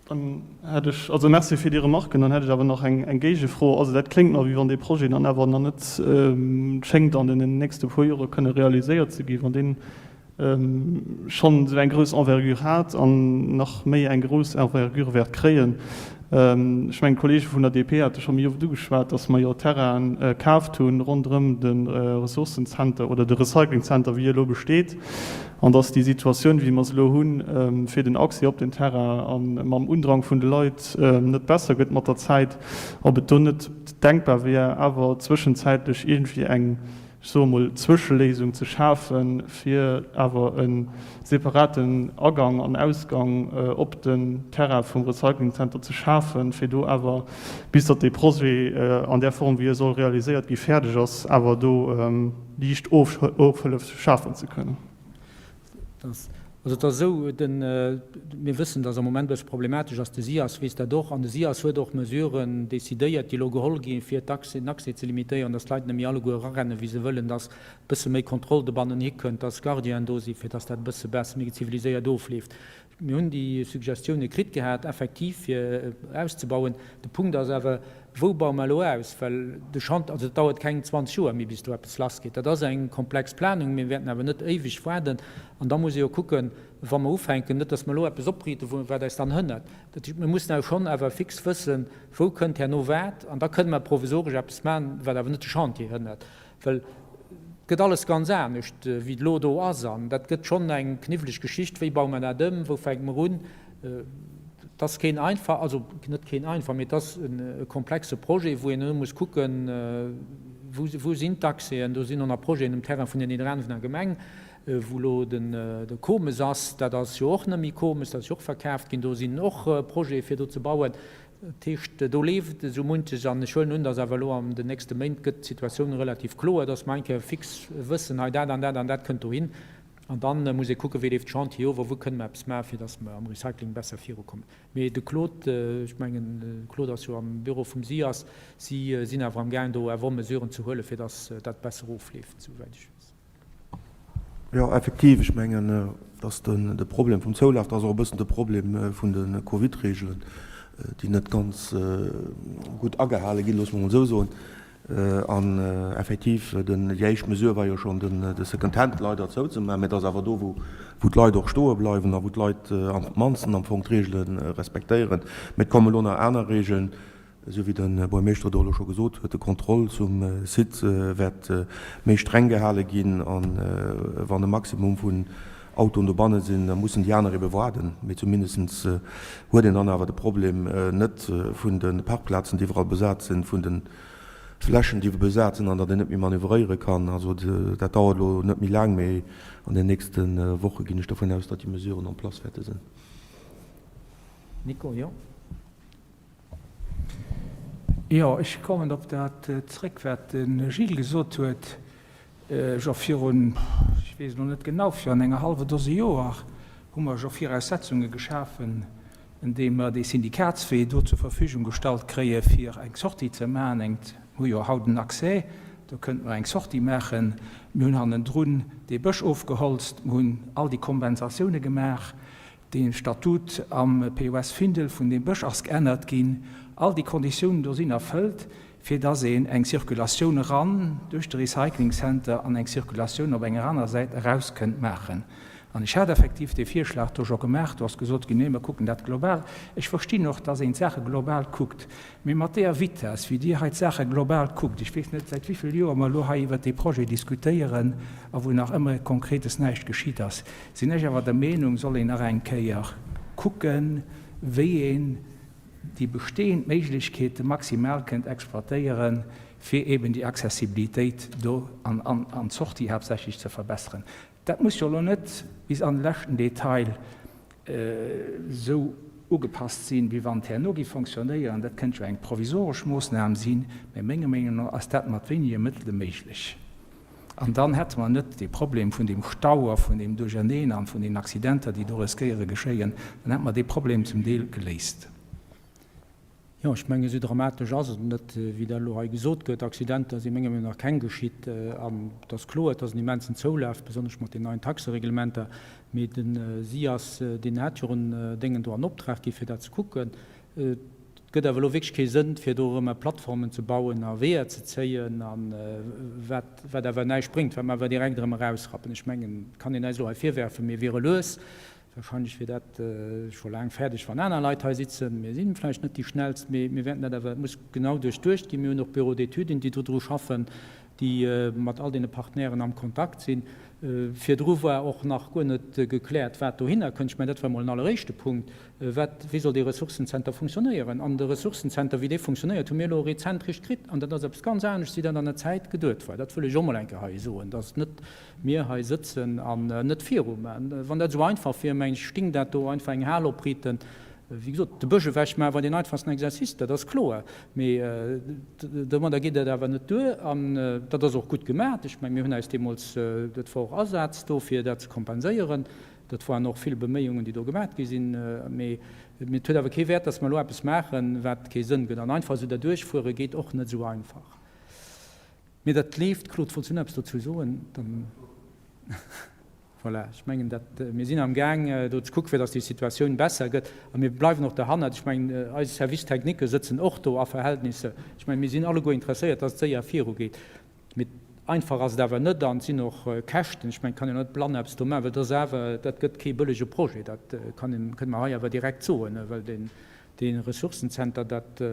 Speaker 9: Dann hätt ech, also Merci fir déi Remarken, dann hätt ech awer nach eng Géigefro. Also dat kléngt mer, wéi wann dee Projet dann awer nach net schéngt an den nächste puer Jore kënne realiséiert ze ginn, wann deen schonn esou eng grouss Envergure hat an nach méi eng grouss Envergure wäert kréien. Ech mengen, d'Kollege vun der DP hate scho méi oft ugeschwat, dass mer jo Terrainen kaaft hu ronderëm de Ressourcenzenter oder de Recyclingzenter, wéi e elo besteet, an dass déi Situatioun, wéi mer se elo hunn, fir den Accès op den Terrain a mam Undrang vun de Leit net besser gëtt mat der Zäit, ob et do net denkbar wier, awer zwëschenzäitlech iergendwéi eng ech soe mol, Zwëscheléisung ze schafen, fir awer e separaten Agang an Ausgang op den Terrain vum Recyclingzenter ze schafen, fir do awer, bis datt dee Projet an där Form, wéi e soll realiséiert gi fäerdeg ass, awer do liicht Ofhëllef schafen ze kënnen.
Speaker 1: Also et ass esou, de, mir wëssen, datt am Moment e bësse problematesch ass, de SIAS weess dat och, an de SIAS huet och Mesuren decidéiert, déi elo geholl ginn, fir d'Accès, den Accès ze limitéieren, datt d'Leit net méi alleguer erarennen, wéi se wëllen, datt e bësse méi Kontroll dobannen hikënnt, datt Gardienen do sinn, fir datt dat e bësse besser, méi ziviliséiert ofleeft. Mir hunn déi Suggestioune kritt gehat, effektiv fir auszebauen. De Punkt ass awer, Wou baue mer elo aus? Well de Chant, also et dauert keng 20 Joer méi, bis do eppes lassgeet. Dat ass eng komplex Planung. Mir wäerten awer net éiweg waarden. An da muss ee jo kucken, wa mer ufänken, net datt mer elo eppes opriiten, wou, wat eis dann hënnert. Dat heescht, mir mussen awer schonn awer fix wëssen, wou kënnt herno wat. An da kënne mer provisoresch eppes maachen, wat awer net de Chantier hënnert. Well et gëtt alles ganz anescht, wéi et elo do ass. An dat gëtt schonn eng kniwweleg Geschicht, Wéi baue mer dat ëm? Wou fänke mer un? Et ass keen einfach, also net keen einfach, mee et ass e komplexe Projet, wou een elo muss kucken, wou, wou sinn d'Accèsen. Do sinn och nach Projeten um Terrain vun der Nidderaanwener Gemeng, wou elo den, de Comes ass. Dat ass jo och net méi Comes, dat ass jo och verkaaft ginn. Do sinn och Projete fir do ze bauen. Dat heescht, do leeft esou munches. An ech huelen un, datt awer elo an den nächste Méint gëtt d'Situatioun relativ kloer, datt mer eng Kéier fix wëssen, hei dat an dat an dat kënnt dohin. An da muss ee kucken, wéi leeft de Chantier of a wou kënne mer eppes maachen, fir datt mer am Recycling besser virukommen. Mee de Claude, ech mengen, de Claude ass jo am Büro vum SIAS, si sinn awer amgaang do awer och Mesuren ze huelen, fir datt dat besser ofleeft, souwäit ech weess.
Speaker 10: Jo, effektiv, ech mengen, dass de Problem vum Zoulaf, dat ass och e bëssen de Problem vun de Covid-Regeln, déi net ganz gutt agehale ginn, loosse mer emol esou soen. An effektiv, déi éischt Mesure war jo schonn, de Second-Hand leider zouzemaachen, mä et ass awer do, wou d'Leit och stoe bleiwen a wou d'Leit am mannsten am Fong d'Regele respektéieren. Mä et kommen elo nach aner Regeln. Esou wéi de Buermeeschter et och elo scho gesot huet, de Contrôle zum Site wäert méi streng gehale ginn. A wann e Maximum vun Autoen dobanne sinn, da mussen déi aner ebe waarden. Mee zumindest huet een dann awer de Problem net vun de Parkplazen, déi iwwerall besat sinn, vun de Flächen, déi besat sinn an datt een net méi manövréiere kann. Also dat dauert elo net méi laang, mee an den nächste Woche ginn ech dovun aus, datt déi Mesuren en place wäerte sinn.
Speaker 1: Nico, jo.
Speaker 7: Jo, ech kommen op dat zréck, wat de Gilles gesot huet. Jo virun, ech weess elo net genau, virun enger hallwer Dose Joer hu mer jo Viraussetzunge geschafen, andeem mer dee Syndikatswee do zur Verfügung gestallt kréie fir eng Sortie ze maachen. Eng, mir hu jo haut en Accès, do kënnte mer eng Sortie maachen. Mir hunn hannendrun dee Bësch ofgeholzt, mir hunn all déi Kompensatioune gemaach. De Statut am POS Findel vun deem Bësch ass geännert ginn. All déi Konditiounen do sinn erfëllt, fir dass een eng Circulatioun eran duerch de Recycling Center an eng Circulatioun op enger aner Säit eraus kënnt maachen. An ech hat effektiv dee Virschlag do scho gemaach. Do ass gesot ginn, nee, mer kucken dat global. Ech verstinn och, dass een d'Saache global kuckt. Mee mat deeër Vitesse, wéi Dir hei d'Saache global kuckt, ech weess net, säit wéi vill Joer mer elo hei iwwert dee Projet diskutéieren a wou nach ëmmer Konkretes näischt geschitt ass, sinn ech awer der Meenung, soll een nach eng Kéier kucken, wéi een déi bestehend Méiglechkeete maximal kënnt exploitéieren, fir eeben déi Accessibilitéit do an d'Sortie haaptsächlech ze verbesseren. Dat muss jo elo net bis an de leschten Detail. Esou ugepasst sinn, wéi wann et herno géif fonctionnéieren. Dat kënnt jo eng provisoresch Moossnam sinn, mä menger Meenung no ass dat mat wéinege Mëttele méiglech. An dann hätte mer net dee Problem vun deem Stau a vun deem Duercherneen an vun den Accidenter, déi do riskéiere geschéien. Dann hätte mer dee Problem zum Deel geléist.
Speaker 1: Jo, ech mengen, esou dramatesch ass et net, wéi dat elo hei gesot gëtt. Accidenter si menger Meenung nach keng geschitt. An et ass kloer, et ass en immensen Zoulaf, besonnesch mat den neien Taxereglementer. Mee de SIAS, deen hat jo en Déngen do an Optrag gi fir dat ze kucken. Et gëtt awer elo wierklech kee Sënn, fir do erëm Plattformen ze bauen a Weeër ze zéien, a wat, wat awer näischt bréngt, wat mer awer direkt erëm erausrappen. Ech mengen, et kann een eis elo hei virwerfen, mir wiere lues. Wahrscheinlech wier dat scho laang fäerdeg, wann aner Leit hei sitzen. Mir si vläicht net déi Schnellst, mee mir wäerten dat awer, et muss genau duerchduecht ginn. Mir hunn och Bureau-d'étuden, déi dodru schaffen, déi mat all deene Partenairen am Kontakt sinn. Virdru war och nach guer net gekläert, wat dohinner kënnt. Ech mengen, dat war emol en alleréischte Punkt. Wat, wéi soll dee Ressourcenzenter funktionéieren? An de Ressourcenzenter, wéi dee funktionéiert, hu mir elo rezent richt kritt. An dat ass eppes ganz anescht, wéi dat an der Zäit geduet war. Dat wëll ech och emol eng Kéier hei soen, dass net mir hei sëtzen an net viru man. Wann dat esou einfach wier, mengen ech, sting dat do einfach eng Hal opriiten, wéi gesot, de Bësch ewech maachen, war deen einfachsten Exercice, dat ass kloer. Mee domadder geet et awer net duer an dat ass och gutt gemaach. Ech mengen, mir hunn eis deemools, dat war och Asaz do, fir dat ze kompenséieren. Dat waren och vill Beméiungen, déi do gemaach gi sinn. Mee et huet awer kee Wäert, dass mer elo eppes maachen, wat kee Sënn gëtt. An einfach esou derduerchfuere geet och net esou einfach. Mee dat leeft. Claude, wollts du nach eppes dozou soen? Dann, voilà, ech mengen dat, mir sinn am Gaang do ze kucken, fir datt déi Situatioun besser gëtt. A mir bleiwen och derhannert. Ech mengen, eis Service techniquë sëtzen och do a Verhältnisse. Ech mengen, mir sinn alleguer interesséiert, datt et séier virugeet. Mee einfach ass et awer net an et sinn och Käschten. Ech mengen, et kann een och net blann eppes do maachen, well dat ass awer, dat gëtt kee bëllege Projet. Dat kann een, kënne mer hei awer direkt soen, well deen, dee Ressourcenzenter, dat,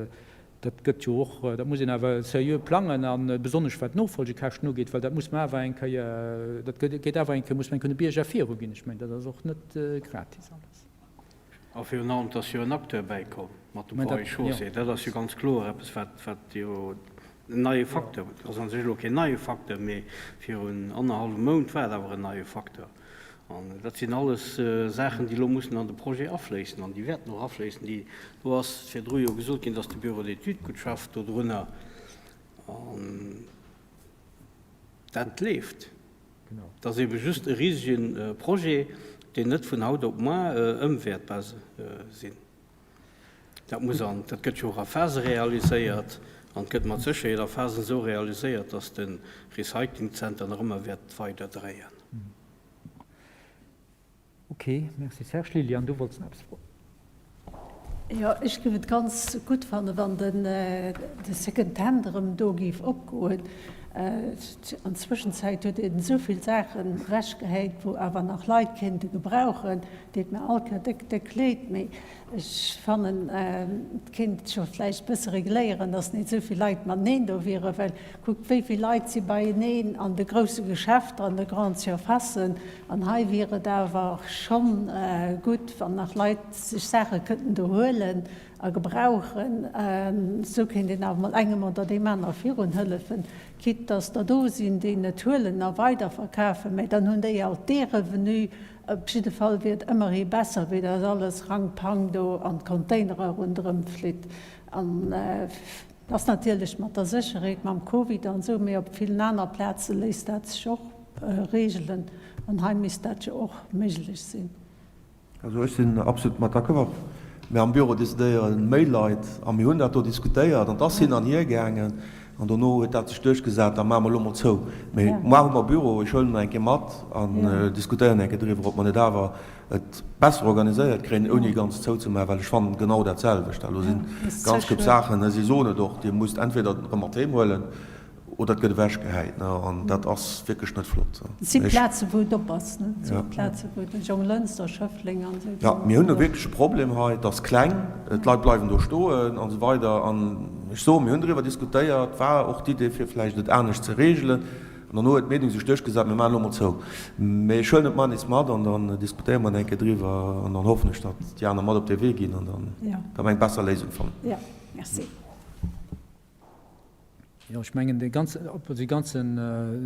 Speaker 1: Dat gëtt jo och, dat muss een awer seriö plangen, a besonnesch wat d'Nofolgekäschten ugeet, well dat muss mer awer eng Kéier, dat geet awer eng Kéier, muss mer eng Kéier de Bierger viruginn. Ech mengen, dat ass och net gratis alles.
Speaker 3: A virun allem, et ass jo en Acteur bäikomm mat dem Ponts et Chaussées. Dat ass jo ganz kloer eppes, wat, wat jo en neie Facteur, ass a sech elo keen neie Facteur, mee virun annerhallwem Mount war et awer en neie Facteur. An dat sinn alles Saachen, déi elo mussen an de Projet afléissen an déi wäerten och afléissen. Déi, do ass virdru jo gesot ginn, dass de Bureau d'études gutt schafft dodrunner. An dat leeft. Et ass eebe just e risege Projet, deen net vun haut op muar ëmwäertbar sinn. Dat muss an, dat gëtt jo och a Phase realiséiert an et gëtt mat Sécherheet a Phasen esou realiséiert, dass de Recyclingzenter nach ëmmer wäert weider dréien.
Speaker 1: Ok, merci Serge. Liliane, du wollts nach eppes froen.
Speaker 11: Jo, ech géif et ganz gutt fannen, wann den de Second Hand erëm do géif opgoen. An Zwëschenzäit huet een esou vill Saachen ewechgehäit, wou awer nach Leit kéinte gebrauchen. Deet mir all Kéier déck, déck leed, mee ech fannen, et kéint scho vläicht bësse regléieren, dass net esou vill Leit mateneen do wieren, well kuckt, wéi vill Leit si beieneen an de grousse Geschäfter, an de Grandes Surfacen. An hei wier et awer schonn gutt, wann nach Leit sech Saache kënnten do huelen a gebrauchen. Esou kéint een awer mol engem oder deem aner virun hëllefen, quitte dass der do sinn, déi net huelen a weiderverkafen, mä dann hunn déi alt dee Revenu. Op jidde Fall wier et ëmmerhi besser, wéi dass alles rang-pang do an d'Containere ronderëm flitt. An ass natierlech mat der Sécherheet, mam Covid an esou, mee op villen aner Plaze léisst dat sech och reegelen. An hei misst dat jo och méiglech sinn.
Speaker 10: Also ech sinn absolut mat d'accord. Mä am Büro decidéiere méi Leit a mir hunn dat do diskutéiert an et ass hin an hier gaangen an dono huet dat sech duerchgesat, da maache mer elo mol zou. Mee muar hu mer Büro, ech huelen en eng Kéier mat an diskutéieren eng Kéier driwwer, ob mer net awer et besser organiséiert kréien, ouni ganz zou ze maachen, well ech fannen genau dat selwecht. Elo si ganz gutt Saachen, si soen et och, Dir musst entweder erëm mat heem huelen, Oder et gëtt ewechgehäit, ne, an dat ass wierklech net flott.
Speaker 11: Et si Plazen, wou et op ass, ne? Et si Plazen, wou et, Jonglënster, Schëffleng an esou.
Speaker 10: Jo, mir hunn do wierklech e Problem hei. Et ass kleng, d'Leit bleiwen do stoen an esou weider. An ech soen, mir hunn driwwer diskutéiert, war och d'Idee, fir vläicht et anescht ze reegelen. An dono huet d'Meenung sech duerchgesat, mir maachen elo emol zou. Mee ech huelen et mar nees mat an dann diskutéiere mer nach eng Kéier driwwer an dann hoffen ech, datt déi aner mat op dee Wee ginn an dann, datt mer eng besser Léisung fannen.
Speaker 11: Jo, merci.
Speaker 1: Jo, ech mengen dee ganzen, dee ganze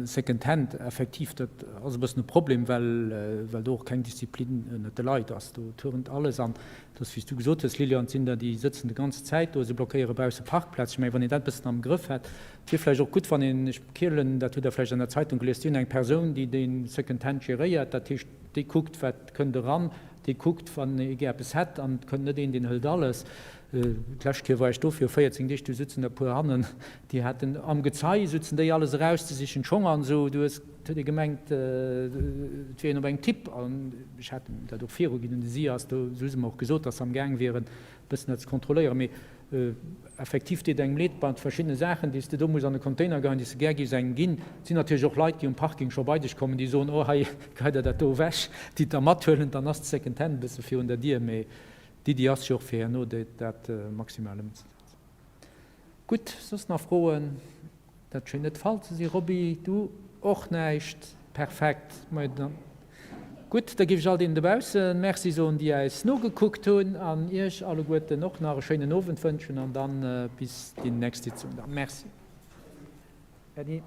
Speaker 1: Second-Hand, effektiv, dat ass e bëssen e Problem, well, well do och keng Disziplin ënnert de Leit ass. Do turnt alles an et ass, wéi s du gesot hues, Lilian, et sinn der, déi sëtzen de ganze Zäit do, se blockéiere bausse Parkplaz. Ech mengen, wann een dat e bëssen am Grëff hätt, et wier vläicht och gutt, wann een, ech Kielen, dat hutt Der vläicht an der Zeitung gelies, déi hunn eng Persoun, déi dee Second-Hand geréiert, dat heescht, déi kuckt, wat kënnt eran, déi kuckt, wann ee gär eppes hätt an et kënnt net een, deen hëlt alles. D'lescht Kéier war ech do, viru 14 Deeg, do sutzen der e puer hannen, déi haten am Gezei, sutzen déi alles erauszesichen, d'Schong an esou, du hues, et huet ee gemengt, et wier een op engem Tipp. An ech hat dat och viruginn un de SIAS, do hu se mer och gesot, datt se am Gaang wieren, e bëssen dat ze kontrolléieren. Mee effektiv deet engem leed bei verschiddene Saachen, déi s de do muss an e Container geheien, déi s de gär géifs engem ginn. Et sinn natierlech och Leit, déi um Parking scho bei dech kommen, déi soen, oh hei, gehei der dat do ewech, déi et da mathuelen. Dann ass d'Second-Hand e bësse virun der Dier. Mee D'Iddi ass jo och fir herno dat maximal ëmzesetzen. Gutt, soss nach Froen? Dat schéngt net de Fall ze sinn. Roby, du och näischt? Perfekt. Majo dann, gutt, da géif ech all deenen dobausse Merci soen, déi äis nogekuckt hunn an Iech alleguerten och nach e schéinen Owend wënschen an dann bis déi nächst Sitzung dann. Merci. Äddi.